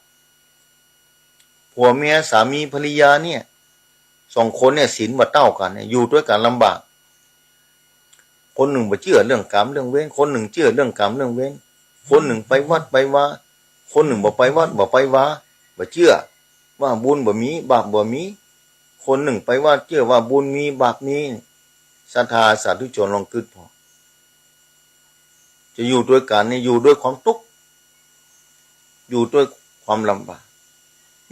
ผัวเมียสามีภรรยาเนี่ย สองคนเนี่ยศีลบ่เต้ากั๋นเนี่ย อยู่ตวยกั๋นลำบาก คนนึ่งบ่เจื้อเรื่องกรรมเรื่องเวร คนนึ่งเจื้อเรื่องกรรมเรื่องเวร คนนึ่งไปวัดไปวา คนนึ่งบ่ไปวัดบ่ไปวา บ่เจื้อว่าบุญบ่มีบาปบ่มี คนนึ่งไปวัดเจื้อว่าบุญมีบาปมี ศรัทธาสาธุชนลองกึ๊ดผ่อ จะอยู่ตวยกั๋นนี่อยู่ด้วยความตุ๊กข์ อยู่ด้วยความลำบาก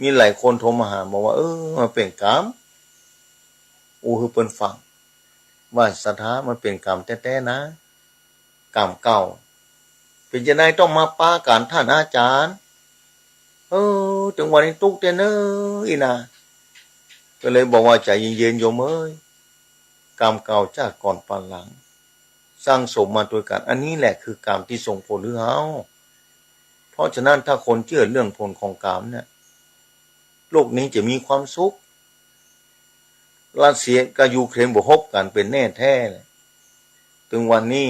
มีหลายคนโทรมาหาบอกว่า เออ มันเป๋นกรรม อู้หื้อเปิ้นฟัง ว่าศรัทธามันเป๋นกรรมแต๊ๆ นะ กรรมเก่า เป๋นจาใดต้องมาปากั๋นต้านอาจ๋ารย์ เออ เถิงวันนี้ตุ๊กแต๊เน่อ อี้นา ก็เลยบอกว่า ใจ๋เย็นๆ โยมเอ๋ย กรรมเก่าจาติก่อนปาหลัง สั่งสมมาตวยกั๋น อันนี้แหละคือกรรมตี้ส่งผลหื้อเฮา เพราะฉะนั้นถ้าคนเจื้อเรื่องผลของกรรมเนี่ย โลกนี้จะมีความสุข รัสเซียกับยูเครนบ่ฮบกั๋นเป๋นแน่แต๊แหละ เถิงวันนี้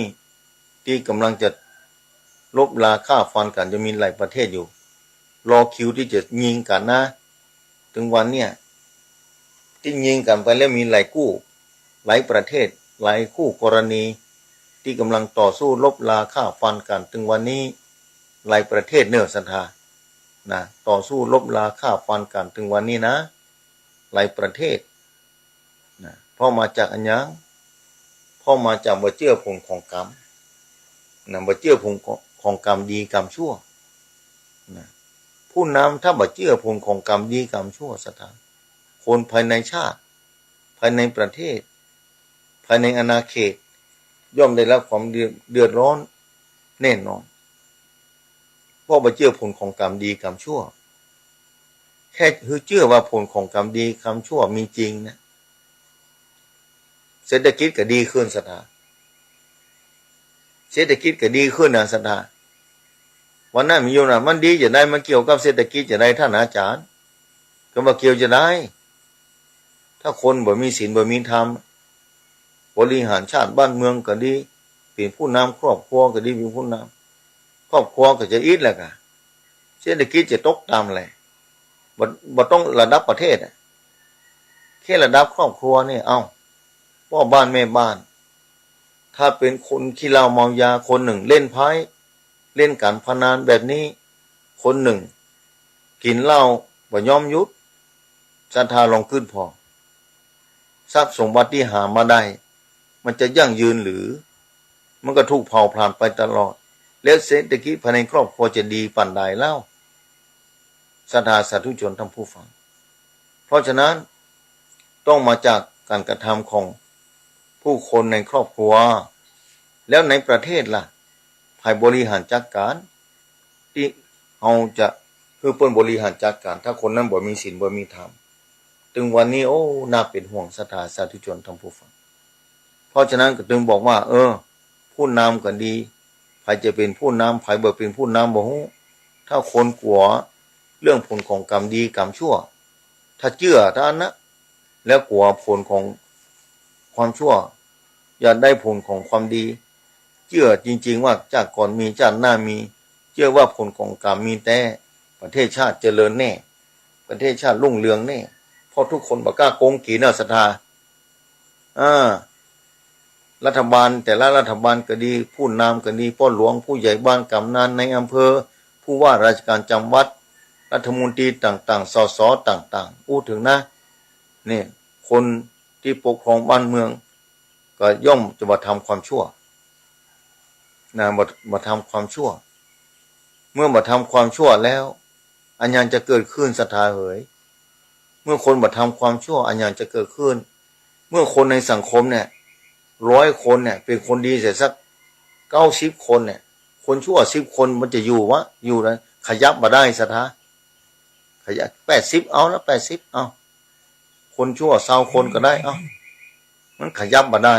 ตี้ก่ำลังจะลบราฆ่าฟันกั๋น จะมีหลายประเทศอยู่ รอคิวตี้จะยิงกั๋นนะ เถิงวันเนี่ย ตี้ยิงกั๋นไปแล้วมีหลายกู้ หลายประเทศ หลายคู่กรณี ตี้ก่ำลังต่อสู้ลบราฆ่าฟันกั๋น เถิงวันนี้ หลายประเทศเน่อศรัทธา นะ ต่อสู้ลบราฆ่าฟันกั๋น เถิงวันนี้นะ หลายประเทศ นะ เพราะมาจากอะหยัง เพราะมาจากบ่เจื้อผลของกรรม นะ บ่เจื้อผลของกรรมดีกรรมชั่ว นะ ผู้นำถ้าบ่เจื้อผลของกรรมดีกรรมชั่วศรัทธา คนภายในชาติ ภายในประเทศ ภายในอาณาเขต ย่อมได้รับความเดือด เดือดร้อนแน่นอน เพราะบ่เจื้อผลของกรรมดีกรรมชั่ว แค่หื้อเจื้อว่าผลของกรรมดีกรรมชั่วมีจริงนะ เศรษฐกิจก็ดีขึ้นศรัทธา เศรษฐกิจก็ดีขึ้นนะศรัทธา วันนั้นมีอยู่นะ มันดีจาใด มันเกี่ยวกับเศรษฐกิจจาใดต้านอาจ๋ารย์ ก็บ่เกี่ยวจาใด ถ้าคนบ่มีศีลบ่มีธรรม บริหารชาติบ้านเมืองก็ดี เป๋นผู้นำครอบครัวก็ดี เป๋นผู้นำครอบครัวก็จะอิดแหละก่ะ เศรษฐกิจจะตกต่ำแหละ บ่ บ่ต้องระดับประเทศอะ แค่ระดับครอบครัวนี่ เอ้า ป้อบ้านแม่บ้าน ถ้าเป๋นคนขี้เหล้าเมายาคนนึ่ง เล่นไพ่ เล่นก๋านพนันแบบนี้คนนึ่ง กิ๋นเหล้าบ่ยอมหยุด ศรัทธาลองกึ๊ดผ่อ ทรัพย์สมบัติตี้หามาได้ มันจะยั่งยืนหรือ มันก็ถูกเผาผลาญไปตลอด แล้วเศรษฐกิจภายในครอบครัวจะดีป่านใดเล่า ศรัทธาสาธุชนท่านผู้ฟัง เพราะฉะนั้นต้องมาจากก๋านกระทำของผู้คนในครอบครัว แล้วในประเทศล่ะ ใผบริหารจัดก๋าน ตี้เฮาจะหื้อเปิ้นบริหารจัดก๋าน ถ้าคนนั้นบ่มีศีลบ่มีธรรม เถิงวันนี้ โอ้ น่าเป๋นห่วงศรัทธาสาธุชนท่านผู้ฟัง เพราะฉะนั้นก็จึงบอกว่า เออ ผู้นำก็ดี ใผจะเป๋นผู้นำ ใผบ่เป๋นผู้นำบ่ฮู้ ถ้าคนกั๋วเรื่องผลของกรรมดีกรรมชั่ว ถ้าเจื้อเต้าอั้นนะ แล้วกั๋วผลของความชั่ว อยากได้ผลของความดี เจื้อจริงๆ ว่าจาติก่อนมี จาติหน้ามี เจื้อว่าผลของกรรมมีแต๊ ประเทศชาติเจริญแน่ ประเทศชาติรุ่งเรืองแน่ ผ เพราะทุกคนบ่กล้าโกงกี่เน่อ ศรัทธา อ่า รัฐบาล แต่ละรัฐบาลก็ดี ผู้นำก็ดี ป้อหลวง ผู้ใหญ่บ้าน กำนัน นายอำเภอ ผู้ว่าราชการจังหวัด รัฐมนตรีต่างๆ สส ต่างๆ อู้เถิงนะ เนี่ย คนตี้ปกครองบ้านเมือง ก็ย่อมจะบ่ทำความชั่ว นะ บ่ บ่ทำความชั่ว เมื่อบ่ทำความชั่วแล้ว อะหยังจะเกิดขึ้น ศรัทธาเหย เมื่อคนบ่ทำความชั่ว อะหยังจะเกิดขึ้น เมื่อคนในสังคมเนี่ย ร้อยคนเนี่ย เป๋นคนดีเสียสักเก้าสิบคนเนี่ย คนชั่วสิบคนมันจะอยู่วะ อยู่ได้ ขยับบ่ได้ ศรัทธา ขยับ แปดสิบ เอาละ แปดสิบ เอา คนชั่วซาวคนก็ได้ เอา มันขยับบ่ได้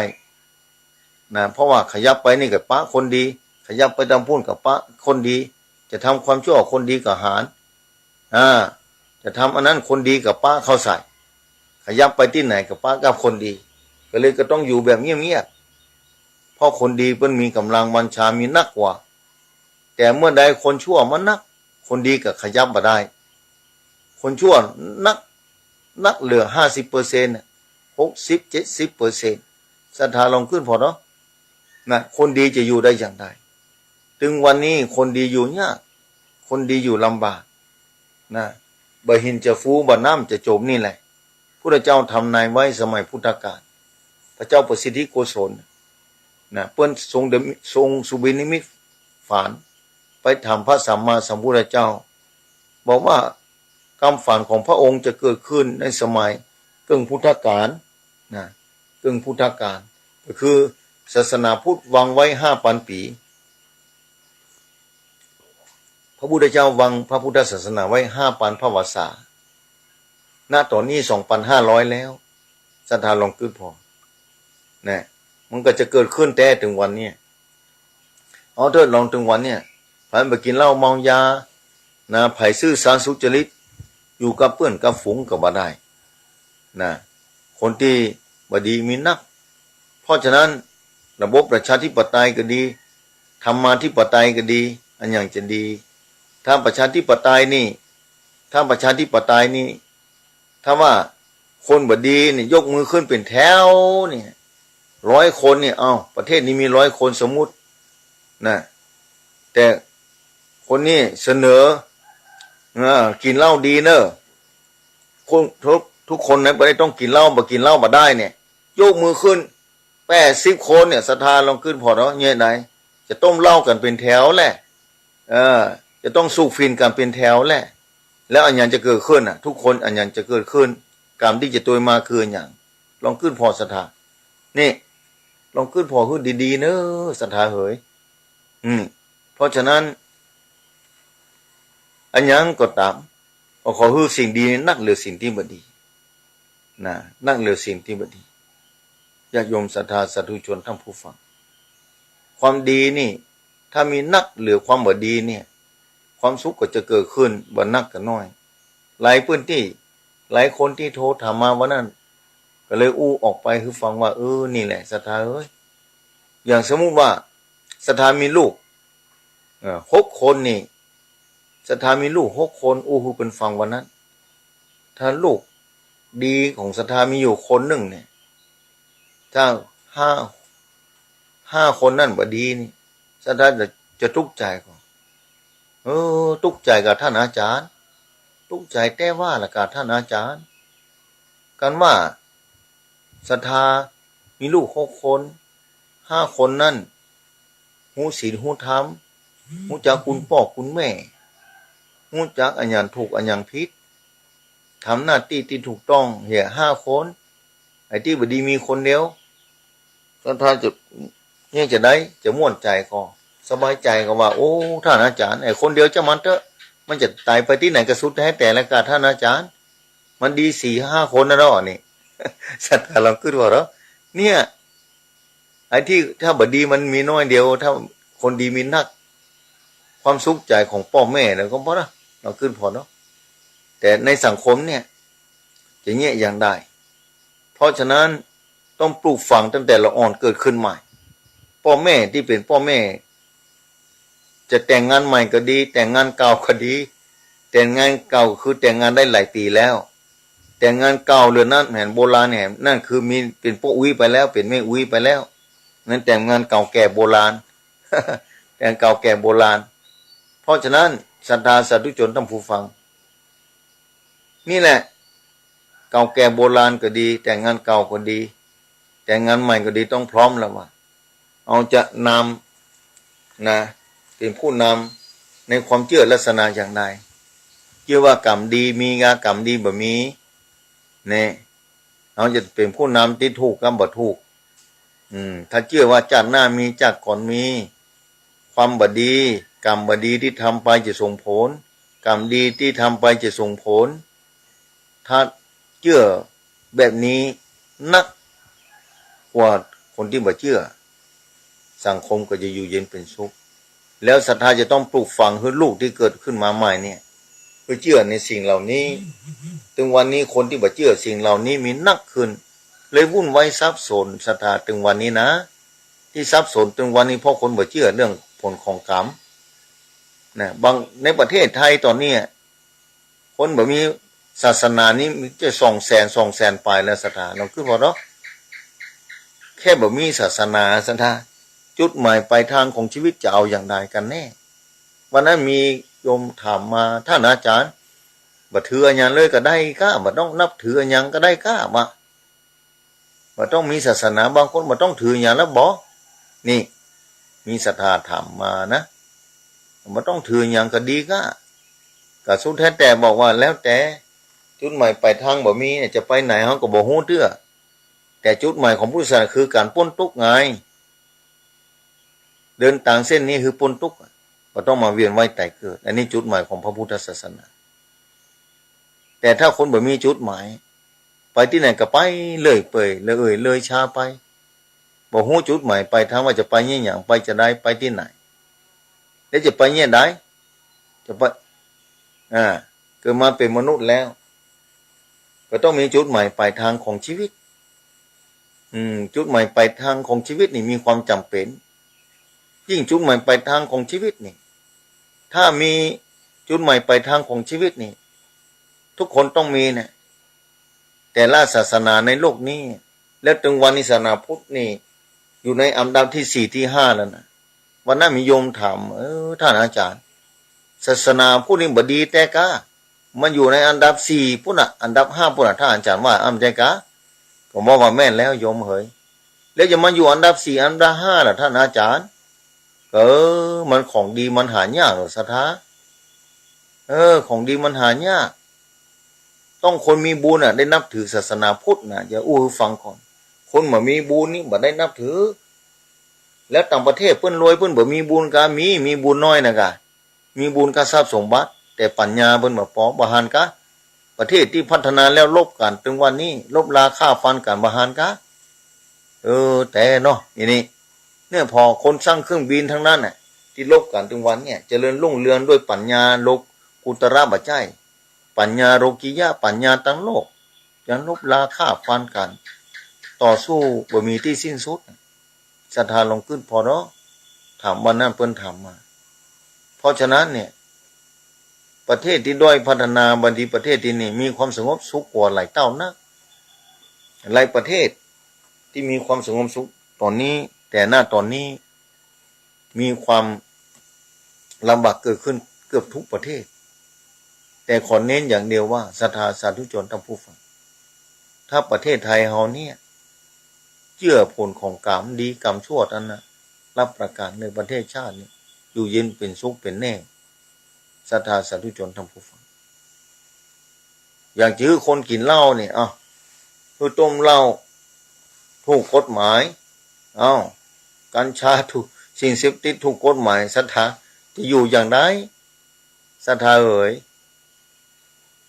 นะ เพราะว่าขยับไปนี่ก็ปะคนดี ขยับไปตางปู้นก็ปะคนดี จะทำความชั่วคนดีก็หาร อ่า จะทำอันนั้นคนดีก็ปะเข้าใส่ ขยับไปตี้ไหนก็ปะกับคนดี ก็เลยก็ต้องอยู่แบบเงียบๆ เพราะคนดีเปิ้นมีก๋ำลังบัญชามีนักกว่า แต่เมื่อใดคนชั่วมันนัก คนดีก็ขยับบ่ได้ คนชั่วนัก นักเหลือห้าสิบเปอร์เซ็นต์น่ะ หกสิบ เจ็ดสิบเปอร์เซ็นต์ ศรัทธาลองกึ๊ดผ่อเนาะ นะ คนดีจะอยู่ได้อย่างไร ตึงวันนี้คนดีอยู่ยาก คนดีอยู่ลำบาก นะ บ่าหินจะฟู บ่าน้ำจะจมนี่แหละ พุทธเจ้าทำนายไว้สมัยพุทธกาล พระเจ้าประสิทธิโกศล นะ เปิ้นทรงเด ทรงสุบินิมิตฝัน ไปถามพระสัมมาสัมพุทธเจ้า บอกว่ากำฝันของพระองค์จะเกิดขึ้นในสมัยเกิ่งพุทธกาล นะ เกิ่งพุทธกาล ก็คือศาสนาพุทธวางไว้ห้าปันปี๋ พระพุทธเจ้าวางพระพุทธศาสนาไว้ห้าปันพรรษา ณ ต๋อนนี้สองปันห้าร้อยแล้ว ศรัทธาลองกึ๊ดผ่อ นะ มันก็จะเกิดขึ้นแต๊ตึงวันเนี่ย เอาเถิด ลองตึงวันเนี่ย ใผบ่กิ๋นเหล้าเมายา นะ ใผซื่อสัตย์สุจริต อยู่กับเปื้อนกับฝูงก็บ่ได้ นะ คนตี้บ่ดีมีนัก เพราะฉะนั้นระบบประชาธิปไตยก็ดี ธรรมาธิปไตยก็ดี อะหยังจะดี ถ้าประชาธิปไตยนี่ ถ้าประชาธิปไตยนี่ ถ้าว่าคนบ่ดีนี่ยกมือขึ้นเป๋นแถวนี่ ร้อยคนนี่ เอ้า ประเทศนี้มีร้อยคนสมมุติ นะ แต่คนนี้เสนอ อ่า กิ๋นเหล้าดีเน่อ คน ทุก ทุกคนนะ บ่ได้ต้องกิ๋นเหล้า บ่กิ๋นเหล้าบ่ได้เนี่ย ยกมือขึ้น แปดสิบคนเนี่ย ศรัทธาลองกึ๊ดผ่อเนาะ เยียะใด จะต้มเหล้ากั๋นเป๋นแถวแหละ เออ จะต้องสูบฝิ่นกั๋นเป๋นแถวแหละ แล้วอะหยังจะเกิดขึ้นน่ะ ทุกคน อะหยังจะเกิดขึ้น ก๋รรมตี้จะตวยมาคืออะหยัง ลองกึ๊ดผ่อ ศรัทธา นี่ ลองกึ๊ดผ่อหื้อดีๆ เน่อ ศรัทธาเหย อืม เพราะฉะนั้น อะหยังก็ต๋าม ก็ขอหื้อสิ่งดีนักเหลือสิ่งตี้บ่ดี นะ นักเหลือสิ่งตี้บ่ดี ญาติโยมศรัทธาสาธุชนท่านผู้ฟัง ความดีนี่ ถ้ามีนักเหลือความบ่ดีเนี่ย ความสุขก็จะเกิดขึ้น บ่นักก็น้อย หลายพื้นตี้ หลายคนตี้โทรถามมาวันนั้น ก็เลยอู้ออกไปหื้อฟังว่า เออ นี่แหละ ศรัทธาเอ้ย อย่างสมมุติว่า ศรัทธามีลูก เอ่อ หกคนนี่ ศรัทธามีลูกหกคน อู้หื้อเปิ้นฟังวันนั้น ถ้าลูกดีของศรัทธามีอยู่คนนึ่งเนี่ย ถ้าห้า ห้าคนนั้นบ่ดีนี่ ศรัทธาจะ จะตุ๊กใจ๋ก่อ เออ ตุ๊กใจ๋ก่าต้านอาจ๋ารย์ ตุ๊กใจ๋แต๊ว่าละก่าต้านอาจ๋ารย์ กั๋นว่า ศรัทธามีลูกหกคน ห้าคนนั้น ฮู้ศีลฮู้ธรรม ฮู้จักคุณป้อคุณแม่ ฮู้จักอะหยังถูกอะหยังผิด ทำหน้าตี้ตี้ถูกต้องเหียห้าคน ไอ้ตี้บ่ดีมีคนเดียว ศรัทธาจะเยียะจะใด จะม่วนใจ๋ก่อ สบายใจ๋ก่อว่า โอ้ ต้านอาจ๋ารย์ ไอ้คนเดียวจ้างมันเต๊อะ มันจะต๋ายไปตี้ไหนก็สุดแต๊แต่ละก่าต้านอาจ๋ารย์ มันดีสี่ห้าคนนะเนาะนี่ ศรัทธาลองกึ๊ดผ่อเนาะ เนี่ย ไอ้ตี้ถ้าบ่ดีมันมีน้อยเดียว ถ้าคนดีมีนัก ความสุขใจ๋ของป้อแม่แล้วก็บ่นะ ลองกึ๊ดผ่อเนาะ แต่ในสังคมเนี่ย จะเยียะอย่างใด เพราะฉะนั้นต้องปลูกฝังตั้งแต่ละอ่อนเกิดขึ้นใหม่ ป้อแม่ตี้เป๋นป้อแม่ จะแต่งงานใหม่ก็ดี แต่งงานเก่าก็ดี แต่งงานเก่าคือแต่งงานได้หลายปี๋แล้ว แต่งงานเก่าเรือนนั้นแหมโบราณแหม นั่นคือมีเป๋นป้ออุ๊ยไปแล้ว เป๋นแม่อุ๊ยไปแล้ว นั้นแต่งงานเก่าแก่โบราณ แต่งเก่าแก่โบราณ เพราะฉะนั้นศรัทธาสาธุชนท่านผู้ฟัง นี่แหละ เก่าแก่โบราณก็ดี แต่งงานเก่าก็ดี แต่งงานใหม่ก็ดี ต้องพร้อมแล้วว่า เฮาจะนำนะ เป๋นผู้นำในความเจื้อลักษณะอย่างใด เจื้อว่ากรรมดีมีกา กรรมดีบ่มี เนี่ย เฮาจะเป๋นผู้นำตี้ถูกกาบ่ถูก อืม ถ้าเจื้อว่าจาติหน้ามี จาติก่อนมี ความบ่ดี กรรมบ่ดีตี้ทำไปจะส่งผล กรรมดีตี้ทำไปจะส่งผล ถ้าเจื้อแบบนี้นักกว่าคนตี้บ่เจื้อ สังคมก็จะอยู่เย็นเป๋นสุข แล้วศรัทธาจะต้องปลูกฝังหื้อลูกตี้เกิดขึ้นมาใหม่เนี่ย หื้อเจื้อในสิ่งเหล่านี้ ตึงวันนี้คนตี้บ่เจื้อสิ่งเหล่านี้มีนักขึ้น เลยวุ่นวายสับสน ศรัทธา ตึงวันนี้นะ ตี้สับสนตึงวันนี้เพราะคนบ่เจื้อเรื่องผลของกรรม นะ บาง ในประเทศไทยต๋อนนี้ คนบ่มีศาสนานี่มีจะสองแสน สองแสนปลายแล้ว ศรัทธา ลองกึ๊ดผ่อเนาะ แค่บ่มีศาสนา ศรัทธา จุดหมายปลายทางของชีวิตจะเอาอย่างใดกั๋นแน่ วันนั้นมีโยมถามมา ท่านอาจารย์ บ่ถืออะหยังเลยก็ได้ก้า บ่ต้องนับถืออะหยังก็ได้ก้า ว่า บ่ต้องมีศาสนา บางคนบ่ต้องถืออะหยังแล้วบ่ นี่ มีศรัทธาถามมานะ บ่ต้องถืออะหยังก็ดีก้า ก็สุดแท้แต่บอกว่าแล้วแต่ จุดหมายปลายทางบ่มีเนี่ย จะไปไหนเฮาก็บ่ฮู้เตื้อ แต่จุดหมายของพุทธศาสนาคือก๋านป๊นตุ๊กข์ไง เดินตางเส้นนี้คือป๊นตุ๊กข์ บ่ต้องมาเวียนว่ายตายเกิด อันนี้จุดหมายของพระพุทธศาสนา แต่ถ้าคนบ่มีจุดหมาย ไปตี้ไหนก็ไปเรื่อยเปื่อย เลยเอ่ยเลยชาไป บ่ฮู้จุดหมายปลายทางว่าจะไปเยียะหยัง ไปจะใด ไปตี้ไหน แล้วจะไปเยียะใด จะไป อ่า เกิดมาเป๋นมนุษย์แล้ว ก็ต้องมีจุดหมายปลายทางของชีวิต อืม จุดหมายปลายทางของชีวิตนี่มีความจ๋ำเป๋น ยิ่งจุดหมายปลายทางของชีวิตนี่ ถ้ามีจุดหมายปลายทางของชีวิตนี่ ทุกคนต้องมีเนี่ย แต่ละศาสนาในโลกนี้ แล้วตึงวันนี้ศาสนาพุทธนี่ อยู่ในอันดับตี้สี่ตี้ห้าแล้วนะ วันนั้นมีโยมถาม เออ ท่านอาจารย์ ศาสนาพุทธนี่บ่ดีแต๊ก้า มันอยู่ในอันดับสี่ปู้นน่ะ อันดับห้าปู้นน่ะ ท่านอาจารย์ว่า อ้ำใจ้ก้า ก็บอกว่าแม่นแล้วโยมเหย แล้วจะมาอยู่อันดับสี่อันดับห้าล่ะท่านอาจารย์ เออ มันของดีมันหายากเหรอศรัทธา เออ ของดีมันหายาก ต้องคนมีบุญน่ะ ได้นับถือศาสนาพุทธน่ะ จะอู้หื้อฟังก่อน คนบ่มีบุญนี่บ่ได้นับถือ แล้วต่างประเทศเปิ้นรวยเปิ้นบ่มีบุญกา มี มีบุญน้อยน่ะกา มีบุญกาทรัพย์สมบัติ แต่ปัญญาเปิ้นบ่ปอ บ่หันกา ประเทศตี้พัฒนาแล้วลบกั๋นตึงวันนี้ ลบราฆ่าฟันกั๋นบ่หันกา เออ แต่เนาะ อีนี่ เนี่ยผ่อคนสร้างเครื่องบินตังนั้นน่ะ ตี้ลบกั๋นตึงวันเนี่ย เจริญรุ่งเรืองด้วยปัญญาโลกุตระบ่ใจ้ ปัญญาโลกิยะ ปัญญาตางโลก ยังลบราฆ่าฟันกั๋น ต่อสู้บ่มีตี้สิ้นสุด ศรัทธาลองกึ๊ดผ่อเนาะ ถามวันนั้นเปิ้นถามมา เพราะฉะนั้นเนี่ย ประเทศตี้ด้อยพัฒนา บางทีประเทศตี้นี่มีความสงบสุขกว่าหลายเต้านัก หลายประเทศตี้มีความสงบสุขต๋อนนี้ แต่ณต๋อนนี้ มีความลำบากเกิดขึ้นเกือบทุกประเทศ แต่ขอเน้นอย่างเดียวว่า ศรัทธาสาธุชนท่านผู้ฟัง ถ้าประเทศไทยเฮาเนี่ย เจื้อผลของก๋รรมดีก๋รรมชั่วเต้านั้นนะ รับประกั๋นเลยประเทศชาตินี่ อยู่เย็นเป๋นสุขเป๋นแน่ ศรัทธาสาธุชนท่านผู้ฟัง อย่างจื้อคนกิ๋นเหล้านี่ เอ้า คือต้มเหล้าถูกกฎหมาย เอ้า กัญชาถูก สิ่งเสพติดถูกกฎหมาย ศรัทธาจะอยู่อย่างใด ศรัทธาเอ๋ย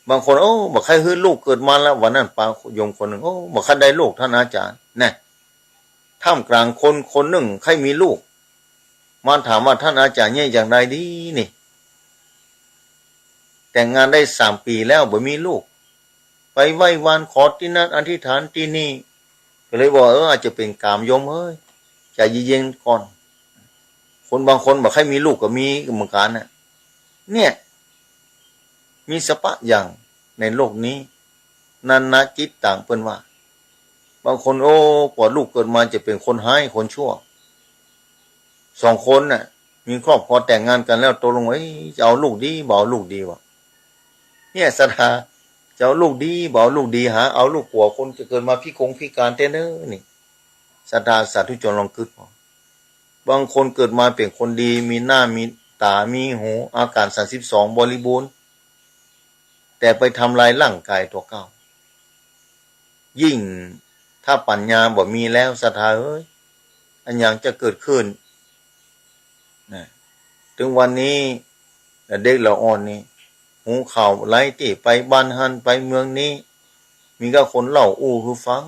บางคน โอ้ บ่ใค่หื้อลูกเกิดมาแล้ว วันนั้นปะโยมคนนึ่ง โอ้ บ่ใค่ได้ลูกท่านอาจารย์ แน่ ท่ามกลางคนคนนึ่งใค่มีลูก มาถามว่า ท่านอาจารย์เยียะอย่างใดดีนี่ แต่งงานได้สามปี๋แล้วบ่มีลูก ไปไหว้วานขอตี้นั้นอธิษฐานตี้นี่ ก็เลยว่า เออ อาจจะเป๋นก๋รรมโยมเอ๋ย ใจ๋เย็นๆก่อน คนบางคนบ่ใค่มีลูกก็มีเหมือนกั๋นน่ะ เนี่ย มีสภาพอย่างในโลกนี้ นานาจิตตัง เปิ้นว่า บางคน โอ้ กว่าลูกเกิดมาจะเป๋นคนฮ้ายคนชั่ว สองคนน่ะ มีครอบครัวแต่งงานกั๋นแล้ว ตกลงว่า เอ๊ะ จะเอาลูกดี บ่เอาลูกดีวะ เนี่ยศรัทธา จะเอาลูกดี บ่เอาลูกดี หาเอาลูกกั๋วคนจะเกิดมาพิกงพิการแต๊เน่อนี่ ศรัทธาสาธุชนลองกึ๊ดผ่อ บางคนเกิดมาเป๋นคนดี มีหน้า มีต๋า มีหู อาก๋านสามสิบสองบริบูรณ์ แต่ไปทำลายร่างก๋ายตั๋วเก่า ยิ่งถ้าปั๋ญญาบ่มีแล้ว ศรัทธาเอ๋ย อะหยังจะเกิดขึ้น นะ เถิงวันนี้ เด็กละอ่อนนี่ ฮู้ข่าวหลายตี้ ไปบ้านหั้นไปเมืองนี้ มีก้าคนเล่าอู้หื้อฟัง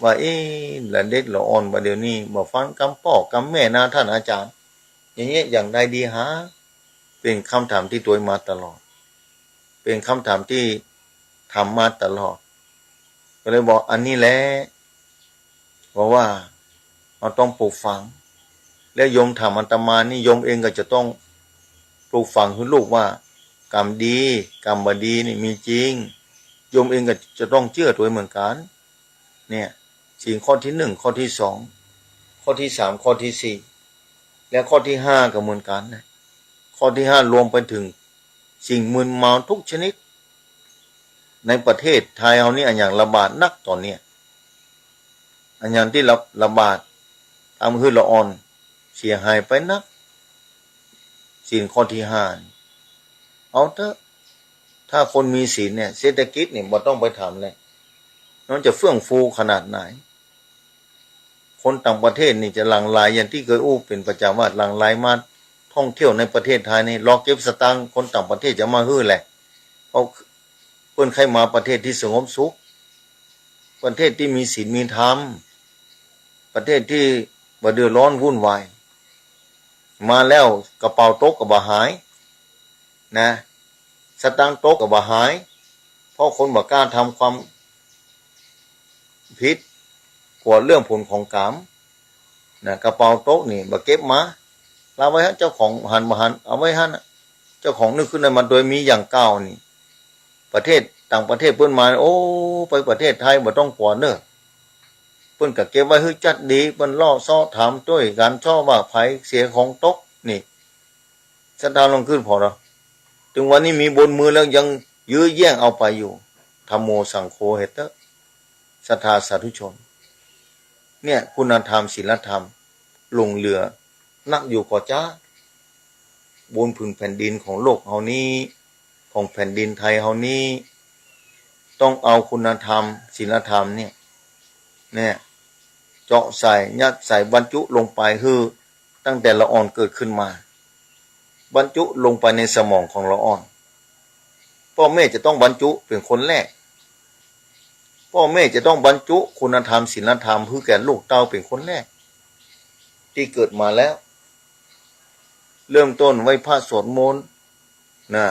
ว่า เอ๊ะ ละเด็กละอ่อนบ่าเดี่ยวนี้ บ่ฟังกำป้อกำแม่นา ต้านอาจ๋ารย์ อย่างเงี้ย อย่างใดดีหา เป๋นกำถามตี้ตวยมาตลอด เป๋นกำถามตี้ถามมาตลอด ก็เลยบอก อันนี้แหละ เพราะว่าเฮาต้องปลูกฝัง และโยมถามอาตมานี่ โยมเองก็จะต้องปลูกฝังหื้อลูกว่า กรรมดี กรรมบ่ดีนี่มีจริง โยมเองก็จะต้องเจื้อตวยเหมือนกั๋น เนี่ย ศีลข้อตี้หนึ่ง ข้อตี้สอง ข้อตี้สาม ข้อตี้สี่ และข้อตี้ห้าก็เหมือนกั๋นนะ ข้อตี้ห้ารวมไปเถิงสิ่งมึนเมาทุกชนิด ในประเทศไทยเฮานี่ อะหยังระบาดนักต๋อนเนี้ย อะหยังตี้ระ ระบาด ทำหื้อละอ่อนเสียหายไปนัก ศีลข้อตี้ห้านี่ เอาเต๊อะ ถ้าคนมีศีลเนี่ย เศรษฐกิจเนี่ยบ่ต้องไปถามแล้ว มันจะเฟื่องฟูขนาดไหน คนต่างประเทศนี่จะหลั่งไหล อย่างตี้เกยอู้เป๋นประจ๋ำว่า หลั่งไหลมาท่องเที่ยวในประเทศไทยนี่ รอเก็บสตางค์คนต่างประเทศจะมาหื้อแหละ เพราะเปิ้นใค่มาประเทศตี้สงบสุข ประเทศตี้มีศีลมีธรรม ประเทศตี้บ่เดือดร้อนวุ่นวาย มาแล้วกระเป๋าตกก็บ่หาย นะ สตางค์ตกก็บ่หาย เพราะคนบ่กล้าทำความผิด กั๋วเรื่องผลของกรรม นะ กระเป๋าตกนี่บ่เก็บมา ละไว้หั้น เจ้าของหันบ่หัน เอาไว้หั้นน่ะ เจ้าของนึกขึ้นได้มา โดยมีอย่างเก่านี่ ประเทศ ต่างประเทศเปิ้นมา โอ้ ไปประเทศไทยบ่ต้องกั๋วเน่อ เปิ้นก็เก็บไว้หื้อจั๊ดดี เปิ้นเลาะเซาะถามตวยกั๋น เซาะว่าใผเสียของตกนี่ ศรัทธาลองกึ๊ดผ่อเนาะ เถิงวันนี้มีบนมือแล้วยังยื้อแย่งเอาไปอยู่ ธัมโมสังโฆ เฮเต๊อะ ศรัทธาสาธุชน เนี่ย คุณธรรม ศีลธรรม หลงเหลือนักอยู่ก่อจ๊า บนผืนแผ่นดินของโลกเฮานี้ ของแผ่นดินไทยเฮานี้ ต้องเอาคุณธรรม ศีลธรรมเนี่ย เนี่ย เจาะใส่ ยัดใส่ บรรจุลงไปหื้อ ตั้งแต่ละอ่อนเกิดขึ้นมา บรรจุลงไปในสมองของละอ่อน ป้อแม่จะต้องบรรจุเป๋นคนแรก ป้อแม่จะต้องบรรจุคุณธรรม ศีลธรรม หื้อแก่ลูกเต้าเป๋นคนแรก ตี้เกิดมาแล้ว เริ่มต้นไหว้พระสวดมนต์ นะ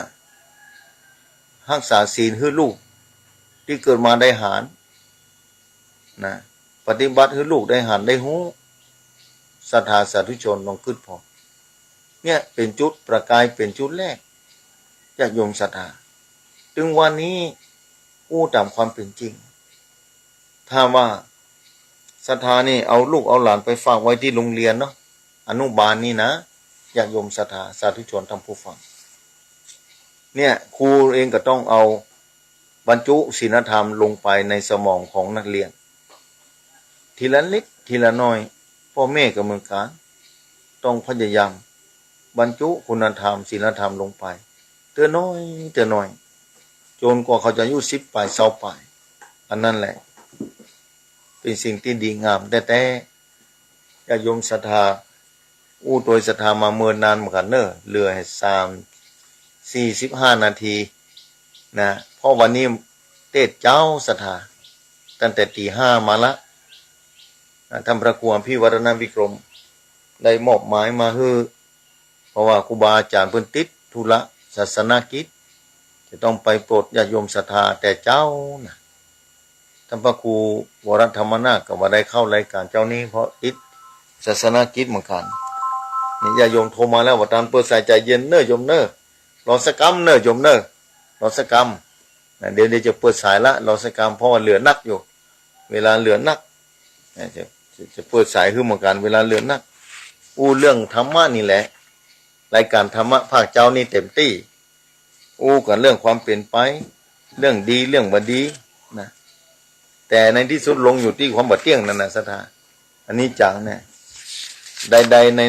ฮักษาศีลหื้อลูก ตี้เกิดมาได้หาญ นะ ปฏิบัติหื้อลูกได้หาญได้ฮู้ ศรัทธาสาธุชนลองกึ๊ดผ่อ เนี่ยเป๋นจุดประกาย เป๋นจุดแรก ญาติโยมศรัทธา เถิงวันนี้อู้ต๋ามความเป๋นจริง ถ้าว่าศรัทธานี่เอาลูกเอาหลานไปฝากไว้ตี้โรงเรียนเนาะ อนุบาลนี่นะ ญาติโยมศรัทธาสาธุชนท่านผู้ฟัง เนี่ย ครูเองก็ต้องเอาบรรจุศีลธรรมลงไปในสมองของนักเรียน ทีละนิดทีละหน่อย ป้อแม่ก็เหมือนกั๋น ต้องพยายามบรรจุคุณธรรม ศีลธรรมลงไป เตื้อน้อยเตื้อน้อย จ๋นกว่าเขาจะอายุสิบป๋าย ซาวป๋าย อันนั้นแหละ เป๋นสิ่งตี้ดีงามแต๊ๆ ญาติโยมศรัทธา อู้ตวยศรัทธามาเมินนานเหมือนกั๋นเน่อ เหลือแหมสาม สี่สิบห้านาที นะ เพราะวันนี้เตสน์เจ๊าศรัทธา ตั้งแต่ตี๋ห้ามาละ นะ ท่านพระครูอภิวัฒนวิกรม ได้มอบหมายมาหื้อ เพราะว่าครูบาอาจ๋ารย์เปิ้นติดธุระศาสนกิจ จะต้องไปโปรดญาติโยมศรัทธาแต่เจ๊านะ ท่านพระครูวรธรรมนาถก็บ่ได้เข้ารายก๋านเจ๊านี้ เพราะติดศาสนกิจเหมือนกั๋น นี่ญาติโยมโทรมาแล้ว ว่าตานเปิดสาย ใจ๋เย็นเน่อโยมเน่อ รอสักกำเน่อโยมเน่อ รอสักกำ นะ เดี๋ยว เดี๋ยวจะเปิดสายละ รอสักกำ เพราะว่าเหลือนักอยู่ เวลาเหลือนัก นะ จะ จะ จะเปิดสายหื้อเหมือนกั๋น เวลาเหลือนัก อู้เรื่องธรรมะนี่แหละ รายก๋านธรรมะภาคเจ๊านี่เต๋มตี้ อู้กั๋นเรื่องความเป๋นไป เรื่องดี เรื่องบ่ดี นะ แต่ในตี้สุดลงอยู่ตี้ความบ่เตี้ยงนั่นนะ ศรัทธา อนิจจังนะ ใดๆ ใน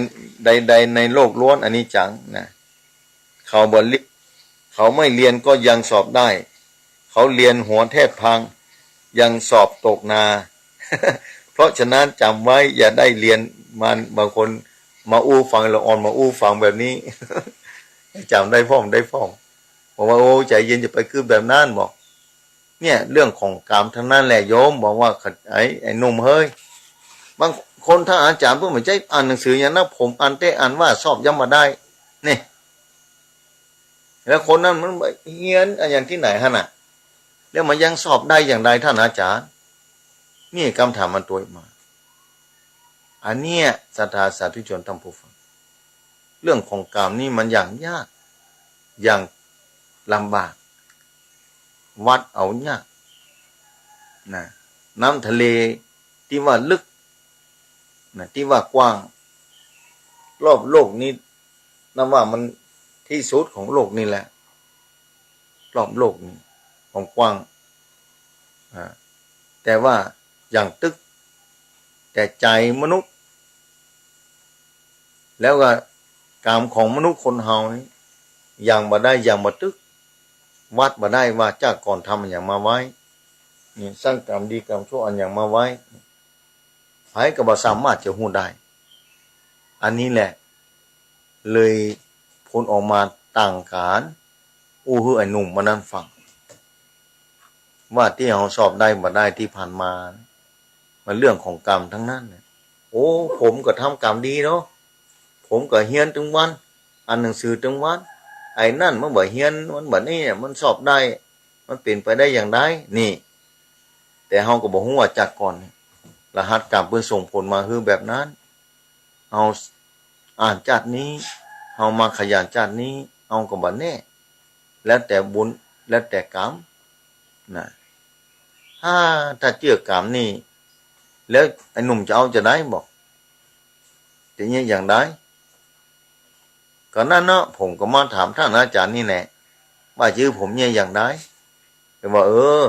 ใดๆ ในโลกล้วนอนิจจังนะ เขาบ่เรียน เขาไม่เรียนก็ยังสอบได้ เขาเรียนหัวแทบพัง ยังสอบตกนา เพราะฉะนั้นจ๋ำไว้ อย่าได้เรียนมัน บางคนมาอู้ฟังละอ่อน มาอู้ฟังแบบนี้ จ๋ำได้พ่อง ได้พ่อง บอกว่า โอ้ ใจ๋เย็น อย่าไปกึ๊ดแบบนั้น บอก เนี่ย เรื่องของกามทั้งนั้นแหละโยม บอกว่า ไอ้ ไอ้หนุ่มเฮ้ย บางคนถ้าอาจ๋ารย์เปิ้นบ่ใจ้อ่านหนังสืออย่างนั้น ผมอ่านแต๊อ่านว่าสอบยังบ่ได้ นี่ แล้วคนนั้นมันเฮียนอะหยังตี้ไหนหั้นน่ะ แล้วมันยังสอบได้อย่างไรท่านอาจารย์ นี่กำถามมันตวยมา อันเนี้ย ศรัทธาสาธุชนท่านผู้ฟัง เรื่องของกามนี่มันอย่างยาก อย่างลำบาก วัดเอายาก นะ น้ำทะเลตี้ว่าลึก นะ ตี้ว่ากว้าง รอบโลกนี้ นับว่ามันตี้สุดของโลกนี่แหละ รอบโลกนี้ความกว้าง อ่า แต่ว่าอย่างตึก แต่ใจ๋มนุษย์ แล้วก็กามของมนุษย์คนเฮานี่ ยังบ่ได้ ยังบ่ตึก วัดบ่ได้ว่าจากก่อนทำอะหยังมาไว้ นี่ สร้างกามดีกามชั่วอะหยังมาไว้ ใผก็บ่สามารถจะฮู้ได้ อันนี้แหละ เลยผลออกมาต่างก๋าน อู้หื้อไอ้หนุ่มมันนั้นฟัง ว่าตี้เฮาสอบได้บ่ได้ตี้ผ่านมา มันเรื่องของกามทั้งนั้นเนี่ย โอ้ ผมก็ทำกามดีเนาะ ผมก็เฮียนตึงวัน อ่านหนังสือตึงวัน ไอ้นั่นมันบ่เฮียน มันบ่นี่ มันสอบได้ มันเป๋นไปได้อย่างใด นี่ แต่เฮาก็บ่ฮู้ว่าจากก่อน รหัสกามเปิ้นส่งผลมาหื้อแบบนั้น เฮาอ่านจาตินี้ เฮามาขยันจาตินี้ เฮาก็บ่แน่ แล้วแต่บุญ แล้วแต่กาม นะ ถ้า ถ้าเจื้อกามนี่ แล้วไอ้หนุ่มจะเอาจะใดบอก จะเยียะอย่างใด ก็นั่นเนาะ ผมก็มาถามท่านอาจารย์นี่แหละ ว่าจะหื้อผมเยียะอย่างใด แต่ว่า เออ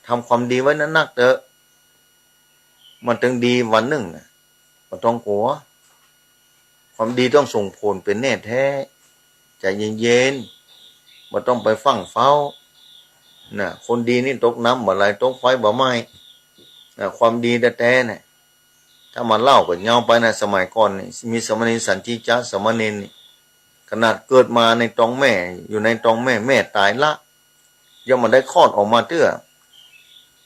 ทำความดีไว้นักๆ เต๊อะ มันตึงดีวันนึ่งน่ะ บ่ต้องกั๋ว ความดีต้องส่งผลเป๋นแน่แต๊ ใจ๋เย็นๆ บ่ต้องไปฟั่งเฟ้า นะ คนดีนี่ตกน้ำบ่ไหล ตกไฟบ่ไหม้ นะ ความดีแต๊ๆ เนี่ย ถ้ามาเล่าก็ยาวไปนะ สมัยก่อนนี่ มีสามเณรสัณจิจจะสามเณรนี่ ขนาดเกิดมาในต๊องแม่ อยู่ในต๊องแม่ แม่ต๋ายละ ยังบ่ได้คลอดออกมาเตื้อ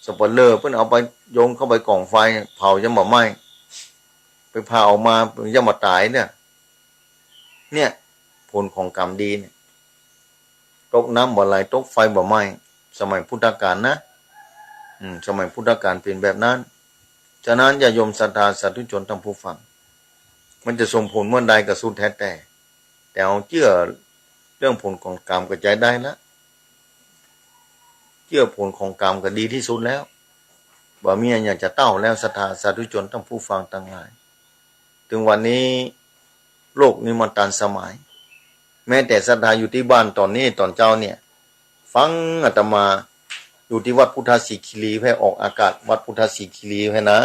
สัปเหร่อเปิ้นเอาไปโยนเข้าไปก๋องไฟ เผายังบ่ไหม้ ไปผ่าออกมายังบ่ต๋ายเนี่ย เนี่ย ผลของกามดีเนี่ย ตกน้ำบ่ไหล ตกไฟบ่ไหม้ สมัยพุทธกาลนะ อืม สมัยพุทธกาลเป๋นแบบนั้น ฉะนั้นญาติโยมศรัทธาสาธุชนท่านผู้ฟัง มันจะส่งผลเมื่อใดก็สุดแท้แต่ แต่เอาเจื้อเรื่องผลของกามก็ใจ๊ได้ละ เจื้อผลของกามก็ดีตี้สุดแล้ว บ่มีอะหยังจะเต้าแล้ว ศรัทธาสาธุชนท่านผู้ฟังตังหลาย เถิงวันนี้โลกนี้มันตันสมัย แม้แต่ศรัทธาอยู่ตี้บ้านต๋อนนี้ต๋อนเจ๊าเนี่ย ฟังอาตมาอยู่ตี้วัดพุทธสิขิริแพ่ ออกอากาศวัดพุทธสิขิริแพ่นะ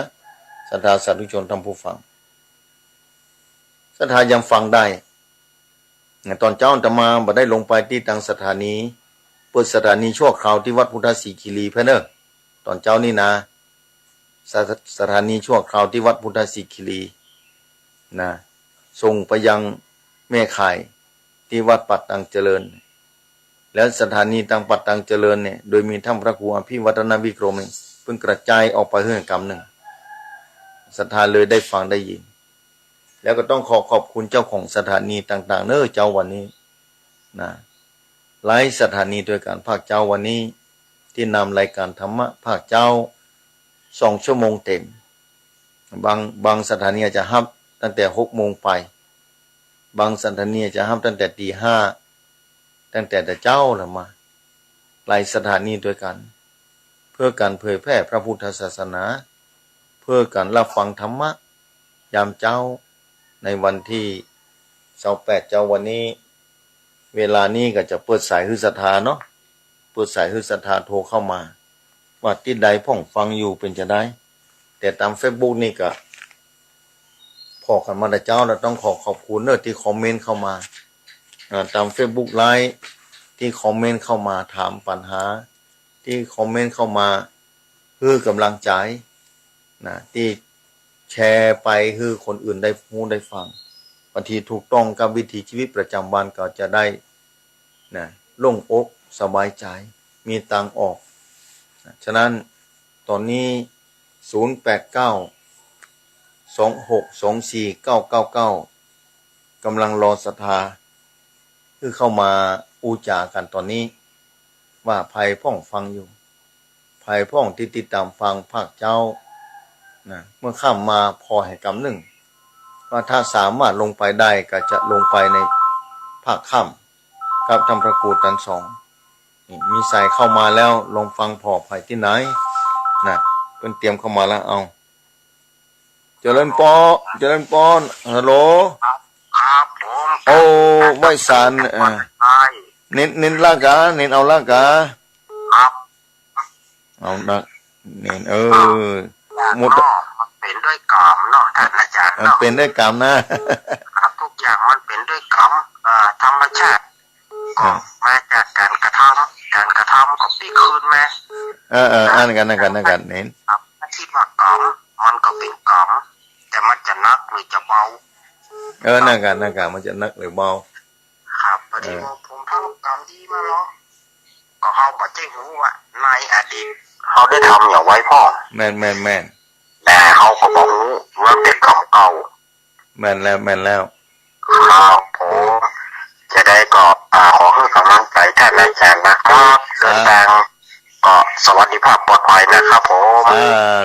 ศรัทธาสาธุชนท่านผู้ฟัง ศรัทธายังฟังได้ ต๋อนเจ๊าอาตมาบ่ได้ลงไปตี้ตังสถานี เปิดสถานีชั่วคราวตี้วัดพุทธสิขิริแพ่เน่อ ต๋อนเจ๊านี่นะ สถ- สถานีชั่วคราวตี้วัดพุทธสิขิรินะ ส่งไปยังแม่ข่ายตี้วัดปัดตังเจริญ แล้วสถานีตังปัดตังเจริญเนี่ย โดยมีท่านพระครูอภิวัฒนวิกรมเนี่ย เปิ้นกระจายออกไปหื้อกำนึ่ง ศรัทธาเลยได้ฟังได้ยิน แล้วก็ต้องขอขอบคุณเจ้าของสถานีต่างๆ เน่อเจ้าวันนี้นะ หลายสถานีตวยกั๋นภาคเจ๊าวันนี้ ตี้นำรายก๋านธรรมะภาคเจ๊าสองชั่วโมงเต๋ม บาง บางสถานีอาจจะฮับตั้งแต่หกโมงไป บางสถานีอาจจะฮับตั้งแต่ตี๋ห้า ตั้งแต่แต่เจ๊าละมา หลายสถานีตวยกั๋น เปื้อก๋านเผยแผ่พระพุทธศาสนา เปื้อก๋านฮับฟังธรรมะยามเจ๊า ในวันตี้ซาวแปดเจ๊าวันนี้ เวลานี้ก็จะเปิดสายหื้อศรัทธาเนาะ เปิดสายหื้อศรัทธาโทรเข้ามา ว่าตี้ใดพ่องฟังอยู่เป๋นจาใด แต่ต๋ามเฟซบุ๊กนี่ก็ ผ่อกั๋นมาแต่เจ๊าแล้ว ต้องขอขอบคุณเน้อตี้คอมเมนต์เข้ามา อ่า ต๋ามเฟซบุ๊กไลฟ์ตี้คอมเมนต์เข้ามา ถามปัญหา ตี้คอมเมนต์เข้ามา หื้อก๋ำลังใจ๋นะ ตี้แชร์ไปหื้อคนอื่นได้ฮู้ได้ฟัง บางทีถูกต้องกับวิถีชีวิตประจำวันก็จะได้ นะ โล่งอกสบายใจ๋ มีตางออก นะ ฉะนั้นต๋อนนี้ ศูนย์แปดเก้า สองหกสองสี่เก้าเก้าเก้า ก๋ำลังรอศรัทธา หื้อเข้ามาอู้จ๋ากั๋นต๋อนนี้ ว่าใผพ่องฟังอยู่ ใผพ่องตี้ติดต๋ามฟังภาคเจ๊า นะ เมื่อค่ำมาผ่อแหมกำนึ่ง ว่าถ้าสามารถลงไปได้ก็จะลงไปในภาคค่ำกับท่านพระครูตันสอง นี่มีสายเข้ามาแล้ว ลองฟังผ่อใผตี้ไหนนะ เปิ้นเตรียมเข้ามาแล้ว เอา เจริญปอน เจริญปอน ฮัลโหล ครับผม โอ้ ไหว้สาร เอ่อ เน้น เน้นละกา เน้นเอาละกา ครับ เอานะ เน้น เออ หมด มันเป๋นด้วยก๋รรมเนาะ ท่านอาจ๋ารย์เนาะ มันเป๋นด้วยก๋รรมนะ ครับ ทุกอย่างมันเป๋นด้วยก๋รรม อ่า ธรรมชาติ ก็ อ่า มาจากก๋านกระทำ ก๋านกระทำก็ปิ๊กคืนมา เออ เออ อันนั้นกั๋น อันนั้นกั๋น อันนั้นกั๋น เน้น ครับ ถ้าคิดว่าก๋รรม มันก็เป๋นก๋รรม แต่มันจะหนักหรือจะเบา เออ อันนั้นกั๋น อันนั้นกั๋น มันจะหนักหรือเบา ครับ พอดี เออ ว่าผมทำก๋รรมดีมาเนาะ ก็เฮาบ่ใจ้ฮู้ว่าในอดีตเฮาได้ทำหยังไว้พ่อง แม่น แม่น แม่น แต่เฮาก็บ่ฮู้ มันเป๋นก๋รรมเก่า แม่นแล้ว แม่นแล้ว ครับผม จะได้ก็ อ่า ขอหื้อก๋ำลังใจ๋ท่านอาจ๋ารย์นะครับ สาธุ เดินตางก็สวัสดิภาพปลอดภัยนะครับผม สา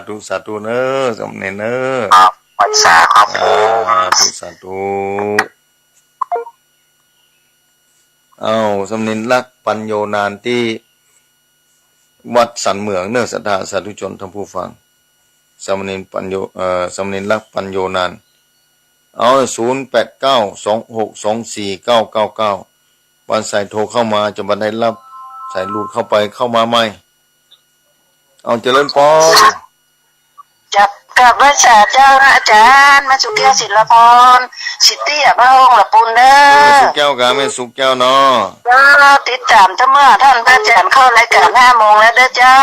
ธุ สาธุเน้อ สามเณรเน้อ ครับ ไหว้สาครับผม สาธุ สาธุ เอ้า สามเณรลักษณ์ปัญโญนานตี้วัดสันเหมืองเน้อ ศรัทธาสาธุชนท่านผู้ฟัง สามเณรปัญโญ เอ่อ สามเณรลักษณ์ปัญโญนาน เอา ศูนย์แปดเก้า สองหกสองสี่เก้าเก้าเก้า บ่าสายโทรเข้ามาจะบ่ได้ฮับ สายหลุดเข้าไปเข้ามาใหม่ เอา เจริญปอน จับ กราบไหว้สาเจ้านะอาจ๋ารย์ แม่สุแก้ว ศิลปร สิตี้อะ บ้านโฮงละปูนเน้อ แม่สุแก้วกา แม่สุแก้วเนาะ เจ้า ติดต๋ามเสมอ ท่านพระอาจ๋ารย์เข้ารายก๋านห้าโมงแล้วเน้อเจ้า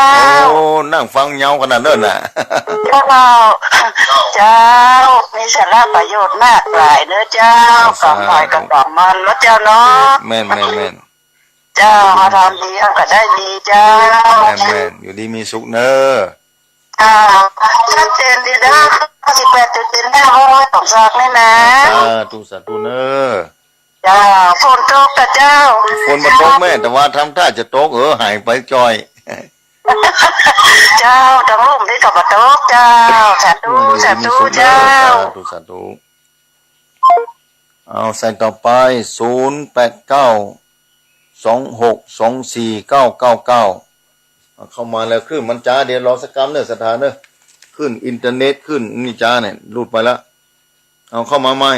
โอ้ นั่งฟังยาวขนาดนั้นน่ะ เจ้า เจ้า มีสาระประโยชน์มากหลายเน้อเจ้า สาธุ สองหน่อยก็สองมันเนาะเจ้าเนาะ แม่น แม่น แม่น เจ้า เฮาทำดีเฮาก็ได้ดีเจ้า แม่น แม่น อยู่ดีมีสุขเน้อ อ่า ชัดเจนดีเน้อ เก้าสิบแปดจุดเจ็ด เน้อ ห้องร้อยสองซอกนี่นะ สาธุ สาธุเน้อ เจ้า ฝนตกกะเจ้า ฝนบ่ตกแม่ แต่ว่าทำท่าจะตก เออ หายไปจ้อย เจ้า ตางลุ่มนี่ก็บ่ตกเจ้า สาธุ อยู่ดีมีสุขเน้อ สาธุเจ้า สาธุ สาธุ เอา สายต่อไป ศูนย์แปดเก้า สองหกสองสี่เก้าเก้าเก้า เอาเข้ามาแล้ว คลื่นมันจ๊า เดี๋ยวรอสักกำเน้อ ศรัทธาเน้อ คลื่นอินเทอร์เน็ต คลื่นนี่จ๊าเนี่ย หลุดไปละ เอาเข้ามาใหม่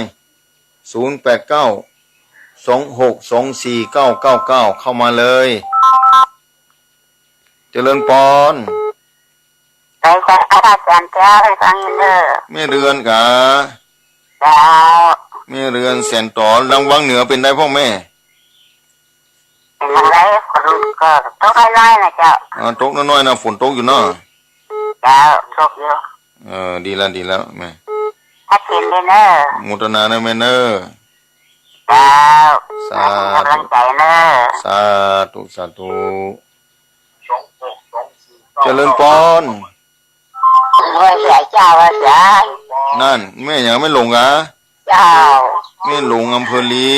ศูนย์แปดเก้า สองหกสองสี่เก้าเก้าเก้า เข้ามาเลย เจริญปอน ไปฟังพระอาจ๋ารย์เจ้า ไปฟังเน้อ แม่เรือนกา เจ้า แม่เรือนแสนต๋อ ทางวังเหนือเป๋นใดพ่องแม่ เป๋นจังใด ฝนก็ตกน้อยๆ นะเจ้า อ๋อ ตกน้อยๆ นะ ฝนตกอยู่เนาะ เจ้า ตกอยู่ เออ ดีแล้ว ดีแล้วแม่ ชัดเจนเลยเน้อ อนุโมทนาเน้อแม่เน้อ เจ้า สาธุ ก๋ำลังใจ๋เน้อ สาธุ สาธุ เจริญปอน ไหว้สาเจ้า ไหว้สา นั่น แม่หยัง แม่หลงกา เจ้า แม่หลงอำเภอลี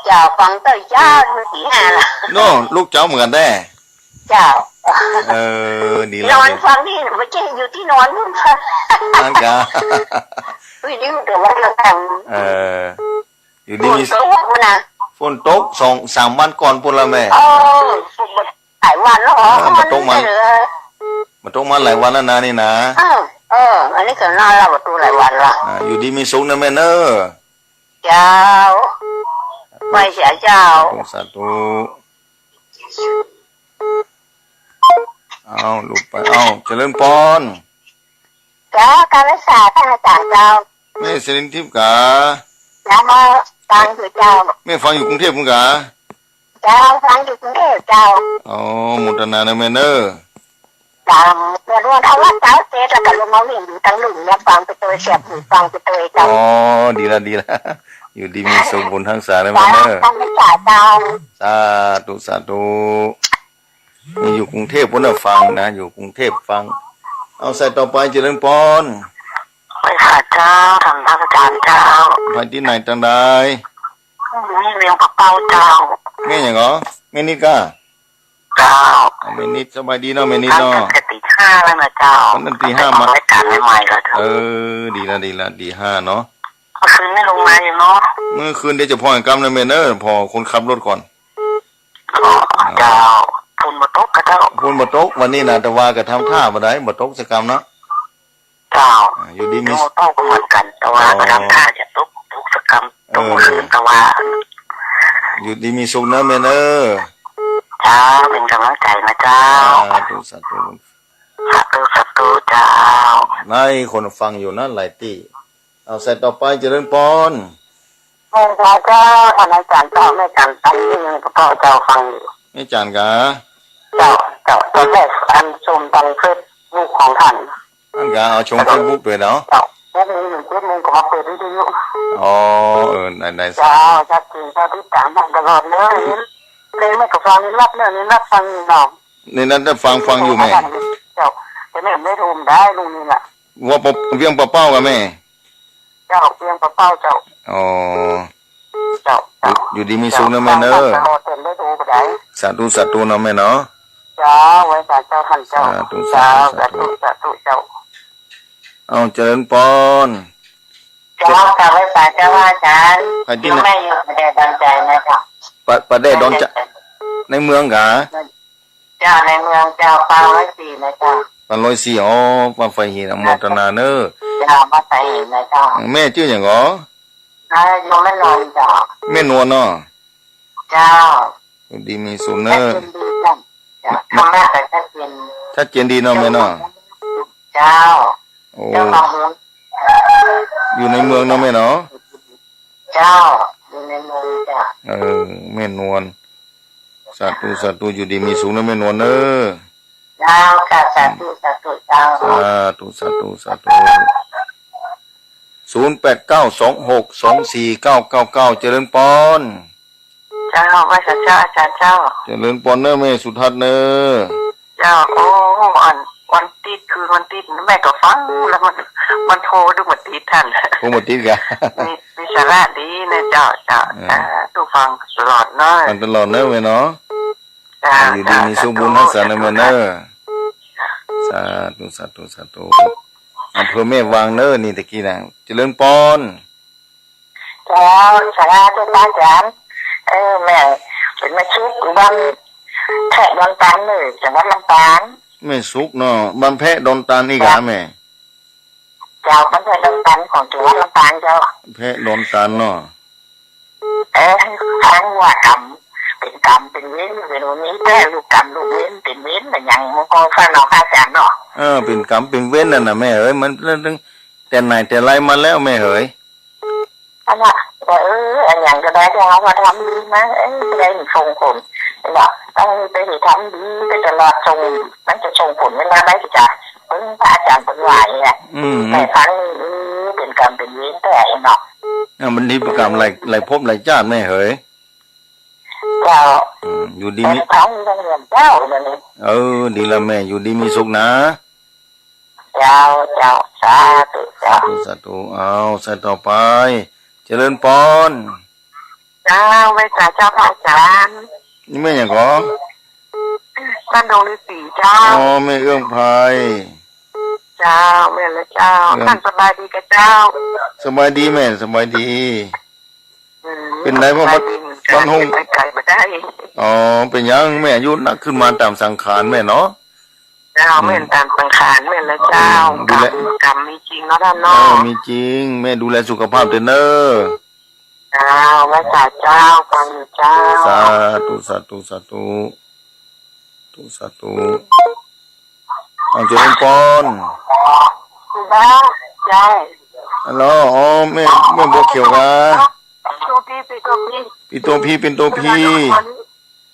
เจ้า ฟังเต้าเจ้า เมื่อกี้ห้าละ โน่ ลูกเจ้าเหมือนกั๋นแต๊ เจ้า เออ ดีแล้ว นอนฟังนี่ เมื่อกี้อยู่ตี้นอนนู่นค่ะ นั่นกา อุ้ย นี่มันเกิดวันเดียวกัน เออ อยู่ดีมี ฝนตกนะ ฝนตกสองสามวันก่อนปู้นละแม่ เออ ฝน หลายวันแล้วเหรอ เออ บ่ตกมา มันไม่ใช่เหรอ บ่ตกมาหลายวันแล้วนะนี่นะ เออ เออ อันนี้ก็น่าเล่าประตูหลายวันละ อ่า อยู่ดีมีสุขนะแม่เนอะ เจ้า ไปเสียเจ้า สาธุ สาธุ เอาลูกไป เอา เจริญปอน เจ้า กาลสาท่านอาจารย์เจ้า แม่สิรินทิพย์กา เจ้า ฟังอยู่เจ้า แม่ฟังอยู่กรุงเทพฯพุ้นกา เจ้า ฟังอยู่กรุงเทพฯเจ้า อ๋อ โมทนานะแม่เนอะ เจ้า เมื่อรวมเอาวัดเสาเสร็จแล้วก็ลงมาวิ่งอยู่ตังลุ่มเนี่ย ฟังไปโตย เสียบหูฟังไปโตยเจ้า อ๋อ ดีละ ดีละ อยู่ดีมีสุขบุญฮักษานะแม่เนอะ เจ้า กาลสาเจ้า สาธุ สาธุ นี่อยู่กรุงเทพฯพุ้นน่ะฟังนะ อยู่กรุงเทพฯฟัง เอาสายต่อไป เจริญปอน ไหว้สาเจ้า ท่านพระอาจารย์เจ้า ไปตี้ไหนตังใด นี่เวียงป่าเป้าเจ้า แม่หยังก่อ แม่นิดก่า เจ้า อ๋อ แม่นิด สบายดีเนาะ แม่นิดเนาะ ตั้งแต่ตีห้าแล้วนะเจ้า ตั้งแต่ตีห้ามา รายการใหม่ๆแล้วเจ้า เออ ดีละ ดีละ ตีห้าเนาะ เมื่อคืนได้ลงมาอยู่เนาะ เมื่อคืนเดี๋ยวจะผ่อนกำนะแม่เนอะ ผ่อคนขับรถก่อน อ๋อ เจ้า ฝนบ่ตกกาเจ้า ฝนบ่ตก วันนี้นะ แต่ว่าก็ทำท่าบ่ได้ บ่ตกสักกำเนาะ เจ้า อ่า อยู่ดีมี ฝนบ่ตกก็เหมือนกัน แต่ว่า อ๋อ ก็ทำท่าจะตก ตกสักกำ เออ ตกเมื่อคืนแต่ว่า อยู่ดีมีสุขเนอะแม่เนอะ เจ้า เป็นกำลังใจนะเจ้า สาธุ สาธุ สาธุ สาธุเจ้า นายคนฟังอยู่นะหลายตี้ เอาสายต่อไป เจริญปอน ไหว้สาเจ้า ท่านอาจารย์เจ้า แม่จันทร์ ฟังอยู่ พระเจ้าฟังอยู่ แม่จันทร์กา เจ้า เจ้า ตอนแรกอันชมทางเฟซบุ๊กของท่าน อันกา เอาชมเฟซบุ๊กไปเนาะ เจ้า เฟซบุ๊กหนึ่ง เฟซบุ๊กก็มาเปิดวิทยุ อ๋อ เออ ได้ ได้ เจ้า ชัดเจน เจ้า ติดตามท่านตลอดเลย เพลงแม่ก็ฟัง นินรับเนอะ นินรับฟังอยู่เนาะ นินรับฟัง ฟังอยู่แม่ เจ้า แต่แม่ไม่โทรได้ลุงนี่น่ะ ว่าปะ เวียงป่าเป้ากาแม่ เจ้า เวียงป่าเป้าเจ้า อ๋อ เจ้า อยู่ อยู่ดีมีสุขนะแม่เนอะ เจ้า เต็มได้ดูก็ได้ สาธุ สาธุเนาะแม่เนาะ เจ้า ไหว้สาเจ้าท่านเจ้า สาธุ เจ้า สาธุ สาธุ สาธุเจ้า เอาเจริญปอน เจ้า กราบไหว้สาเจ้าอาจารย์ ไปตี้ไหน อยู่แม่อยู่ป่าแดดดอนชัยนะเจ้า ป่า ป่าแดดดอนชัย ในเมืองกา เจ้า ในเมืองเจ้า ป่าร้อยสี่นะเจ้า ป่าร้อยสี่ อ๋อ ป่าไฟหิน อนุโมทนาเนอะ เจ้า ป่าไฟหินนะเจ้า แม่จื้อหยังก่อ อ่า อยู่แม่นวลเจ้า แม่นวลเนาะ เจ้า อยู่ดีมีสุขเนอะ ชัดเจนดีเจ้า เจ้า ธรรมะก็ชัดเจน ชัดเจนดีเนาะแม่เนาะ เจ้า โอ้ เจ้า อยู่ในเมืองเนาะแม่เนาะ เจ้า อยู่ในเมืองเจ้า เออ แม่นวล สาธุ สาธุ อยู่ดีมีสุขนะแม่นวลเนอะ เจ้าค่ะ สาธุ สาธุเจ้า สาธุ สาธุ สาธุ ศูนย์แปดเก้าสองหกสองสี่เก้าเก้าเก้า เจริญปอน เจ้า ไหว้สาเจ้าอาจารย์เจ้า เจริญปอนเนอะแม่สุทัศน์เนอะ เจ้า โอ้ อัน วันติด คืนวันติด แม่ก็ฟังแล้วมัน มันโทรดูมันติดท่าน โทรมาติดกา มี มีสาระดีนะเจ้า เจ้า เออ สาธุ ฟังตลอดเนาะ ฟังตลอดเนอะแม่เนาะ เจ้า อยู่ดีมีสุขบุญฮักษาเนอะแม่เนอะ สาธุ สาธุ สาธุ อำเภอแม่วางเนอะ นี่ตะกี้นะ เจริญปอน เจ้า สาธุพระอาจารย์ เออ แม่ เป๋นแม่สุข บ้านแพะดอนตาลเลย จังหวัดลำปาง แม่สุขเนาะ บ้านแพะดอนตาลนี่กาแม่ เจ้า บ้านแพะดอนตาลของจังหวัดลำปางเจ้า แพะดอนตาลเนาะ เออ ฟังว่ากรรม เป๋นกรรมเป๋นเวร เป๋นวันนี้แท้ ลูกกรรมลูกเวร เป๋นเวรอะหยัง มันก็ฟังเนาะพระอาจารย์เนาะ เออ เป๋นกรรมเป๋นเวรนั่นน่ะแม่เอ๋ย มันเรื่อง แต่ไหนแต่ไรมาแล้วแม่เหย อันน่ะ ว่า เออ อันหยังก็ได้ที่เฮาว่าทำดีมา เออ ได้ส่งผล เนาะ ต้องไปเฮ็ดทำดีไปตลอด ส่ง มันจะส่งผลเวลาใด๋สิจ๊ะ เบิ่งพระอาจารย์เปิ้นว่าอย่างเงี้ย อืม แต่ครั้งนี้ เออ เป๋นกรรมเป๋นเวรแท้เนาะ อ่ะ มันดีเป๋นกรรมหลาย หลายภพหลายจาติแม่เหย เจ้า อืม อยู่ดีมี แต่ครั้งนี้ต้องเรียนเจ้าเดี๋ยวนี้ เออ ดีละแม่ อยู่ดีมีสุขนะ เจ้า เจ้า สาธุ เจ้า สาธุ สาธุ เอา สายต่อไป เจริญปอน เจ้า ไหว้สาเจ้าพระอาจารย์ นี่แม่หยังก่อ บ้านดงฤๅษีเจ้า อ๋อ แม่เอื้องไพร เจ้า แม่นละเจ้า เอื้อง ท่านสบายดีกาเจ้า สบายดีแม่ สบายดี อืม เป๋นไดพ่อ สบายดีเหมือนกั๋น บ้านห้อง ไปไกลบ่ได้ อ๋อ เป๋นหยัง แม่อายุนักขึ้นมาต๋ามสังขารแม่เนาะ เจ้า อืม แม่นต๋ามสังขารแม่นแหละเจ้า อืม ดูแล กรรม กรรมมีจริงเนาะต้านเนาะ เออ มีจริง แม่ดูแลสุขภาพเต๊อะเน่อ เจ้า ไหว้สาเจ้า ฟังอยู่เจ้า สาธุ สาธุ สาธุ สาธุ เอาเจริญปอน เจ้า ฮัลโหล อ๋อ แม่ แม่บัวเขียวกา ปิดตั๋วพี้ ปิดตั๋วพี้ ปิดตั๋วพี้ ปิดตั๋วพี้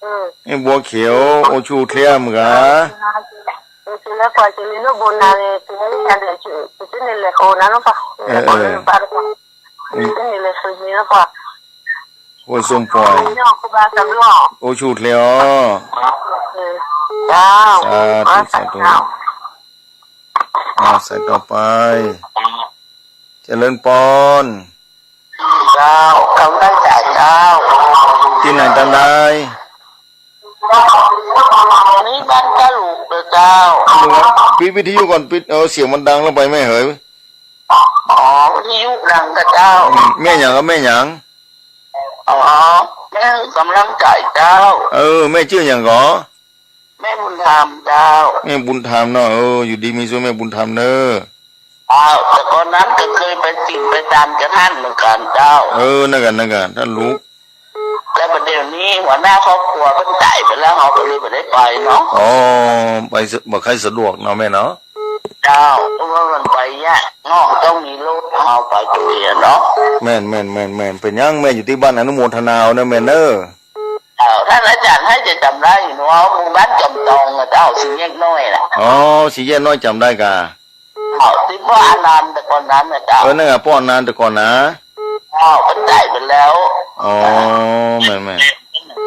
เออ แม่บัวเขียว โอชูเคลียมกา เออ คือแล้วกว่าจะเรียนรู้บุญนะเนี่ย คือแล้วจะเรียนชื่อ ชื่อนี่แหละ โคนั้นหรือเปล่า เออ เออ เออ นี่แหละ คือนี่หรือเปล่า ห้วยส้มป่อย นี่เนาะ ครูบาสำรอง โอชูเคลียม เออ เจ้า สาธุ สาธุ เจ้า อ่า สายต่อไป เจริญปอน เจ้า กำลังใจเจ้า ตี้ไหนตางใด นี่บ้านกะหลุกเด้อเจ้า ปิดวิทยุก่อน ปิด เออ เสียงมันดังแล้วไปแม่เหย อ๋อ วิทยุดังกะเจ้า อืม แม่หยังก็แม่หยัง อ๋อ แม่กำลังใจเจ้า เออ แม่จื้อหยังก่อ แม่บุญธรรมเจ้า แม่บุญธรรมเนาะ เออ อยู่ดีมีสุขแม่บุญธรรมเน่อ อ้าว แต่ก่อนนั้นก็เคยไปติดไปตามกับท่านเหมือนกันเจ้า เออ นั่นกะ นั่นกะ ต้านลูก แล้วประเดี๋ยวนี้หัวหน้าครอบครัวเปิ้นต๋ายไปแล้ว เฮาก็เลยบ่ได้ไปเนาะ อ๋อ ไปสะ บ่ค่อยสะดวกเนาะแม่เนาะ เจ้า เพราะว่ามันไปยากเนาะ ต้องมีรถเฮาไปตัวเดียวเนาะ แม่น แม่น แม่น แม่น เป๋นหยังแม่อยู่ตี้บ้านอนุโมทนาเอาเน่อแม่เน่อ เจ้า ต้านอาจ๋ารย์น่าจะจ๋ำได้อยู่เนาะ หมู่บ้านจอมตองอะเจ้า สี่แยกน้อยน่ะ อ๋อ สี่แยกน้อยจ๋ำได้กา เจ้า ตี้ป้ออานันต์แต่ก่อนนั้นน่ะเจ้า เออ นั่นกะ ป้ออานันต์แต่ก่อนนะ เจ้า เปิ้นต๋ายไปแล้ว อ๋อ แม่น แม่น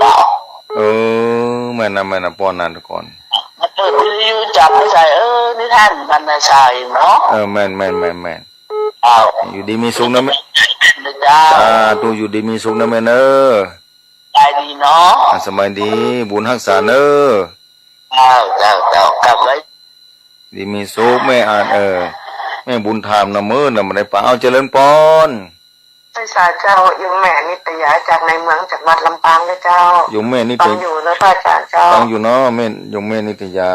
เจ้า เออ แม่นนะ แม่นนะ ป้ออานันต์แต่ก่อน มาเปิดวิทยุจับมาใส่ เออ นี่ต้านบรรณชัยเนาะ เออ แม่น แม่น แม่น แม่น เจ้า อยู่ดีมีสุขเน่อแม่ เจ้า สาธุ อยู่ดีมีสุขเน่อแม่เน่อ สบายดีเนาะ อ่ะ สบายดี บุญฮักษาเน่อ เจ้า เจ้า เจ้า กลับไว้ ดีมีสุขแม่อ่าน เออ แม่บุญธรรมเน่อ มื้อเน่อบ่ได้ไป เอาเจริญปอน ไหว้สาเจ้า โยมแม่นิตยาจากในเมืองจังหวัดลำปางเน่อเจ้า โยมแม่นิตยา ฟังอยู่เน่อพระอาจ๋ารย์เจ้า ฟังอยู่เนาะแม่ โยมแม่นิตยา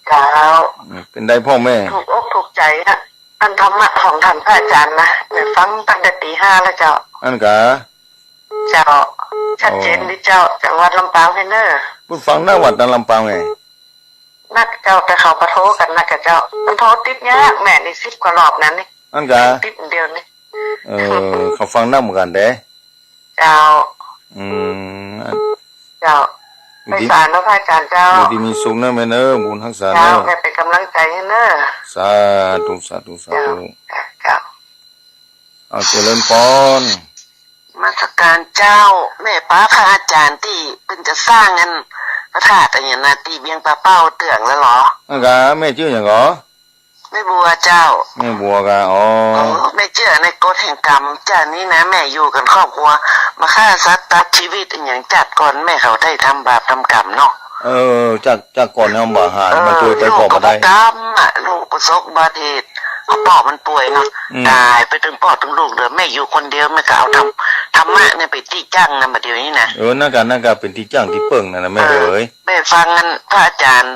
เจ้า อืม เป๋นใดพ่องแม่ ถูกอกถูกใจ๋อะ อันธรรมะของต้านพระอาจ๋ารย์นะ แม่ฟังตั้งแต่ตี๋ห้าแล้วเจ้า อั้นกา เจ้า ชัดเจนดีเจ้า อ๋อ จังหวัดลำปางเน่อ ปุ้นฟังหน้าวัดนะลำปางไง นักเจ้า แต่เขาก็โทรกั๋นนักกะเจ้า มันโทรติดยาก แม่นี่สิบกว่ารอบนั้นนี่ อั้นกา ติดเดียวนี่ เออ เขาฟังหน้าเหมือนกั๋นเด้ เจ้า อืม เจ้า อยู่ดี ไหว้สาเนาะพระอาจ๋ารย์เจ้า อยู่ดีมีสุขเน่อแม่เน่อ บุญฮักษาเน่อ เจ้า แม่เป๋นก๋ำลังใจ๋หื้อเน่อ สาธุ สาธุ สาธุ เจ้า เอาเจริญปอน นมัสก๋ารเจ้า แม่ปะพระอาจ๋ารย์ตี้เปิ้นจะสร้างอันพระธาตุอันหยังนะ ตี้เวียงป่าเป้าเตื้องแล้วเหรอ อั้นกา แม่จื้อหยังก่อ แม่บัวเจ้า แม่บัวกา อ๋อ อ๋อ แม่จื้อในกฎแห่งกรรม จ้า นี่นะ แม่อยู่กั๋นครอบครัว บ่ฆ่าสัตว์ตัดจีวิตอะหยัง จาติก่อนแม่เขาได้ทำบาปทำกรรมเนาะ เออ จาติ จาติก่อนเนาะ บ่หา เออ มาจ้วยไป ลูกก็บ่ได้ กรรมอะ ลูกประสบอุบัติเหตุ เขาป้อมันป่วยเนาะ อืม ต๋ายไปตึงป้อตึงลูกเด้อ แม่อยู่คนเดียว แม่ก็เอาธรรม ธรรมะเนี่ยเป๋นตี้จั้งนะ บ่าเดี่ยวนี้นะ เออ นั่นกะ นั่นกะเป๋นตี้จั้งตี้เปิ้งนั่นนะแม่เอ๋ย แม่ฟังอันพระอาจ๋ารย์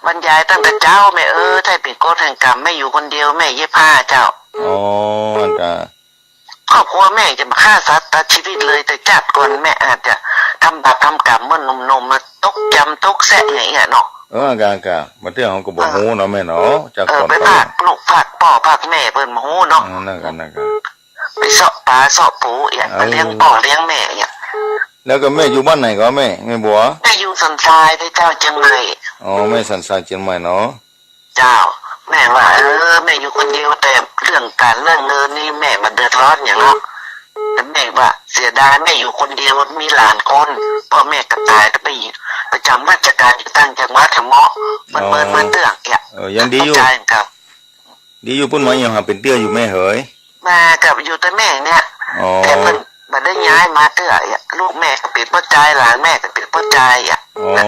บรรยายตั้งแต่เจ๊า แม่เอ๋ย ถ้าเป๋นกฎแห่งกรรม แม่อยู่คนเดียว แม่เย็บผ้าเจ้า อ๋อ อั้นกา ครอบครัวแม่จะบ่ฆ่าสัตว์ตัดจีวิตเลย แต่จาติก่อนแม่อาจจะทำบาปทำกรรมเมื่อหนุ่มๆ มาตกจำตกแซะอย่างเงี้ยเนาะ เออ อั้นกา อั้นกา บ่าเตื้องเฮาก็บ่ฮู้เนาะแม่เนาะ จาติก่อน เออ ไปพรากลูกพรากป้อพรากแม่เปิ้นบ่ฮู้เนาะ เออ นั่นกะ นั่นกะ ไปเซาะป๋าเซาะปู๋อย่าง เออ ไปเลี้ยงป้อเลี้ยงแม่อย่าง แล้วก็แม่อยู่บ้านไหนก่อแม่ แม่บัว แม่อยู่สันทรายเน่อเจ้า เจียงใหม่ อ๋อ แม่สันทรายเจียงใหม่เนาะ เจ้า แม่ว่า เออ แม่อยู่คนเดียว แต่เรื่องก๋านเรื่องเงินนี่แม่บ่เดือดร้อนหยังหรอก แต่แม่ว่าเสียดายแม่อยู่คนเดียว มีหลานคน ป้อแม่ก็ต๋าย แต่ไปประจำราชก๋านอยู่ต่างจังหวัด เถาะเมาะ มัน อ๋อ เมินมาเตื้องเนี่ย เออ ยังดีอยู่ เข้าใจ๋กับ ดีอยู่ ปุ้นมายังหาเป๋นเตื้ออยู่แม่เหย มากับอยู่แต่แม่เนี่ย อ๋อ แต่เปิ้นบ่ได้ย้ายมาเตื้ออะ ลูกแม่ก็เป๋นป้อจาย หลานแม่ก็เป๋นป้อจายอะ อ๋อ นะ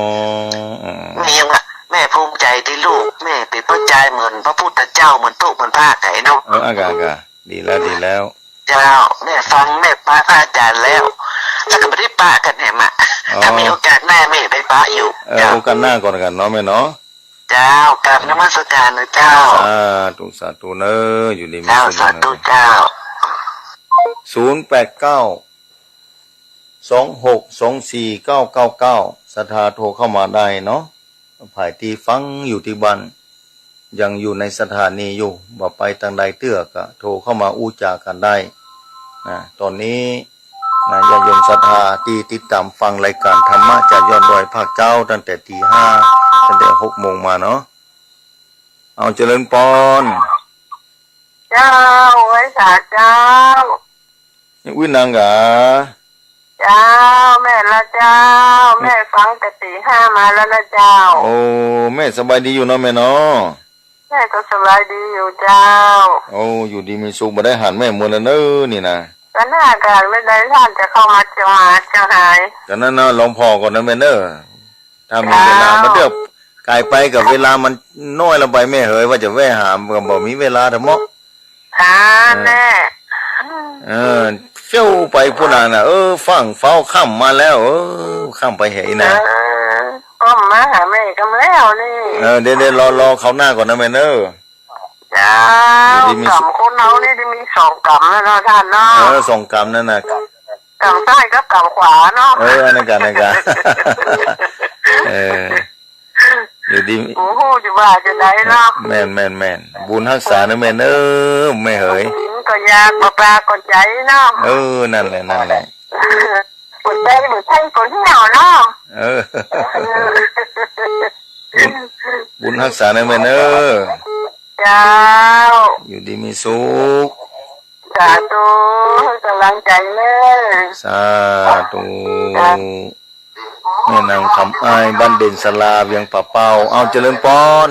อ๋อ แม่ยังว่า แม่ภูมิใจ๋ตี้ลูกแม่เป๋นป้อจายเหมือนพระพุทธเจ้า เหมือนตุ๊เหมือนพระไก่เนาะ เออ อั้นกา อั้นกา ดีแล้ว ดีแล้ว เจ้า แม่ฟังแม่ปะพระอาจ๋ารย์แล้ว แล้วก็บ่ได้ปะกั๋นแหมอะ อ๋อ ถ้ามีโอกาสหน้าแม่ไปปะอยู่ เออ เจ้า โอกาสหน้าก่อนกั๋นเนาะแม่เนาะ เจ้า กราบนมัสการนะเจ้า สาธุ สาธุเน่อ อยู่ดีมีสุข เจ้า สาธุเจ้า ศูนย์แปดเก้า สองหกสองสี่เก้าเก้าเก้า ศรัทธาโทรเข้ามาได้เนาะ ใผตี้ฟังอยู่ตี้บ้าน ยังอยู่ในสถานีอยู่ บ่ไปตางใดเตื้อก็โทรเข้ามาอู้จ๋ากั๋นได้นะ ต๋อนนี้นะ ญาติโยมศรัทธาตี้ติดต๋ามฟังรายก๋านธรรมะจากยอดดอยภาคเจ๊าตั้งแต่ตีห้า ตั้งแต่หกโมงมาเนาะ เอาเจริญปอน เจ้า ไหว้สาเจ้า นี่อู้นังก๋า เจ้า แม่ละเจ้า แม่ฟังแต่ตีห้ามาแล้วนะเจ้า โอ้ แม่สบายดีอยู่เนาะแม่เนาะ แม่ก็สบายดีอยู่เจ้า โอ้ อยู่ดีมีสุข บ่ได้หันแม่เมินแล้วเน่อนี่นะ ก็หน้าก็ไม่ได้ท่านจะเข้ามาเจียงมาเจียงหาย ก็นั่นนะ ลองผ่อก่อนนะแม่เน่อ ถ้ามีเวลา เจ้า บ่าเตื้อก๋ายไปก็เวลามันน้อยละไปแม่เหย ว่าจะแวะหาก็บ่มีเวลาเถาะเมาะ หา เออ แน่ เออ เที่ยวไปปู้นน่ะ เออ ฟั่งฟ้าค่ำมาแล้ว เออ ค่ำไปเหยนะ เออ ก็มาหาแม่ก็แล้วนี่ เออ เดี๋ยว เดี๋ยว รอ รอคราวหน้าก่อนนะแม่เน่อ เจ้า อยู่ดีมีสุข ก๋ำคนเฮานี่ได้มีสองก๋ำแล้วเนาะท่านเนาะ เออ สองก๋ำนั่นน่ะ ก๋ำซ้ายกับก๋ำขวาเนาะ เออ อันนั้นกั๋น อันนั้นกั๋น เออ อยู่ดี โอ้โห จะว่าจะได้เนาะ แม่น แม่น แม่น บุญฮักษาเน่อแม่เน่อ แม่เหย ก็อยาก บ่ปากก็ใจ๋เนาะ เออ นั่นแหละ นั่นแหละ ปวดใจ ปวดใจ ปวดหัวเนาะ เออ บุญ บุญฮักษาเน่อแม่เน่อ เจ้า อยู่ดีมีสุข สาธุ ก๋ำลังใจ๋เน่อ สาธุ เจ้า แม่นางคำอ้าย บ้านเด่นสลา เวียงป่าเป้า เอาเจริญปอน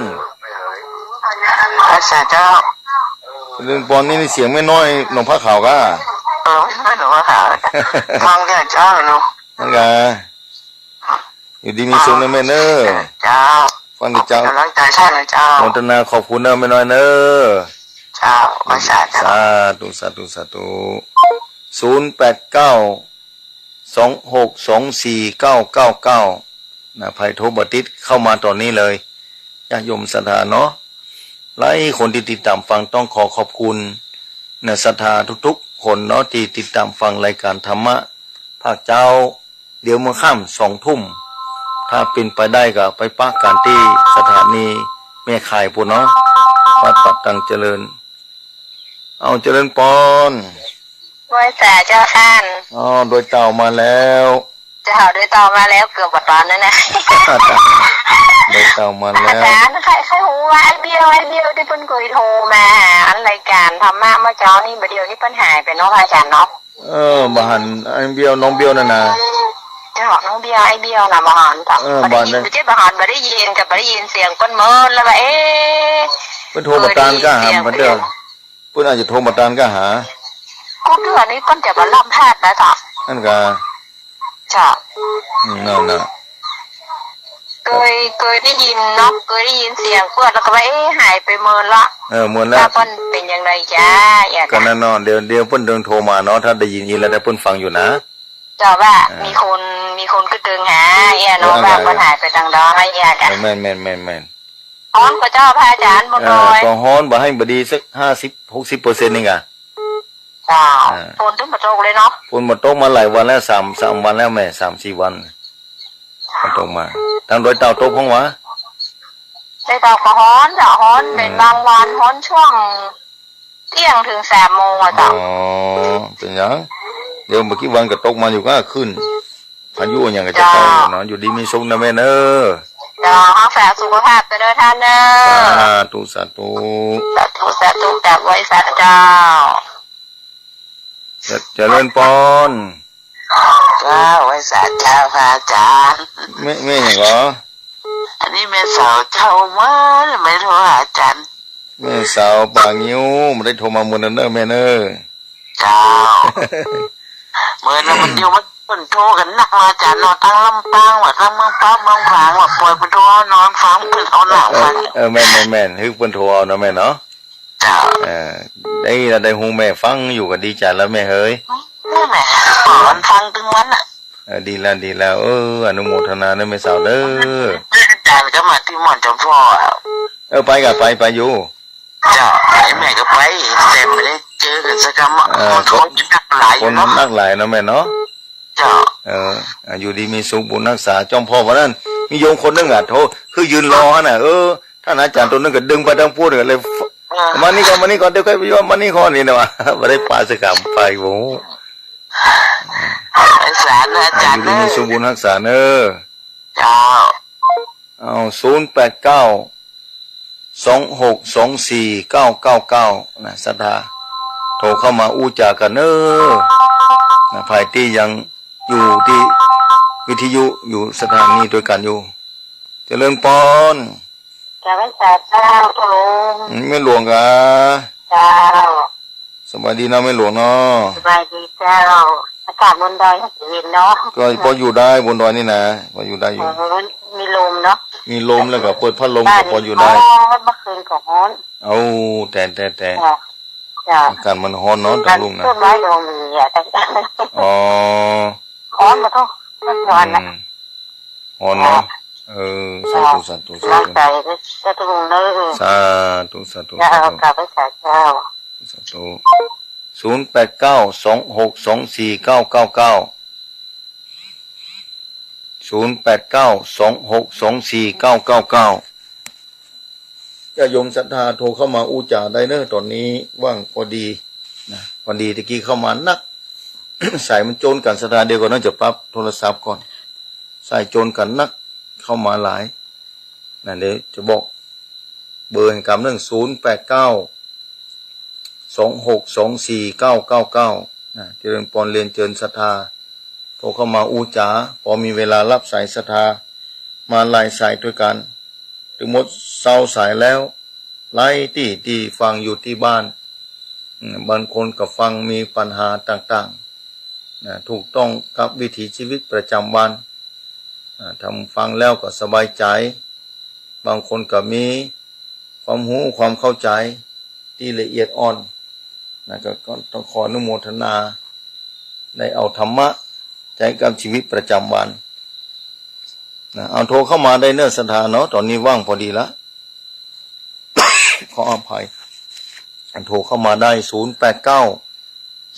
พระสาเจ้า เจริญปอน นี่ นี่เสียงแม่น้อยหนองผ้าขาวก้า เออ แม่น้อยหนองผ้าขาว ฟังแก่เจ้าเนาะ นั่นกะ อยู่ดีมีสุขเน่อแม่เน่อ เจ้า ฟังแก่เจ้า ก๋ำลังใจ๋ท่านนะเจ้า โมทนาขอบคุณเน่อแม่น้อยเน่อ เจ้า ไหว้สาเจ้า สาธุ สาธุ สาธุ ศูนย์แปดเก้า สองหกสองสี่เก้าเก้าเก้า นะ ใผโทรบ่ติดเข้ามาต๋อนนี้เลย ญาติโยมศรัทธาเนาะ หลายคนตี้ติดต๋ามฟัง ต้องขอขอบคุณนะ ศรัทธาทุกๆคนเนาะ ตี้ติดต๋ามฟังรายก๋านธรรมะภาคเจ๊า เดี๋ยวเมื่อค่ำสองทุ่ม ถ้าเป๋นไปได้ก็ไปปะกั๋นตี้สถานีแม่ข่ายปู้นเนาะ วัดป่าตังเจริญ เอาเจริญปอน ไหว้สาเจ้าท่าน อ๋อ ดอยเต่ามาแล้ว เจ้า ดอยเต่ามาแล้ว เกือบบ่ต๋อนนั้นนะ ดอยเต่ามาแล้ว อาจ๋ารย์ ใค่ ใค่ฮู้ว่าไอ้เบี้ยว ไอ้เบี้ยวตี้เปิ้นเกยโทรมาหาอันรายก๋านธรรมะเมื่อเจ๊านี้ บ่าเดี่ยวนี้เปิ้นหายไปเนาะ อาจ๋ารย์เนาะ เออ บ่หัน ไอ้เบี้ยว น้องเบี้ยวนั่นนะ เจ้า น้องเบี้ยว ไอ้เบี้ยวน่ะ บ่หันเจ้า เออ บ่ได้ยิน บ่หัน บ่ได้ยิน ก็บ่ได้ยินเสียงเปิ้นเมิน แล้วว่า เอ๊ะ เปิ้นโทรมาตานก้าหา เปิ้นเตื้อ เปิ้นอาจจะโทรมาตานก้าหา กู้เตื้อนี้เปิ้นจะบ่ล้ำพลาดนะเจ้า นั่นกะ เจ้า อืม นั่นน่ะ เกย เกยได้ยินเนาะ เกยได้ยินเสียงเปิ้นแล้วก็ว่า เอ๊ะ หายไปเมินละ เออ เมินแล้ว ว่าเปิ้นเป๋นอย่างไรจ๊ะ เอี้ย ก็นั่นเนาะ เดี๋ยว เดี๋ยวเปิ้นเดินโทรมาเนาะ ถ้าได้ยินอีกแล้ว ถ้าเปิ้นฟังอยู่นะ เจ้าว่า อ่า มีคน มีคนกึ๊ดเติงหา เอี้ยเนาะ เออ ว่าเปิ้นหายไปตางใด เอี้ยกะ เออ แม่น แม่น แม่น แม่น ฮ้อนก่อเจ้า พระอาจ๋ารย์ บนดอย เออ ก็ฮ้อน บ่าหื้อบ่ดีสักห้าสิบ หกสิบเปอร์เซ็นต์ นี่กะ เจ้า อ่า ฝนตึงบ่ตกเลยเนาะ ฝนบ่ตกมาหลายวันแล้ว สาม สามวันแล้วแม่ สามสี่วัน บ่ตกมา ตางดอยเต่าตกพ่องหวา ดอยเต่าก็ฮ้อนเจ้า ฮ้อน อืม เป๋นบางวัน ฮ้อนช่วงเตี้ยงเถิงสามโมงอะเจ้า อ๋อ เป๋นหยัง เดี๋ยวบ่ากี้วันก็ตกมาอยู่ก็ขึ้น พายุอะหยังก็จะเข้าอยู่เนาะ เจ้า อยู่ดีมีสุขนะแม่เน่อ เจ้า ฮักษาสุขภาพเน่อท่านเน่อ สาธุ สาธุ สาธุ สาธุ กราบไหว้สาเจ้า เจ เจริญปอน เจ้า ไหว้สาเจ้า พระอาจ๋ารย์ แม่ แม่หยังก่อ อันนี้แม่สาวเจ้า เมินบ่ได้โทรหาอาจ๋ารย์ แม่สาวป่างิ้ว บ่ได้โทรมาเมินเน่อแม่เน่อ เจ้า เมินแล้วมันเดี๋ยวมัน เปิ้นโทรกั๋นนักเนาะอาจ๋ารย์เนาะ ตางลำปางว่า ตางเมืองป๊าบ เมืองผางว่า ป่อยเปิ้นโทรหานอนฟัง เปิ้นเอาหน้าฟัง เออ เออ แม่น แม่น แม่น หื้อเปิ้นโทรเอาเนาะแม่เนาะ เจ้า เออ ได้ละ ได้ฮู้แม่ฟังอยู่ก็ดีใจ๋แล้วแม่เหย แม่ แม่ เปิ้นฟังตึงวันน่ะ เออ ดีแล้ว ดีแล้ว เออ อนุโมทนาเน่อแม่สาวเน่อ อาจ๋ารย์ก็มาตี้ม่อนจอมฟออะ เออ ไปก่ะ ไป ไปอยู่ เจ้า ไอ้แม่ก็ไป แต่บ่ได้เจอกั๋นสักกำอะ เออ คนก็นักหลายอยู่เนาะ คนนักหลายเนาะแม่เนาะ เจ้า เออ อ่ะ อยู่ดีมีสุข บุญฮักษา จอมฟอวันนั้น มีโยมคนนึ่งอะ โทร คือยืนรอหั้นน่ะ เออ ต้านอาจ๋ารย์ตนนึ่งก็ดึงไปตางปู๊นก็เลย เออ มานี่ก่อน มานี่ก่อน เดี๋ยวค่อยไปย้อน มานี่ก่อน นี่นะวะ บ่ได้ปาสักกำ ไป โอ้ ไอ้สารนะ อาจ๋ารย์ อยู่ดีมีสุข บุญฮักษาเน่อ เจ้า เอา ศูนย์แปดเก้า สองหกสองสี่เก้าเก้าเก้า นะ ศรัทธา โทรเข้ามาอู้จ๋ากั๋นเน่อ นะ ใผตี้ยังอยู่ตี้วิทยุ อยู่สถานีตวยกั๋นอยู่ เจริญปอน กราบไหว้สาเจ้า อืม แม่หลวงกา เจ้า สบายดีเนาะแม่หลวงเนาะ สบายดีเจ้า อากาศบนดอยเย็นเนาะ ก็ปออยู่ได้บนดอยนี่นะ ปออยู่ได้อยู่ โอ้ มีลมเนาะ มีลมแล้วก็เปิดพัดลมก็ปออยู่ได้ ฮ้อน เมื่อคืนก็ฮ้อน เอ้า แต่ แต่ แต่ เจ้า เจ้า อากาศมันฮ้อนเนาะ ตางลุ่งนะ ต้นไม้ก็บ่มีอะ อ๋อ ฮ้อนบ่เท่า ฮ้อนนะ อืม ฮ้อนเนาะ เออ สาธุ สาธุ สาธุ สาธุเน่อ สาธุ สาธุ เจ้า สาธุ กราบไหว้สาเจ้า สาธุ ศูนย์แปดเก้า สองหกสองสี่เก้าเก้าเก้า ศูนย์แปดเก้า สองหกสองสี่เก้าเก้าเก้า ญาติโยมศรัทธาโทรเข้ามาอู้จ๋าได้เน่อ ต๋อนนี้ว่างพอดีนะ พอดีตะกี้เข้ามานัก สายมันโจนกั๋น ศรัทธา เดี๋ยวก่อนเน่อ จะปรับโทรศัพท์ก่อน สายโจนกั๋นนัก เข้ามาหลายนะ เดี๋ยวจะบอกเบอร์ให้กำนึ่ง ศูนย์แปดเก้า สองหกสองสี่เก้าเก้าเก้า นะ เจริญปอน เรียนเจิญศรัทธา โทรเข้ามาอู้จ๋า ปอมีเวลาฮับสายศรัทธา มาหลายสายตวยกั๋น ตึงหมดซาวสายแล้ว หลายตี้ตี้ฟังอยู่ตี้บ้าน อืม บางคนก็ฟังมีปัญหาต่างๆ นะ ถูกต้องกับวิถีชีวิตประจำวัน อ่า ทำฟังแล้วก็สบายใจ๋ บางคนก็มีความฮู้ความเข้าใจ๋ตี้ละเอียดอ่อน นะ ก็ ก็ต้องขออนุโมทนา ได้เอาธรรมะใจ๊กับชีวิตประจำวัน นะ เอาโทรเข้ามาได้เน่อศรัทธาเนาะ ต๋อนนี้ว่างพอดีละ ขออภัย โทรเข้ามาได้ ศูนย์แปดเก้า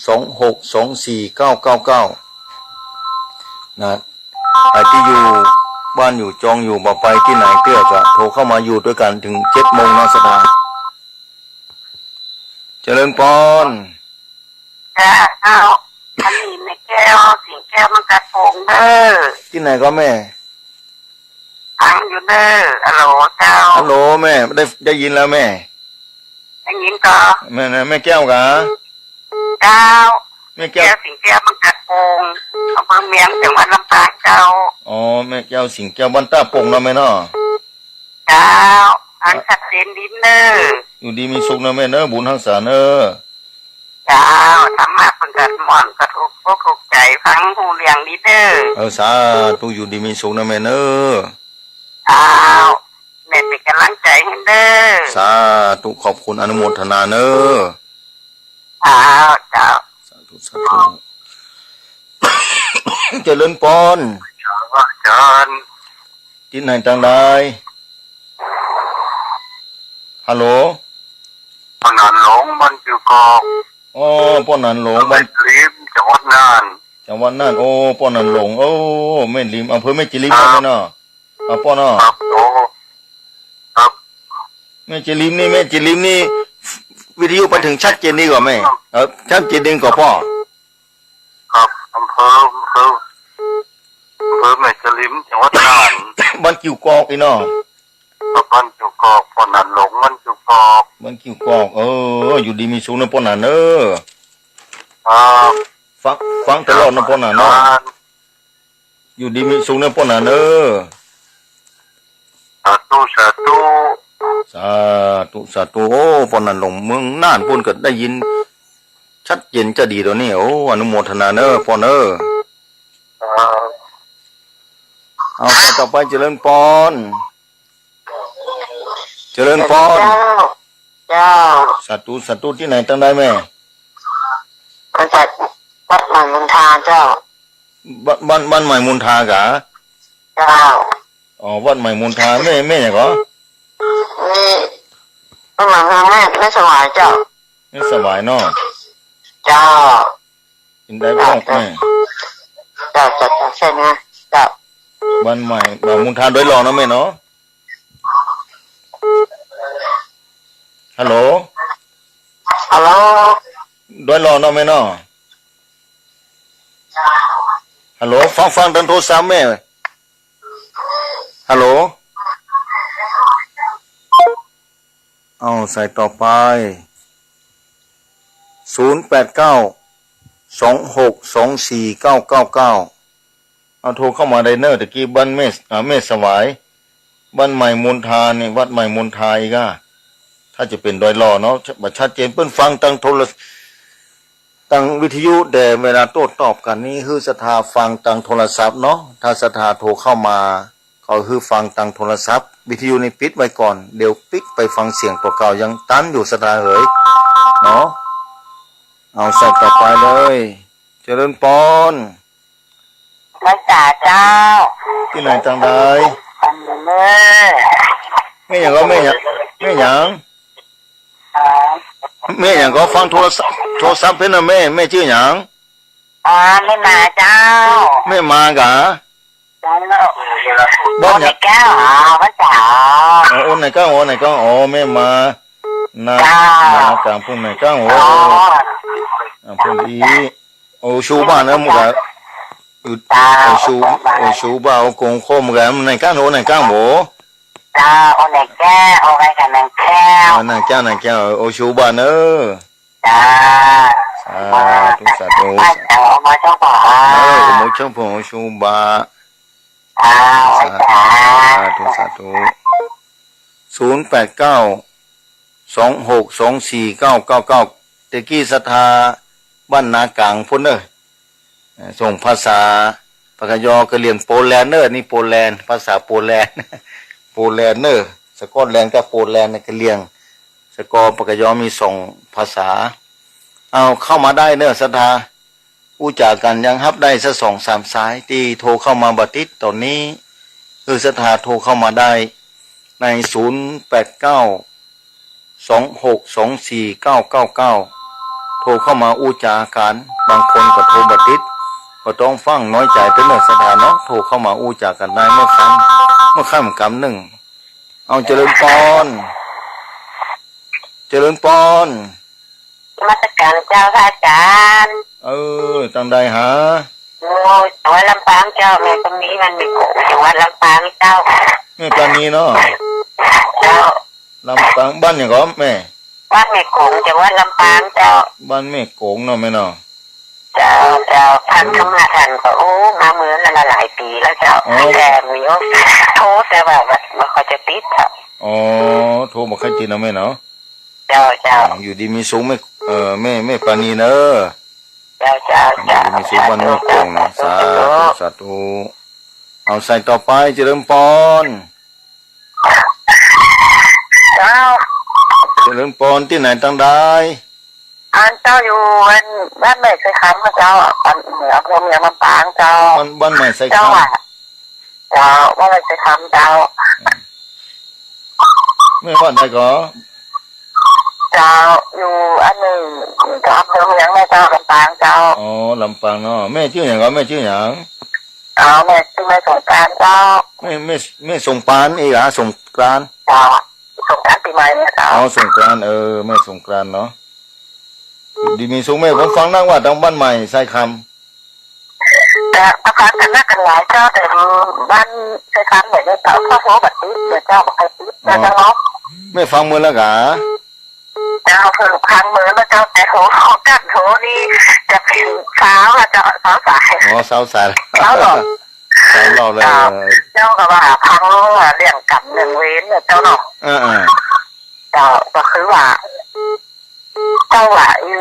สองหกสองสี่เก้าเก้าเก้า นะ ใผตี้อยู่บ้านอยู่จองอยู่ บ่ไปตี้ไหนเตื้อก็โทรเข้ามาอยู่ตวยกั๋นเถิงเจ็ดโมงเนาะศรัทธา เจริญปอน เจ้า อันนี้แม่แก้ว สิงห์แก้ว เมืองตาดโป่งเน่อ ตี้ไหนก็แม่ ฟังอยู่เน่อ ฮัลโหลเจ้า ฮัลโหลแม่ ได้ ได้ยินแล้วแม่ ได้ยินก่อ แม่นะ แม่แก้วกา เจ้า แม่แก้ว แก้วสิงห์แก้ว เมืองตาดโป่ง อำเภอเมือง จังหวัดลำปางเจ้า อ๋อ แม่แก้วสิงห์แก้ว บ้านตาดโป่งเนาะแม่เนาะ เจ้า ฟังชัดเจนดีเน่อ อยู่ดีมีสุขเน่อแม่เน่อ บุญฮักษาเน่อ เจ้า ธรรมะเปิ้นก็ม่วน ก็ถูกอกถูกใจ๋ ฟังฮู้เรื่องดีเน่อ เออ สาธุ อยู่ดีมีสุขเน่อแม่เน่อ เจ้า แม่เป๋นก๋ำลังใจ๋หื้อเน่อ สาธุ ขอบคุณ อนุโมทนาเน่อ เจ้า เจ้า สาธุ สาธุ เจริญปอน เจ้า ตี้ไหนตางใด ฮัลโหล ป้อหนานหลง บ้านกิ่วกอก อ๋อ ป้อหนานหลง บ้าน แม่ริม จังหวัดน่าน จังหวัดน่าน โอ้ ป้อหนานหลง โอ้ แม่ริม อำเภอแม่จริม ครับ เนาะแม่เนาะ อ่ะ ป้อเนาะ ครับ โอ้ ครับ แม่จริมนี่ แม่จริมนี่ วิทยุไปเถิงชัดเจนดีกว่าแม่ เออ ชัดเจนดีกว่าป้อ ครับ อำเภอ อำเภอ อำเภอแม่จริม จังหวัดน่าน บ้านกิ่วกอกอี้เนาะ ครับ บ้านกิ่วกอก ป้อหนานหลง บ้านกิ่วกอก บ้านกิ่วกอก เออ อยู่ดีมีสุขเน่อป้อหนานเน่อ ครับ ฟัง ฟังตลอดเน่อป้อหนานเนาะ ครับ อยู่ดีมีสุขเน่อป้อหนานเน่อ สาธุ สาธุ สาธุ สาธุ โอ้ ป้อหนานหลง เมืองน่านปู๊นก็ได้ยินชัดเจนจะดีต๋อนนี้ โอ้ อนุโมทนาเน่อป้อเน่อ ครับ เอา สายต่อไป เจริญปอน เจริญปอน เจ้า เจ้า สาธุ สาธุ ตี้ไหนตางใดแม่ บริษัทวัดใหม่มณฑาเจ้า บ้าน บ้าน บ้านใหม่มนทาก๋า เจ้า อ๋อ วัดใหม่มนทา แม่ แม่หยังก่อ นี่ บ้านใหม่มนทา แม่ แม่สวายเจ้า แม่สวายเนาะ เจ้า กิ๋นได้บ้าง เจ้า แม่ เจ้า เจ้า เจ้า ใช่นะ เจ้า บ้านใหม่ บ้านมนทาดอยหล่อเนาะแม่เนาะ ฮัลโหล ฮัลโหล ดอยหล่อเนาะแม่เนาะ ฮัลโหล ฟัง ฟังตางโทรศัพท์แม่ ฮัลโหล เอา สายต่อไป ศูนย์แปดเก้า สองหกสองสี่เก้าเก้าเก้า เอาโทรเข้ามาได้เน่อ ตะกี้บ้านแม่ อ่า แม่สวาย บ้านใหม่มนทานี่ วัดใหม่มนทาอีกอะ ถ้าจะเป๋นดอยหล่อเนาะ บ่ชัดเจน เปิ้นฟังตางโทร ตางวิทยุ แต่เวลาโต้ตอบกั๋นนี่ หื้อศรัทธาฟังตางโทรศัพท์เนาะ ถ้าศรัทธาโทรเข้ามา ก็หื้อฟังตางโทรศัพท์ วิทยุนี่ปิดไว้ก่อน เดี๋ยวปิ๊กไปฟังเสียงตั๋วเก่ายังตันอยู่ศรัทธาเหย เนาะ เอาสายต่อไปเลย เจริญปอน ไหว้สาเจ้า ตี้ไหนตางใด อันนี้เน่อ แม่หยังก่อ แม่หยัง แม่หยัง อ๋อ แม่หยังก่อ ฟังโทรศัพท์ โทรศัพท์เปิ้นน่ะแม่ แม่จื้อหยัง อ๋อ แม่มาเจ้า แม่มาก๋า เจ้า บ้านหยัง โอ้นายเก้า อ๋อ บ้านสาว อ๋อ โอ้นายเก้า โอ้นายเก้า อ๋อ แม่มา นา เจ้า นากลางปุ้งนายเก้า โอ้ อ๋อ อ่า ปุ้งอี้ โอ้ ชูบ่าเน่อ หมู่ก๋า อึด เจ้า โอ้ ชู โอ้ ชูบ่า โอ้ กงโคมก๋า นายเก้า โอ้นายเก้า โอ้ เจ้า โอ้นายแก้ว โอ้นายกับนายแก้ว อ่า นายเก้า นายเก้า โอ้ ชูบ่าเน่อ จ้า สาธุ สาธุ เจ้า โอ้มาช่องบ่า เออ โอ้มาช่องผม โอ้ ชูบ่า เจ้า สา สาธุ สาธุ ศูนย์แปดเก้า สองหกสองสี่เก้าเก้าเก้า ตะกี้ศรัทธาบ้านนากลางพุ้นเน่อ เอ่อ ส่งภาษาปากกยอ กะเหรี่ยงโปแลนด์เน่อ นี่โปแลนด์ ภาษาโปแลนด์ โปแลนด์เน่อ สะกอตแลนด์กับโปแลนด์เนี่ยกะเหรี่ยง สะกอปากกยอมีสองภาษา เอาเข้ามาได้เน่อศรัทธา อู้จ๋ากั๋นยังฮับได้สักสองสามสาย ตี้โทรเข้ามาบ่ติดต๋อนนี้ หื้อศรัทธาโทรเข้ามาได้ในศูนย์แปดเก้า สองหกสองสี่เก้าเก้าเก้า โทรเข้ามาอู้จ๋ากั๋น บางคนก็โทรบ่ติด บ่ต้องฟั่งน้อยใจ๋เปิ้นเน่อศรัทธาเนาะ โทรเข้ามาอู้จ๋ากั๋นได้เมื่อค่ำ เมื่อค่ำกำนึ่ง เอา เจริญปอน เจริญปอน นมัสก๋านเจ้าพระอาจ๋ารย์ เออ ตางใดหา โอ้ย จังหวัดลำปางเจ้า แม่ตรงนี้มันมีโขง จังหวัดลำปางเจ้า แม่ปราณีเนาะ เจ้า ลำปาง บ้านหยังก่อแม่ บ้านแม่โขง จังหวัดลำปางเจ้า บ้านแม่โขงเนาะแม่เนาะ เจ้า เจ้า พันคำมาทันก็ โอ้ มาเมืองนั่นละหลายปี๋แล้วเจ้า อ๋อ แต่มีโอกาสโทรแต่ว่าบ่ค่อยจะติดเจ้า อ๋อ โทรบ่ค่อยติดเนาะแม่เนาะ เจ้า เจ้า อยู่ดีมีสุขแม่ เอ่อ แม่ แม่ปราณีเน่อ เจ้า เจ้า อยู่ดีมีสุขบ้านแม่โขงเนาะ สาธุ สาธุ เอาสายต่อไป เจริญปอน เจ้า เจริญปอน ตี้ไหนตางใด อันเจ้าอยู่อันบ้านใหม่ไซคำเจ้า อันเหนืออำเภอเมืองลำปางเจ้า บ้าน บ้านใหม่ไซคำ เจ้าอะ เจ้า บ้านใหม่ไซคำเจ้า แม่บ้านใดก่อ เจ้า อยู่อันนึ่ง อำเภอเมืองแม่เจ้า ลำปางเจ้า อ๋อ ลำปางเนาะ แม่จื้อหยังก่อ แม่จื้อหยัง อ๋อ แม่จื้อแม่สงกรานต์เจ้า แม่ แม่ แม่สงกรานต์ เอ้ย หา สงกรานต์ เจ้า สงกรานต์ปี๋ใหม่เนี่ยเจ้า อ๋อ สงกรานต์ เออ แม่สงกรานต์เนาะ ดีมีสุขแม่ ผมฟังนักว่าตางบ้านใหม่ไซคำ แต่ประสานกั๋นนักกั๋นหลายเจ้า แต่บ้านไซคำเนี่ยเจ้า เขาโทรบ่ติดเนี่ยเจ้า บ่ค่อยติด อ๋อ เจ้าเนาะ แม่ฟังเมินแล้วก๋า เจ้า เพิ่งฟังเมินแล้วเจ้า แต่โทร โทรกั๋นโทรนี่จะเป๋นสาวอะเจ้า สาวสาย อ๋อ สาวสาย สาวหล่อ สาวหล่อเลย เจ้า เจ้าก็ว่าฟังว่าเรื่องกรรมเรื่องเวรเนี่ยเจ้าเนาะ เออ เออ เจ้า ก็คือว่า เจ้าว่า อี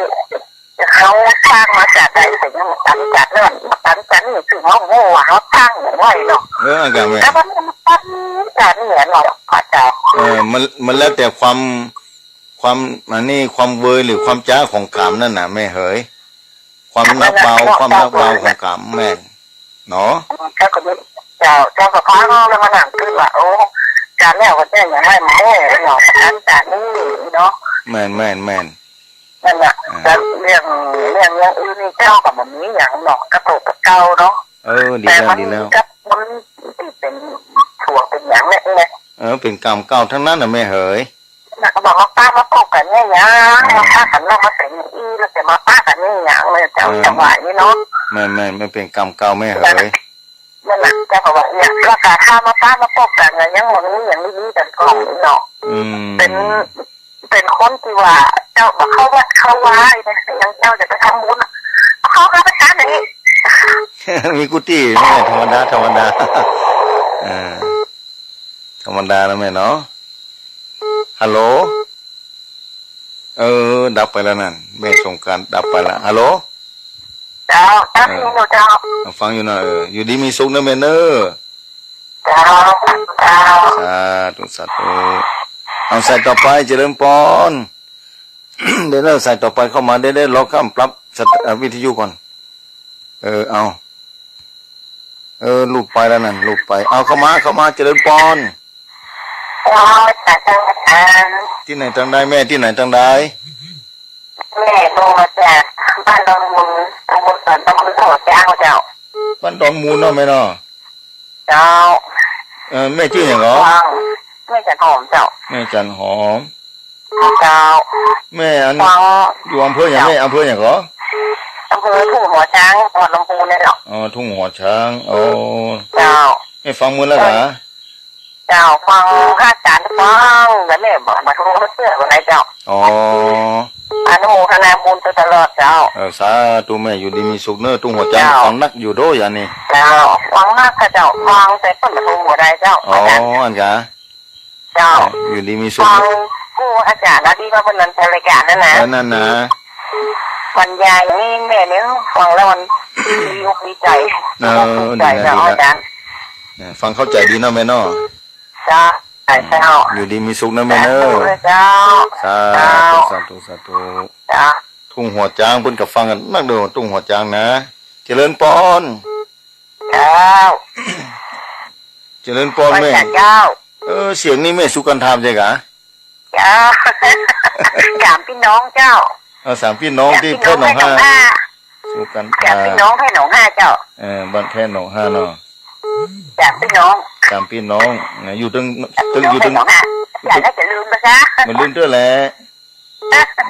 เขาสร้างมาจากใด แต่ยังตันจากนั่นตันจากนี่ คือเขาโง่ว่าเขาสร้างไว้เนาะ เออ ก็แม่น แต่มันตันจากนี่เนาะ อาจารย์ เออ มัน มันแล้วแต่ความ ความ อันนี้ ความเวรหรือความจ๊าของกรรมนั่นน่ะ แม่เหย ความหนักเบา ความหนักเบาของกรรม แม่น เนาะ เจ้าก็มี เจ้า เจ้าก็ฟังแล้วมานั่งกึ๊ดว่า โอ้ จานแล้วก็แจ้งอย่างนั้นแน่เนาะ อันจานนี้เนาะ แม่น แม่น แม่น นั่นน่ะ อ่า แต่เรื่อง เรื่องอย่างอื่นนี่เจ้าก็บ่มีหยังเนาะ ก็ปกติเก่าเนาะ เออ ดีแล้ว แต่มัน ดีแล้ว กับมันที่เป๋นผัวเป๋นหยังเนี่ย เออ เป๋นกรรมเก่าตังนั้นน่ะแม่เหย น่ะ ก็บอกว่าปะมาปบกั๋นเนี่ยหยัง อ่า มาปะกั๋นแล้วมาเป๋นอย่างอี้ แล้วจะมาปะกั๋นเนี่ยหยังเลย เจ้า เออ จะว่าอย่างนี้เนาะ แม่น แม่น มันเป๋นกรรมเก่าแม่เหย นั่นน่ะ เจ้าก็ว่าเนี่ย แล้วก็ถ้ามาปะมาปบกั๋นเนี่ย ยังบ่มีอย่างนี้กั๋นก่อนเนาะ อืม เป๋น เป๋นคนตี้ว่า เจ้าบ่เข้าวัดเข้าวาเนี่ย ยังเจ้าจะไปทำบุญอะ เข้าข้าพเจ้าอย่างนี้ มีกู้ตี้ แม่ ธรรมดา ธรรมดา อ่า ธรรมดานะแม่เนาะ ฮัลโหล เออ ดับไปแล้วนั่น แม่สงกรานต์ดับไปแล้ว ฮัลโหล เจ้า เจ้า เออ ฟังอยู่เจ้า ฟังอยู่นะ เออ อยู่ดีมีสุขนะแม่เนอะ เจ้า เจ้า สาธุ สาธุ เอาสายต่อไป เจริญปอน เดี๋ยวนะ สายต่อไปเข้ามา เดี๋ยว เดี๋ยวรอข้ามปรับสถ- เอ่อ วิทยุก่อน เออ เอา เออ ลูกไปแล้วนั่น ลูกไป เอาเข้ามา เข้ามา เจริญปอน เจ้า เจ้า เจ้า ตี้ไหนตังใดแม่ ตี้ไหนตังใด แม่โทรมาจากบ้านดอนมูล ตำบลสวน ตำบลหัวช้างเจ้า บ้านดอนมูลเนาะแม่เนาะ เจ้า เออ แม่จื้อหยังเหรอ แม่จันหอมเจ้า แม่จันหอม เจ้า แม่อัน อยู่อำเภอหยังแม่ อำเภอหยังเหรอ อำเภอทุ่งหัวช้าง จังหวัดลำพูนเนี่ยเจ้า อ๋อ ทุ่งหัวช้าง อ๋อ เจ้า แม่ฟังหมดแล้วเหรอ เจ้า ฟังพระอาจารย์ฟัง แล้วแม่บอกมาโทรมาเชื่อวันไหนเจ้า อ๋อ อนุโมทนาบุญตลอดเจ้า เออ สาธุแม่ อยู่ดีมีสุขเนอะ ทุ่งหัวช้าง เจ้า ฟังนักอยู่โด้ยานี่ เจ้า ฟังนักค่ะเจ้า ฟังแต่เปิ้นมาโทรบ่ได้เจ้า อ๋อ อาจารย์ อันกะ เจ้า อยู่ดีมีสุข ฟังกู้อาจารย์นะ ตี้ว่าเปิ้นนั่นใช้รายการนั่นนะ เออ นั่นนะ บรรยายนี่แม่เนี่ยฟังแล้วมันดีอกดีใจ เออ ดีอกดีใจ ดีแล้ว เจ้า ดีแล้ว อาจารย์ เออ ฟังเข้าใจดีเนาะแม่เนาะ เจ้า ใช่เจ้า อยู่ดีมีสุขนะแม่เนอะ สาธุเจ้า สาธุ เจ้า สาธุ สาธุ เจ้า ทุ่งหัวช้างเปิ้นก็ฟังกั๋นนักเด้อ ทุ่งหัวช้างนะ เจริญปอน เจ้า เจริญปอนแม่ เจ้า เออ เสียงนี่แม่สุกันทามใจ้กะ เจ้า สามปี้น้องเจ้า เออ สามปี้น้องตี้แพร่หนองห้า สามปี้น้องแพร่หนองห้า สุกันทาม สามปี้น้องแพร่หนองห้าเจ้า เออ บ้านแพร่หนองห้าเนาะ สามปี้น้อง สามปี้น้องนะ อยู่ตึง ตึง อยู่ตึง หนองห้า อยู่ตึง อย่าได้จะลืมนะคะ บ่ลืมเตื้อแหละ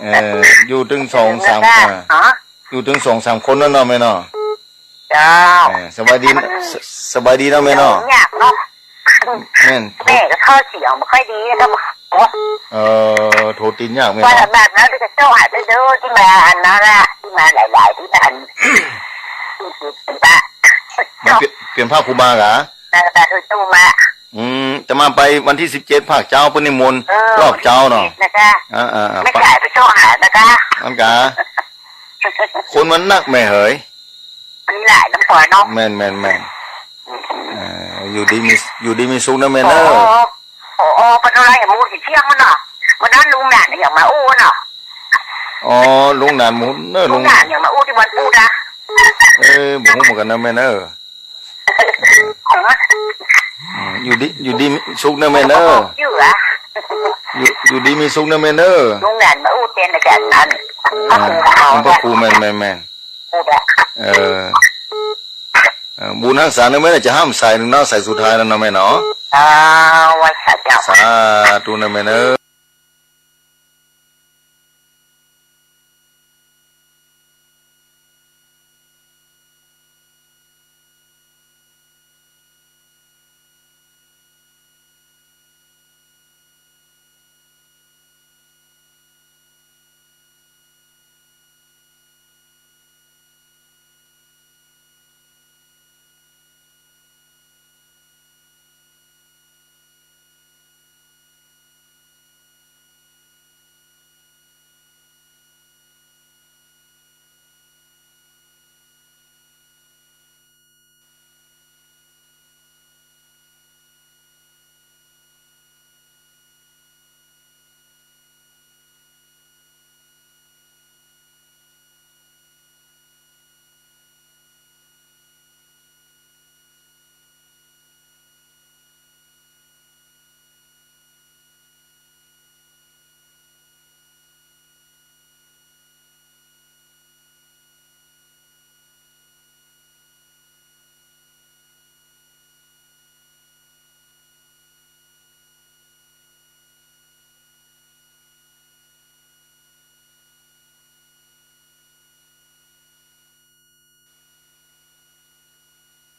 เออ อยู่ตึงสองสาม ลืมนะคะ อ่า อ๋อ อยู่ตึงสองสามคนนั่นเนาะแม่เนาะ เจ้า เออ สบายดี มัน ส- สบายดีเนาะแม่เนาะ ยากเนาะ แม่น แม่ก็เข้าเสียงบ่ค่อยดีนะครับ เออ โทรติดยากแม่เนาะ ว่าแบบนั้นก็เจ้าหายไปเด้อ ตี้มาอันนั้นน่ะ ตี้มาหลายๆ ตี้มาอัน ตี้มา มาเปลี่ยน เปลี่ยนผ้าครูบาเหรอ มา มาถูกตู้มา อืม จะมาไปวันตี้สิบเจ็ด ภาคเจ๊า เปิ้นนิมนต์ เออ รอบเจ๊าเนาะ นะคะ อ่าๆๆ ไม่จ่ายไปเจ้าหายนะคะ อันกะ คนมันนักแม่เหย มันหลายน้ำปอยเนาะ แม่นๆๆ เอ่อ อยู่ดีมี อยู่ดีมีสุขนะแม่เนอะ โอ้โอ้ โอ้ ปะโทรไลน์หมู่สิเที่ยงมันเนาะ วันนั้นลุงหนานอย่างมาอู้เนาะ อ๋อ ลุงหนานหมู่เนอะ ลุงหนานอย่างมาอู้ตี้วันปูดอะ เออ บ่ฮู้เหมือนกั๋นนะแม่เนอะ อืม อยู่ดี อยู่ดีมีสุขนะแม่เนอะ อยู่อะ อยู่ อยู่ดีมีสุขนะแม่เนอะ ลุงหนานมาอู้แตนอาจารย์นั่น อ่า พระครูเขา พระครู แม่นๆๆ พูดอะ เออ เออ บุญฮักษาเนอะแม่เนอะ จะห้ามสายหนึ่งเนาะ สายสุดท้ายแล้วเนาะแม่เนาะ อ่า ไหว้สาเจ้า สาธุนะแม่เนอะ